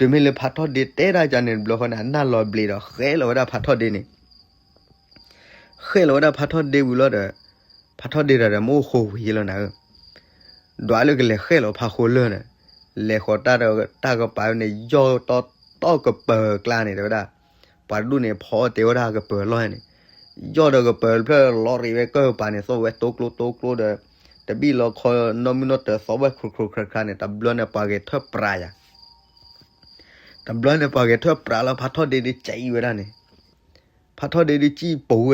ဘၢဘၢန့ၣ်ဒီး ဃဲၣ်လီၤကီးပှၤသု. ဖဲနီၤ တမျၢ်ပျဲၢ်ဖိတဂၤန့ၣ် နာ်က့ တုၤမ့ၢ်လၢဖးထီၣ်ဒ့တဲဒၣ်ကန့ၣ်တဘျီဃီန့ၣ် အနၢ်လီၤဘျံးဒီး ဃဲၣ်လီၤဝဲဒၣ်ဖးထီၣ်ဒ့န့ၣ်, ဃဲၣ်လီၤဝဲဒၣ်ဖးထီၣ်ဒ့ဝံၤလီၤဒီး ဖးထီၣ်ဒ့တဂၤဒီး မ့ၢ်အိၣ်ဃိဝံၤလီၤနၤဧၢ ဒွးလၢကလဲၤဃဲၣ်လီၤဖးဃိလၢၢ်န့ၣ်, လဲၤဃီၤတၢ်တၢ်ကပၤန့ၣ် ယီၢ်တီတီကပၢၤကျါန့ၣ် တဲဝဲဒၣ်, ပှၤတဒူၣ်န့ၣ် ဖီအီၣ်တဲဝဲဒၣ်ကပၢၤလီၢ်န့ၣ်, ယီၢ်ဒီးကပၢၤတဖျၢၣ်လီၤရံးဝဲကၢၢ်ကပၤန့ၣ် သိၣ်ဝဲတိကျိတိကျိဒီး တဘံၣ်လီၤခီနီၢ်မုၢ်နီၢ်တၢၤသီဝဲခရူးခရူးခရးခရးန့ၣ် တဘျီန့ၣ် ပှၤဂဲၤထၢၣ်ပြးယၤ တဘျီန့ၣ် ပှၤဂဲၤထၢၣ်ပြးလီၤ ဖးထီၣ်ဒ့ဒုးကံဝဲဒၣ်န့ၣ်, ဖးထီၣ်ဒ့ဒုးကံပူၤဝဲဒၣ်မုၢ်နၤခီဒၣ် ပှၤလူၤအီၤပှၤတထံၣ်အီၤလၢၤဘၣ်. အိၣ်ဝဲပှၤထံၣ်ဝဲ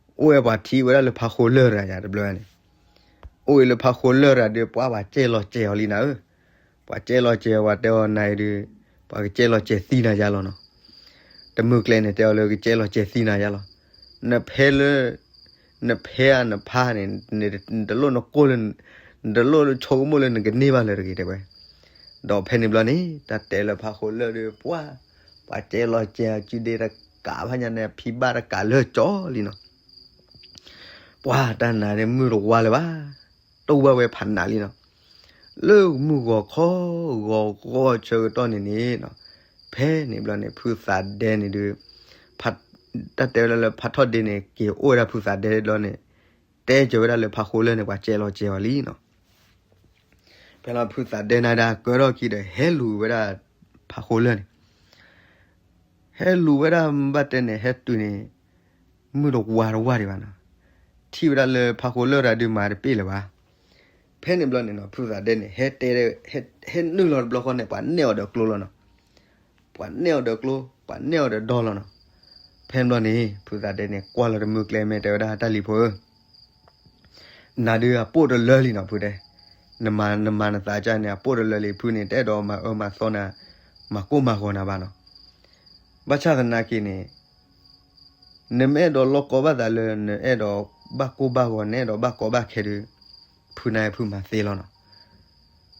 ဒၣ်လၢဖးဃိလၢၢ်တဂၤယၤတဘျီန့ၣ်, အိၣ်ဝဲလၢဖးဃိလၢၢ်တဂၤဒုး ပှၤပှၤကဲလီၤကဲအီၤလံနၤဧၢ, ပှၤကဲလီၤကဲအီၤပှၤတဲအီၤနၤအံၤဒုး ပှၤကကဲလီၤကဲသံနၤယါလီၤနီၤ. တမုၢ်ကျဲန့ၣ် တဲအီၤလၢကကဲလီၤကဲသံနၤယါလီၤ. နဖဲလၢ နဖဲအနဖါန့ၣ် နတလိၣ်နကိၢ်လၢ နတလိၣ်ဆိကမိၣ်လၢနကန့ၢ်ဘၣ်လၢၤတဂ့ၤ တဲဝဲ. ဒီးဖဲန့ၣ်ဘျီန့ၣ် တၢ်တဲလၢဖးဃိလၢၢ်ဒုး ပှၤ ပှၤကဲလီၤကဲအစုဒ့တကးဘၣ်ညါန့ၣ် ဖံဘၣ်တကးလၢကၠီလံနီၤ. ပှၤတၢ်နၤန့ၣ်မုၢ်တဝါလၢၤဘၣ်, တူၢ်ဘၣ်ဝဲဖးနးလံနီၤ. လၢမုၢ်ဂီၤခီ ဂီၤဂီၤဆၢကတီၢ်န့ၣ်န့ၣ်နီၤ, ဖဲန့ၣ်ဘျီန့ၣ် ဖုသးဒဲန့ၣ်ဒုး ဖး တၢ်တဲဝဲဒၣ်လၢဖးထီၣ်ဒ့န့ၣ် က့ၤအိၣ်ဝဲဒၣ်ဖုသးဒဲဘျီန့ၣ် တဲကၢၤဝဲဒၣ်လၢဖးဃိလၢၢ်န့ၣ် ပှၤကဲလီၤကဲအီၤလံနီၤ. ဖဲလီၤဖုသးဒဲနၤဒၣ်ကၢထီၣ်ခံဒီး ဟဲလူၤဝဲဒၣ်ဖးဃိလၢၢ်န့ၣ် ဟဲလူၤဝဲဒၣ်ဘၣ်တဲန့ၣ် ဟဲတုၤန့ၣ် မုၢ်တဝါတဝါဒံးဘၣ်နီၤ. ထံၣ်ဝဲဒၣ်လၢဖးဃိလၢၢ်တၢ်ဒုးမၤတပ့ၢ်လၢၤဘၣ်. ဖဲန့ၣ်ဘျီန့ၣ်နီၤ ဖုသးဒဲန့ၣ် ဟဲတဲ ဟဲနုာ်လီၤတဘျီဃီန့ၣ် ပှၤနဲၣ်အီၤဒီးကျိလီၤနီၤ. ပှၤနဲၣ်အီၤဒီးကျိ ပှၤနဲၣ်အီၤဒီးဒီလီၤနီၤ. ဖဲန့ၣ်ဘျီန့ၣ် ဖုသးဒဲန့ၣ် ကွၢ်လီၤတမုၢ်ကျဲ မ့ၢ်တဲဝဲဒၣ် တၢ်လံၤဖိဧၢ နၤဒုးအပိၢ်တလၢလံနီၤ ဖုတဲ, နမၤနသးကၢ်န့ၣ် အပိၢ်တလၢလံ ဖုန့ၣ် တအဲၣ်ဒိးမၤအၢမၤသီနၤ မၤကိၢ်မၤဂီၤနၤဘၣ်နီၤ. ဘၣ်ဆၣ်သနာ်က့န့ၣ် နမ့ၢ်အဲၣ်ဒိးလီၢ်ကီဘၣ်သးလၢ နအဲၣ်ဒိးဘၣ်ကိၢ်ဘၣ်ဂီၤ နအဲၣ်ဒိးဘၣ်ကီဘၣ်ခဲဒုး ဖုနၤဖုမၤသ့လီၤနီၤ.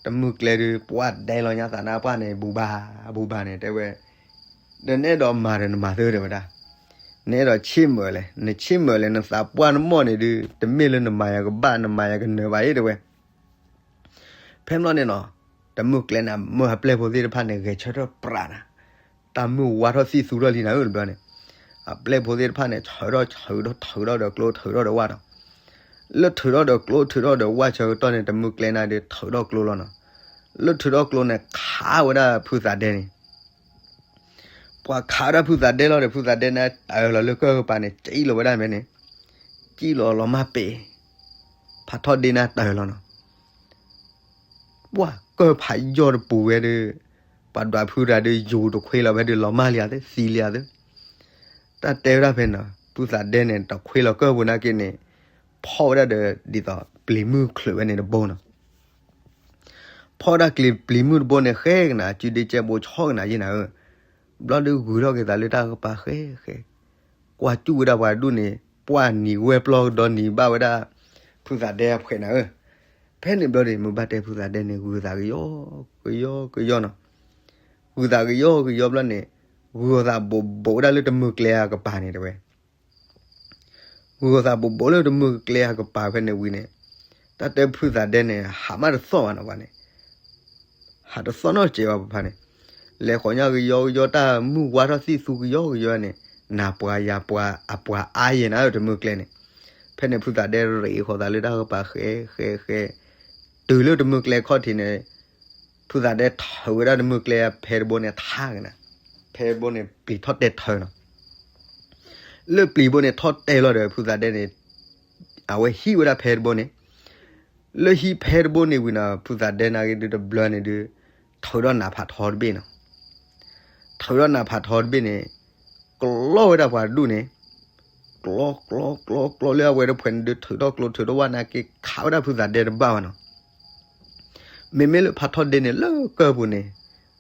တမုၢ်ကျဲဒုး ပှၢ်ဒဲလီၤညါသးနါပှၢ်န့ၣ် ဘူဘၣ် ဘူဘၣ်န့ၣ် တဲဝဲ, ဒီးနအဲၣ်ဒိးမၤဒီးနမၤသၢတဲဝဲဒၣ်, နအဲၣ်ဒိးဆ့ၣ်မုာ်လဲၣ်, နဆ့ၣ်မုာ်လဲၣ် နသးပှၢ်နမိၢ်န့ၣ်ဒုး တမ့ၢ်လၢနမၤယၤကဘၣ် နမၤယၤကနၢၤဘၣ်အံၤတဲဝဲ. ဖဲန့ၣ်ဘျီန့ၣ်နီၤ, တမုၢ်ကျဲန့ၣ် မၢအပျဲၢ်ဖိသ့ၣ်တဖၣ်န့ၣ် ဂဲၤဆၢထၢၣ်ပြးနၤ, တၢ်မုၢ်ဝါထီၣ်သံၣ်သူထီၣ်လံနၤဧၢတဘျီန့ၣ်, အပျဲၢ်ဖိသ့ၣ်တဖၣ်န့ၣ် ဆၢထၢၣ် ဆၢထၢၣ် ထုးထီၣ်ဒီးကျိ ထုးထီၣ်ဒီးဝၣ်နီၤ. လၢထုးထီၣ်ဒီးကျိ ထုးထီၣ်ဒီးဝၣ်ဆၢကတီၢ်န့ၣ် တမုၢ်ကျဲနၤဒုး ထုးထီၣ်ကျိလီၤနီၤ. လၢထုးထီၣ်ကျိန့ၣ် ခးဝဲဒၣ်ဖုသးဒဲန့ၣ် ပှၤခးဝဲဒၣ်ဖုသးဒဲလီၤဒီး ဖုသးဒဲန့ၣ် တၢ်အၢၣ်လီၤလၢကၢၢ်ကပၤန့ၣ် စံၣ်လီၤဝဲဒၣ်ဖဲန့ၣ်, စံၣ်လီၤလီၤမၢ်ပ့ၤ, ဖးထီၣ်ဒ့န့ၣ်တၢ်အၢၣ်လီၤနီၤ. ပှၤကၢၢ်ဖးယီၢ်တပူၤဝဲဒီး ပှၤဒွးဖုတဂၤဒီး ယူၤတခွ့လီၤဝဲဒီး လီၤမၢ်လံဧါသ့ သံလံဧါသ့. တၢ်တဲဝဲဒၣ်ဖဲန့ၣ် ဖုသးဒဲန့ၣ် တခွ့လီၤကၢၢ်ပူၤနာ်က့န့ၣ် ဖီၣ်ဝဲဒၣ်ဒီး ဒ်သိးပျံၤမုၢ်ချုးဝဲန့ၣ်တဘိနီၤ. ဖီၣ်ဝဲဒၣ်ကျံၤပျံၤမုၢ်တဘိန့ၣ် ဃဲကနၤ စုဒ့ကဲဘိဆီကနၤယဲနၤဧၢ, ဘျီဒုးဂုၤထီၣ်က့ၤသးလၢတၢ်ကပၤဃဲဃဲ, ကွၢ်စူၣ်ဝဲဒၣ်ပှၤဒူၣ်န့ၣ် ပှၢ်နံၤဝဲပျီကဒီနံၤဘၣ်ဝဲဒၣ် ဖုသးဒဲအဖှဲးနၤဧၢ. ဖဲန့ၣ်ဘျီန့ၣ် မုၢ်ဘၣ်တဲဖုသးဒဲန့ၣ် ဂုၤသးကယီကယီကယီနီၤ. ဂုၤသးကယီကယီဘျီန့ၣ် ဂုၤအသးဘိးဘိးဝဲဒၣ်လၢတမုၢ်ကျဲအကပၤန့ၣ်တဲဝဲ ဂုၤအသးဘိးဘိးလၢတမုၢ်ကျဲအကပၤဖဲန့ၣ်ဝံၤန့ၣ်, တၢ်တဲဖုသးဒဲန့ၣ် ဟးမးတသီၣ်ဘၣ်နီၤပှၤန့ၣ်, ဟးတသီၣ်နီတစဲးဘၣ်ပဖါန့ၣ်, လဲၤဃီၤညါကယီကယီ တၢ်မုၢ်ဝါထီၣ်သံၣ်သူကယီကယီန့ၣ်, နၤပှၤယၤပှၤအပှၤအါယဲနၤဧၢ တမုၢ်ကျဲန့ၣ်. ဖဲန့ၣ်ဖုသးဒဲရ့ဃီၤသးလၢတၢ်ကပၤဃဲဃဲဃဲ, တုၤလၢတမုၢ်ကျဲခီၣ်ထံးန့ၣ်, ဖုသးဒဲထုးဝဲဒၣ်တမုၢ်ကျဲဖဲတဘိန့ၣ်ထါကနၤ, ဖဲတဘိန့ၣ်ပျံၤထီၣ်တဲထၢနီၤ. လၢပျံၤဘိန့ၣ်ထီၣ်တဲလီၤဒီး ဖုသးဒဲန့ၣ် အဝဲဟံးဝဲဒၣ်ဖဲတဘိန့ၣ်, လၢဟံးဖဲတဘိန့ၣ်ဝံၤနီၤ ဖုသးဒဲနာ်က့ဒုးတဘျီန့ၣ်ဒုး ထုးထီၣ်နးဖးထီတဘ့ၣ်နီၤ. ထုးထီၣ်နးဖးထီတဘ့ၣ်န့ၣ် ကျီဝဲဒၣ်ပှၤဒူၣ်န့ၣ်, ကျီ ကျီ ကျီ ကျီလၢအဝဲတဖှဲးန့ၣ်ဒုး ထုးထီၣ်ကျိ ထုးထီၣ်ဝၣ်နာ်က့ ခးဝဲဒၣ်ဖုသးဒဲတဘၣ်ဘၣ်နီၤ. မ့မ့ၢ်လၢဖးထီၣ်ဒ့န့ၣ် လၢကၢၢ်ပူၤန့ၣ်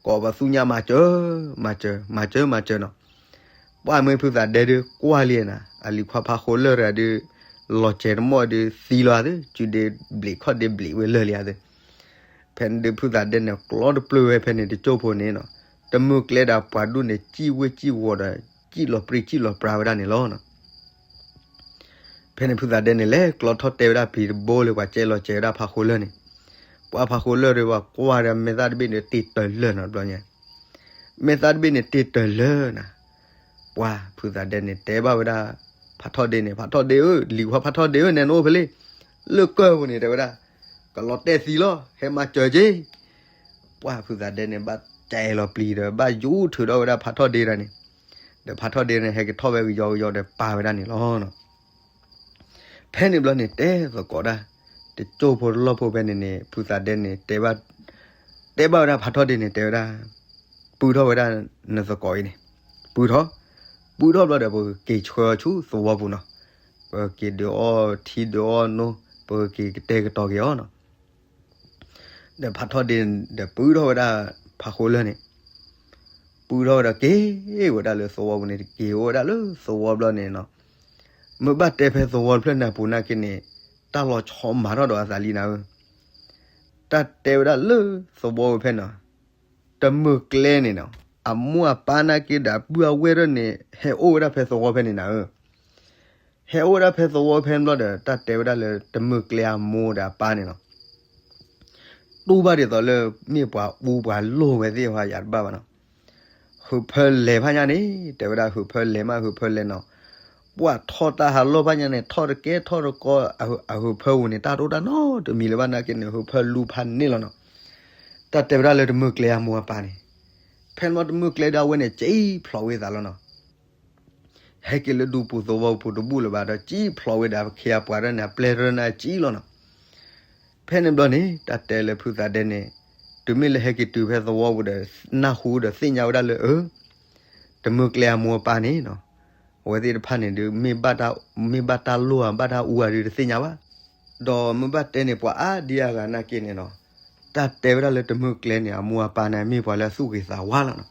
ကိးပသူညါမၤစၢၤ, မၤစၢၤ, မၤစၢၤ, မၤစၢၤနီၤ. ပှၢ်မ့ၢ်ဖုသးဒဲဒုးကွၢ်လံနၤ, အလံၤခွါဖးဃိလၢၢ်တဂၤဒုး လီၤစဲးတမီၢ်ဒုးသံလီၤသ့, စုဒ့ဘျံးခီၣ်ဒ့ဘျံးဝဲလၢာ်လံသ့. ဖဲန့ၣ်ဒုးဖုသးဒဲန့ၣ် ကျီတပျၢၢ်ဝဲဖဲန့ၣ်တကၠိၢ်ဖိန့ၣ်နီၤ, တမုၢ်ကျဲဒီးပှၤဒူၣ်န့ၣ် စံၣ်ဝ့ၢ်စံၣ်ဝီၤဒီး စံၣ်လီၤပြံစံၣ်လီၤပြါဝဲဒၣ်န့ၣ်လီၤနီၤ. ဖဲန့ၣ်ဖုသးဒဲန့ၣ် လဲၤကျီထီၣ်တဲဝဲဒၣ်ပျံၤတဘိလၢပှၤကဲလီၤစဲးဝဲဒၣ်ဖးဃိလၢၢ်န့ၣ်, ပှၤဖးဃိလၢၢ်ဒီးပှၤကွၢ်ဒီးမဲာ်သၣ်တဘ့ၣ်န့ၣ်တ့ၢ်တၢၢ်လၢာ်နီၤတဘျီညါ, မဲာ်သၣ်တဘ့ၣ်န့ၣ်တ့ၢ်တၢၢ်လၢာ်နၤ. ပှၢ်ဖုသးဒဲန့ၣ် တဲဘၣ်ဝဲဒၣ် ဖးထီၣ်ဒ့န့ၣ်, ဖးထီၣ်ဒ့ဧၢ, လံၤခွါဖးထီၣ်ဒ့ဧၢ, နဲနအိၣ်ဖဲလဲၣ်, လၢကၢၢ်ပူၤန့ၣ် တဲဝဲဒၣ်, ကလီၤတဲာ်သံလီၤ, ဟဲမၤစၢၤက့. ပှၢ်ဖုသးဒဲန့ၣ် ဘၣ်တဲလီၤပျံၤဒီး ဘၣ်ယူၤထုးထီၣ်ဝဲဒၣ်ဖးထီၣ်ဒ့တၢ်န့ၣ်, ဒီးဖးထီၣ်ဒ့န့ၣ် ဟဲက့ၤထီၣ်ဝဲကယီကယီဒီးပာ်ဝဲဒၣ်န့ၣ်လီၤ. ဖဲန့ၣ်ဘျီန့ၣ် တဲသကိးဒၣ် တကၠိၢ်ဖိတလီၢ်ဖိဖဲန့ၣ်န့ၣ် ဖုသးဒဲန့ၣ် တဲဘၣ်ဝဲဒၣ်ဖးထီၣ်ဒ့န့ၣ် တဲဝဲဒၣ်, ပုၢ်ထီၣ်ဝဲဒၣ်နသကိးအံၤန့ၣ်, ပုၢ်ထီၣ်, ပုၢ်ထီၣ်ဘျီဒီး ပကက့ၤဆှၢအီၤဆူသဝီပူၤနီၤ, ပကက့ၤဒုးအီထံဒုးအီနိ, ပကက့ၤကတဲာ်ကတီၤက့ၤအီၤနီၤ. ဒီးဖးထီၣ်ဒ့ဒီးပုၢ်ထီၣ်ဝဲဒၣ်ဖးဃိလၢၢ်န့ၣ်, ပုၢ်ထီၣ်ဝဲဒီးက့ၤဝဲဒၣ်လၢသဝီပူၤန့ၣ်, က့ၤအိၣ်ဝဲဒၣ်လၢသဝီဘျီန့ၣ်နီၤ, မ့ၢ်ဘၣ်တဲဖဲသဝီတဖျၢၣ်န့ၣ်အပူၤနာ်က့န့ၣ်, တၢ်လီၤဆီမၤထီၣ်ဒီးအသးလံနၤဧၢ. တၢ်တဲဝဲဒၣ်လၢသဝီဝဲဖဲနီၤ, တမုၢ်ကျဲန့ၣ်နီၤ, အမိၢ်အပၢ်နာ်က့ဒီးအပုၢ်အဝဲၢ်ဒၣ်န့ၣ် ဟဲအိၣ်ဝဲဒၣ်ဖဲသဝီဖဲန့ၣ်နၤဧၢ. ဟဲအိၣ်ဝဲဒၣ်ဖဲသဝီဖဲန့ၣ်ဘျီဒီး တၢ်တဲဝဲဒၣ်လၢတမုၢ်ကျဲအမိၢ်ဒီးအပၢ်န့ၣ်နီၤ, တူၢ်ဘၣ်ဒ်သိးလၢမ့ၢ်ပှၤအူပှၤလိၢ်ဝဲသ့ၣ်တဖၣ်ယၤတဘၣ်ဘၣ်နီၤ. ဟုးဖၢလဲၤဖးညါန့ၣ် တဲဝဲဒၣ်ဟုးဖၢလဲၤမး ဟုးဖၢလဲၤနီၤ, ပှၤထီၣ်တၢ်ဟးလီၢ်ဖးညါန့ၣ် ထီၣ်တကဲထီၣ်တကီ, အဟုးဖၢပူၤန့ၣ် တၢ်တအိၣ်တၢ်နီတမံၤလၢၤဘၣ်နာ်က့န့ၣ် ဟုးဖၢလူၤဖးန့ၢ်လီၤနီၤ. တၢ်တဲဝဲဒၣ်လၢတမုၢ်ကျဲအမိၢ်အပၢ်န့ၣ်, ဖဲန့ၣ်ဘျီတမုၢ်ကျဲဒီးအဝဲန့ၣ် စံၣ်ဖျိးဝဲသးလီၤနီၤ. ဟဲက့ၤလၢဒူပူၤသဝီပူၤတဘူၣ်လၢၤဘၣ်ဒီး စံၣ်ဖျိးဝဲဒီးအခ့အပှၤဒၣ်န့ၣ် အပျဲၢ်ရၢန့ၣ်စံၣ်လီၤနီၤ. ဖဲန့ၣ်ဘျီန့ၣ် တၢ်တဲလၢဖုသးဒဲန့ၣ်, တုၤမ့ၢ်လၢဟဲက့ၤတုၤဖဲသဝီပူၤဒီး နၢ်ဟူဒီးသ့ၣ်ညါဝဲဒၣ်လၢ အၢ တမုၢ်ကျဲအမိၢ်အပၢ်န့ၣ်နီၤ, အဝဲသ့ၣ်တဖၣ်န့ၣ်ဒုး မ့ၢ်ဘၣ်တၢ်လိၢ်ဧါ ဘၣ်တၢ်အူဧါဒုးတသ့ၣ်ညါဘၣ်. ဒီးမ့ၢ်ဘၣ်တဲန့ၣ် ပှၤအါဒံအါဂၤနာ်က့န့ၣ်နီၤ, တၢ်တဲဝဲဒၣ်လၢတမုၢ်ကျဲန့ၣ် အမိၢ်အပၢ်န့ၣ် မ့ၢ်ပှၤလၢအသူၣ်ဂ့ၤသးဝါလီၤနီၤ.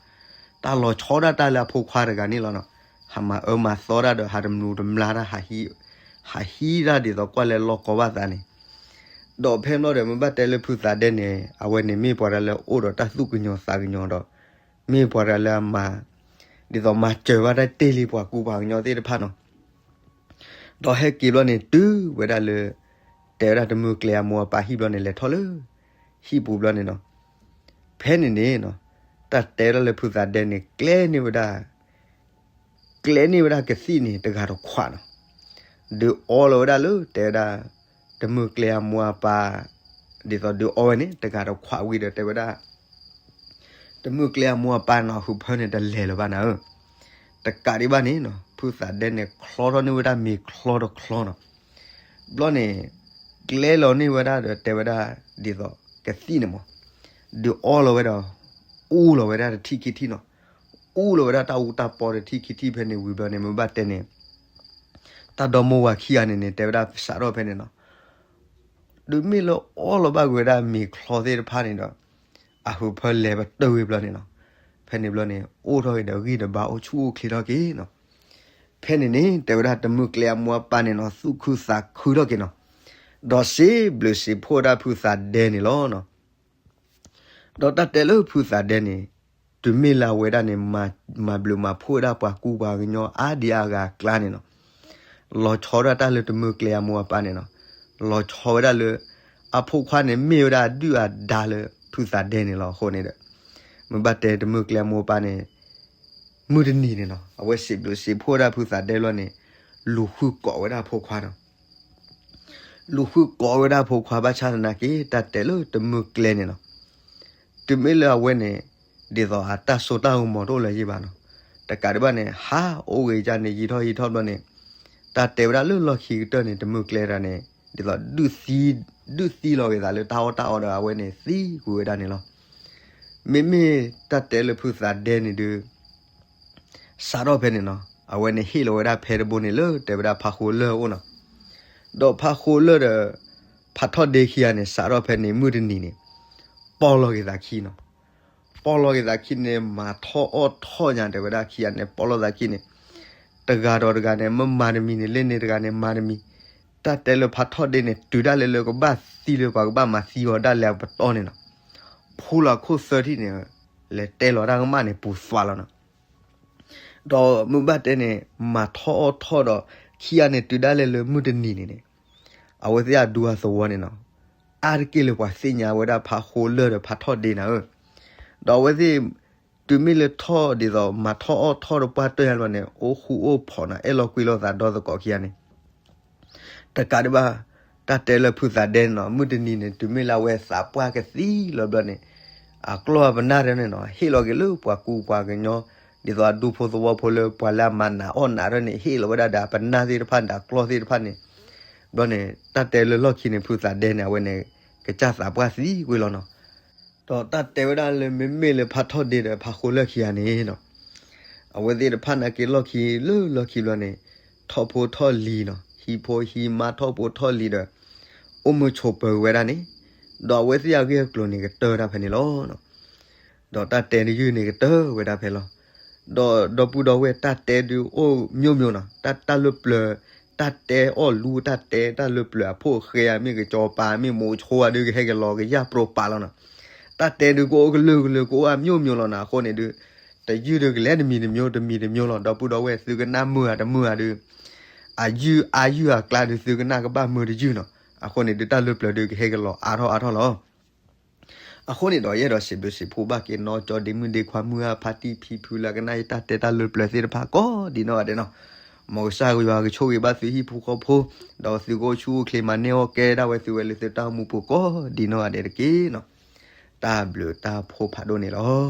တၢ်လီၤဆီဒၣ်တၢ်လၢအဖိခွါတဂၤန့ၣ်လီၤနီၤ. ဟးမၤအၢမၤသီတၢ်ဒီး ဟးတမျိးတမျာ်တၢ်, ဟးဟံးတၢ်ဒ်သိးကွၢ်လၢလီၢ်ကီဘၣ်သးန့ၣ်, ဒီးဖဲန့ၣ်ဒီး မ့ၢ်ဘၣ်တဲလၢဖုသးဒဲန့ၣ် အဝဲန့ၣ်မ့ၢ်ပှၤတဂၤလၢအိၣ်ဒီးတၢ်သူၣ်ကညီၤသးကညီၤဒီး မ့ၢ်ပှၤတဂၤလၢအမၤ ဒ်သိးမၤစၢၤဘၣ်တၢ်တ့ၢ်လံပှၤကူပှၤကညီသ့ၣ်တဖၣ်နီၤ. ဒီးဟဲက့ၤဘျီန့ၣ် တုၤဝဲဒၣ်လၢ တဲဝဲဒၣ်တမုၢ်ကျဲအမိၢ်အပၢ်ဟံၣ်ဘျီန့ၣ် လဲၤထီၣ်လၢ ဟံၣ်ပူၤဘျီန့ၣ်နီၤ. ဖဲန့ၣ်န့ၣ် တၢ်တဲဝဲဒၣ်လၢဖုသးဒဲန့ၣ် ကျဲန့ၢ်ဝဲဒၣ် ကျဲန့ၢ်ဝဲဒၣ်ကသံၣ်န့ၣ် တဂၤတခွးနီၤ. ဒုးအီလီၤဝဲဒၣ်လၢ တဲဝဲဒၣ် တမုၢ်ကျဲအမိၢ်အပၢ် ဒ်သိးဒုးအီဝဲန့ၣ် တဂၤတခွးဝံၤဒီးတဲဝဲဒၣ် တမုၢ်ကျဲအမိၢ်အပၢ်နီၤ ဟုးဖၢန့ၣ် တလဲၤလၢၤဘၣ်နၤဧၢ. တကးဒံးဘၣ်န့ၣ်နီၤ ဖုသးဒဲန့ၣ် ချီထီၣ်န့ၢ်ဝဲဒၣ်မ့ၤချီတချီနီၤ. ဘျီန့ၣ် ကျဲလီၤန့ၢ်ဝဲဒၣ်ဒီးတဲဝဲဒၣ် ဒ်သိးကသံၣ်န့ၣ်မး ဒုးအီလီၤဝဲဒီး အူလီၤဝဲဒၣ်တထံၣ်ခံထံၣ်နီၤ. အူလီၤဝဲဒၣ်တၢ်အူတၢ်ပီတထံၣ်ခံထံၣ်ဖဲန့ၣ်ဝံၤဘျီန့ၣ် မ့ၢ်ဘၣ်တဲန့ၣ် တၢ်ဒီမိၢ်ဝၤခံဂၤန့ၣ်န့ၣ် တဲဝဲဒၣ်စးထီၣ်ဖဲန့ၣ်နီၤ. တုၤမ့ၢ်လၢအီလီၤဘၣ်ကွံာ်ဝဲဒၣ်မ့ၤချီသ့ၣ်တဖၣ်န့ၣ်ဒီး အဟုးဖၢလဲၤပတုာ်ဝံၤဘျီန့ၣ်နီၤ. ဖဲန့ၣ်ဘျီန့ၣ် အိၣ်ထီၣ်က့ၤဒီးဂံၢ်ဒီးဘါအိၣ်ဆူၣ်အိၣ်ချ့ထီၣ်က့ၤနီၤ. ဖဲန့ၣ်န့ၣ် တဲဝဲဒၣ်တမုၢ်ကျဲအမိၢ်အပၢ်န့ၣ်နီၤ သူၣ်ခုသးခုထီၣ်က့ၤနီၤ. ဒီးစံးဘျုးစံးဖှိၣ်ဝဲဒၣ်ဖုသးဒဲန့ၣ်လီၤနီၤ. ဒီးတၢ်တဲလၢဖုသးဒဲန့ၣ် တုၤမ့ၢ်လၢအဝဲဒၣ်န့ၣ် မၤဘျုးမၤဖှိၣ်ဝဲဒၣ်ပှၤကူပှၤကညီအါဒံအါဂၤအကျါန့ၣ်နီၤ. လီၤဆီဝဲဒၣ်တၢ်လၢတမုၢ်ကျဲအမိၢ်အပၢ်န့ၣ်နီၤ. လီၤဆီဝဲဒၣ်လၢ အဖိခွါန့ၣ်မ့ၢ်ဝဲဒၣ်အဒုၣ်အဒါလၢဖုသးဒဲန့ၣ်လီၤ. အဃိန့ၣ်ဒီး မ့ၢ်ဘၣ်တဲတမုၢ်ကျဲအမိၢ်အပၢ်န့ၣ် မုၢ်တနံၤန့ၣ်နီၤ အဝဲစံးဘျုးစံးဖှိၣ်ဝဲဒၣ်ဖုသးဒဲဘျီန့ၣ် လူၤဃုကိးဝဲဒၣ်အဖိခွါနီၤ. လူၤဃုကိးဝဲဒၣ်အဖိခွါဘၣ်ဆၣ်သနာ်က့ တၢ်တဲလၢတမုၢ်ကျဲန့ၣ်နီၤ. တုၤမ့ၢ်လၢအဝဲန့ၣ် ဒ်သိးအတၢ်စိတၢ်ကမီၤတအိၣ်လၢၤယံၤဘၣ်နီၤ. တကးဒံးဘၣ်န့ၣ် ဟးအိၣ်ဂ့ၤယါန့ၣ် ယံာ်ထီၣ်ယံာ်ထီၣ်ဘျီန့ၣ် တၢ်တဲဝဲဒၣ်လၢလီၢ်ခံကတၢၢ်န့ၣ် တမုၢ်ကျဲတဂၤန့ၣ် ဒ်သိး ဒုးသံလီၤက့ၤသးလၢတၢ်အီၣ်တၢ်အီဒီး အဝဲန့ၣ်သံကွံာ်ဝဲဒၣ်န့ၣ်လီၤ. မ့မ့ၢ်တၢ်တဲလၢဖုသးဒဲန့ၣ်ဒုး စးထီၣ်ဖဲန့ၣ်နီၤ အဝဲန့ၣ်ဟ့ၣ်လီၤဝဲဒၣ်ဖဲတဘိန့ၣ်လၢတဲဝဲဒၣ်ဖးဃိလၢၢ်အအိၣ်နီၤ. ဒီးဖးဃိလၢၢ်ဒီး ဖးထီၣ်ဒ့ခံဂၤန့ၣ် စးထီၣ်ဖဲန့ၣ်မုၢ်တနံၤန့ၣ် ပီၢ်လီၤက့ၤသးခံနီၤ. ပီၢ်လီၤက့ၤသးခံန့ၣ် မၤထီၣ်အီၣ်ထီၣ်ညါ တဲဝဲဒၣ်ခံဂၤန့ၣ် ပီၢ်လီၤသးခံန့ၣ် တဂၤဒီးတဂၤန့ၣ် မ့ၢ်မၤတမံၤန့ၣ် လၢန့ၣ်တဂၤန့ၣ် မၤတမံၤ တၢ်တဲလၢဖးထီၣ်ဒ့န့ၣ် တုၤဒၣ်လဲာ်လၢကဘၣ်သံလၢပှၤကဘၣ်မၤသံအီၤဒၣ်လဲာ်အပတီၢ်န့ၣ်နီၤ ဖိလီၤခိၣ်သၢထံၣ်န့ၣ် လဲၤတဲလီၤတၢ်ကမၣ်န့ၣ် ပူၤသွးလီၤနီၤ. ဒီးမုၢ်ဘၣ်တဲန့ၣ် မၤထီၣ်အီၣ်ထီၣ်ဒီး ခံဂၤန့ၣ် တုၤဒၣ်လဲာ်လၢမုၢ်တနံၤန့ၣ်န့ၣ် အဝဲသ့ၣ်အဒူအသဝီန့ၣ်နီၤ အါတက့ၢ်လၢပှၤသ့ၣ်ညါဝဲဒၣ်ဖးဃိလၢၢ်ဒီးဖးထီၣ်ဒ့နၤဧၢ. ဒီးအဝဲသ့ၣ် တုၤမ့ၢ်လၢထီၣ်ဒ်သိး မၤထီၣ်အီၣ်ထီၣ်ဒီးပှၢ်တၢၢ်ညါလီၤန့ၣ် အိၣ်ဃူအိၣ်ဖိးနီၤ အဲၣ်လီၤကွံလီၤသးဒီသကိးခံဂၤန့ၣ် တကးဒံးဘၣ် တၢ်တဲလၢဖုသးဒဲန့ၣ်နီၤ မုၢ်တနံၤန့ၣ် တုၤမ့ၢ်လၢအဝဲသးပှၢ်ကသံလီၤဘျီန့ၣ် အကျီၢ်အပနၢ်တၢ်န့ၣ်နီၤ ဟ့ၣ်လီၤက့ၤလၢပှၤကူပှၤကညီ ဒ်သိးအဒူဖိသဝီဖိလၢပှၤလၢအမၤနးအီၣ်နးတၢ်န့ၣ် ဟ့ၣ်လီၤဝဲဒၣ်ဒီးအပနၢ်သ့ၣ်တဖၣ်ဒီးအကျီၢ်သ့ၣ်တဖၣ်န့ၣ် ဘျီန့ၣ် တၢ်တဲလၢလီၢ်ခံန့ၣ် ဖုသးဒဲန့ၣ် အဝဲန့ၣ် ကစၢ်သးပှၢ်သံကွံာ်လီၤနီၤ. ဒီးတၢ်တဲဝဲဒၣ်လၢမ့မ့ၢ်လၢဖးထီၣ်ဒ့ဒီးဖးဃိလၢၢ်ခံဂၤန့ၣ်နီၤ အဝဲသ့ၣ်တဖၣ်နာ်က့လီၢ်ခံလၢလီၢ်ခံဘျီန့ၣ် ထီၣ်ဖိထီၣ်လံၤနီၤ ဟံၣ်ဖိဟံၣ်မါထီၣ်ဖိထီၣ်လံၤဒီး အိၣ်မုာ်ဆိးပၢၤဝဲဒၣ်န့ၣ် ဒီးအဝဲသ့ၣ်အဂ့ၢ်အကျိၤန့ၣ် ကတၢၢ်ဝဲဒၣ်ဖဲန့ၣ်လီၤ. ဒီးတၢ်တဲတယုၢ်န့ၣ်ကတၢၢ်ဝဲဒၣ်ဖဲလီၤ. ဒီးဒီပုၢ်ဒီဝဲၢ်တၢ်တဲဒုးအိၣ်မျိုးမျိုးနီၤ တၢ်တၢ်လၢပျၢၤ တၢ်တဲအီၣ်လူတၢ်တဲတၢ်လၢပျၢၤအဖိအဃဲဧါ မ့ၢ်ကစီၤပၤ မ့ၢ်မိၤဆိဧါဒုးကဟဲက့ၤလီၤကယၢ်ပြိးပာ်လီၤနီၤ. တၢ်တဲဒုးကအိၣ်ကလုာ်ကလုာ် ကအိၣ်အမျိုးမျိုးလီၤနီၤ. အဃိန့ၣ်ဒုး တယုၢ်ဒုးကလဲၤတမံၤတမျိုး တမံၤတမျိုးလီၤ. ဒီပုၢ်ဒီဝဲၢ်သုကနၣ်မုာ်ဧါတမုာ်ဧါဒုး အယုၢ်အါယုၢ်အကျါဒုး သုကနၣ်ကဘၣ်မုာ်တယုၢ်နီၤ. အဃိန့ၣ်ဒုး တၢ်လၢပျၢၤဒုးကဟဲက့ၤလီၤအါထီၣ်အါထီၣ်လီၤ. အဃိန့ၣ်ဒီး ယအဲၣ်ဒိးစံးဘျုးစံးဖှိၣ်ဘၣ်က့ၤနီၢ်ကၠီဒ့မုၣ်ဒ့ခွါ မုၢ်ဂၢ်ဖါတံၢ်ဖံဖုလၢကနၣ်ယတၢ်တဲတၢ်လၢပျၢၤသ့ၣ်တဖၣ်ကိးဒံးနီၢ်ဂၤဒဲးနီၤ. မ်ကစၢ်ယွၤကဆိၣ်ဂ့ၤဘၣ်သုဟံၣ်ဖိဃီဖိ ဒီးသုကအိၣ်ဆူၣ်အိၣ်ချ့မၤန့ၢ်အီၣ်ကဲဒၣ်ဝဲသုဝဲလၢသုတၢ်အိၣ်မူပူၤကိးဒံးနီၢ်ဂၤဒဲးတက့ၢ်နီၤ. တၢ်ဘျုးတၢ်ဖှိၣ်ဖးဒိၣ်န့ၣ်လီၤ.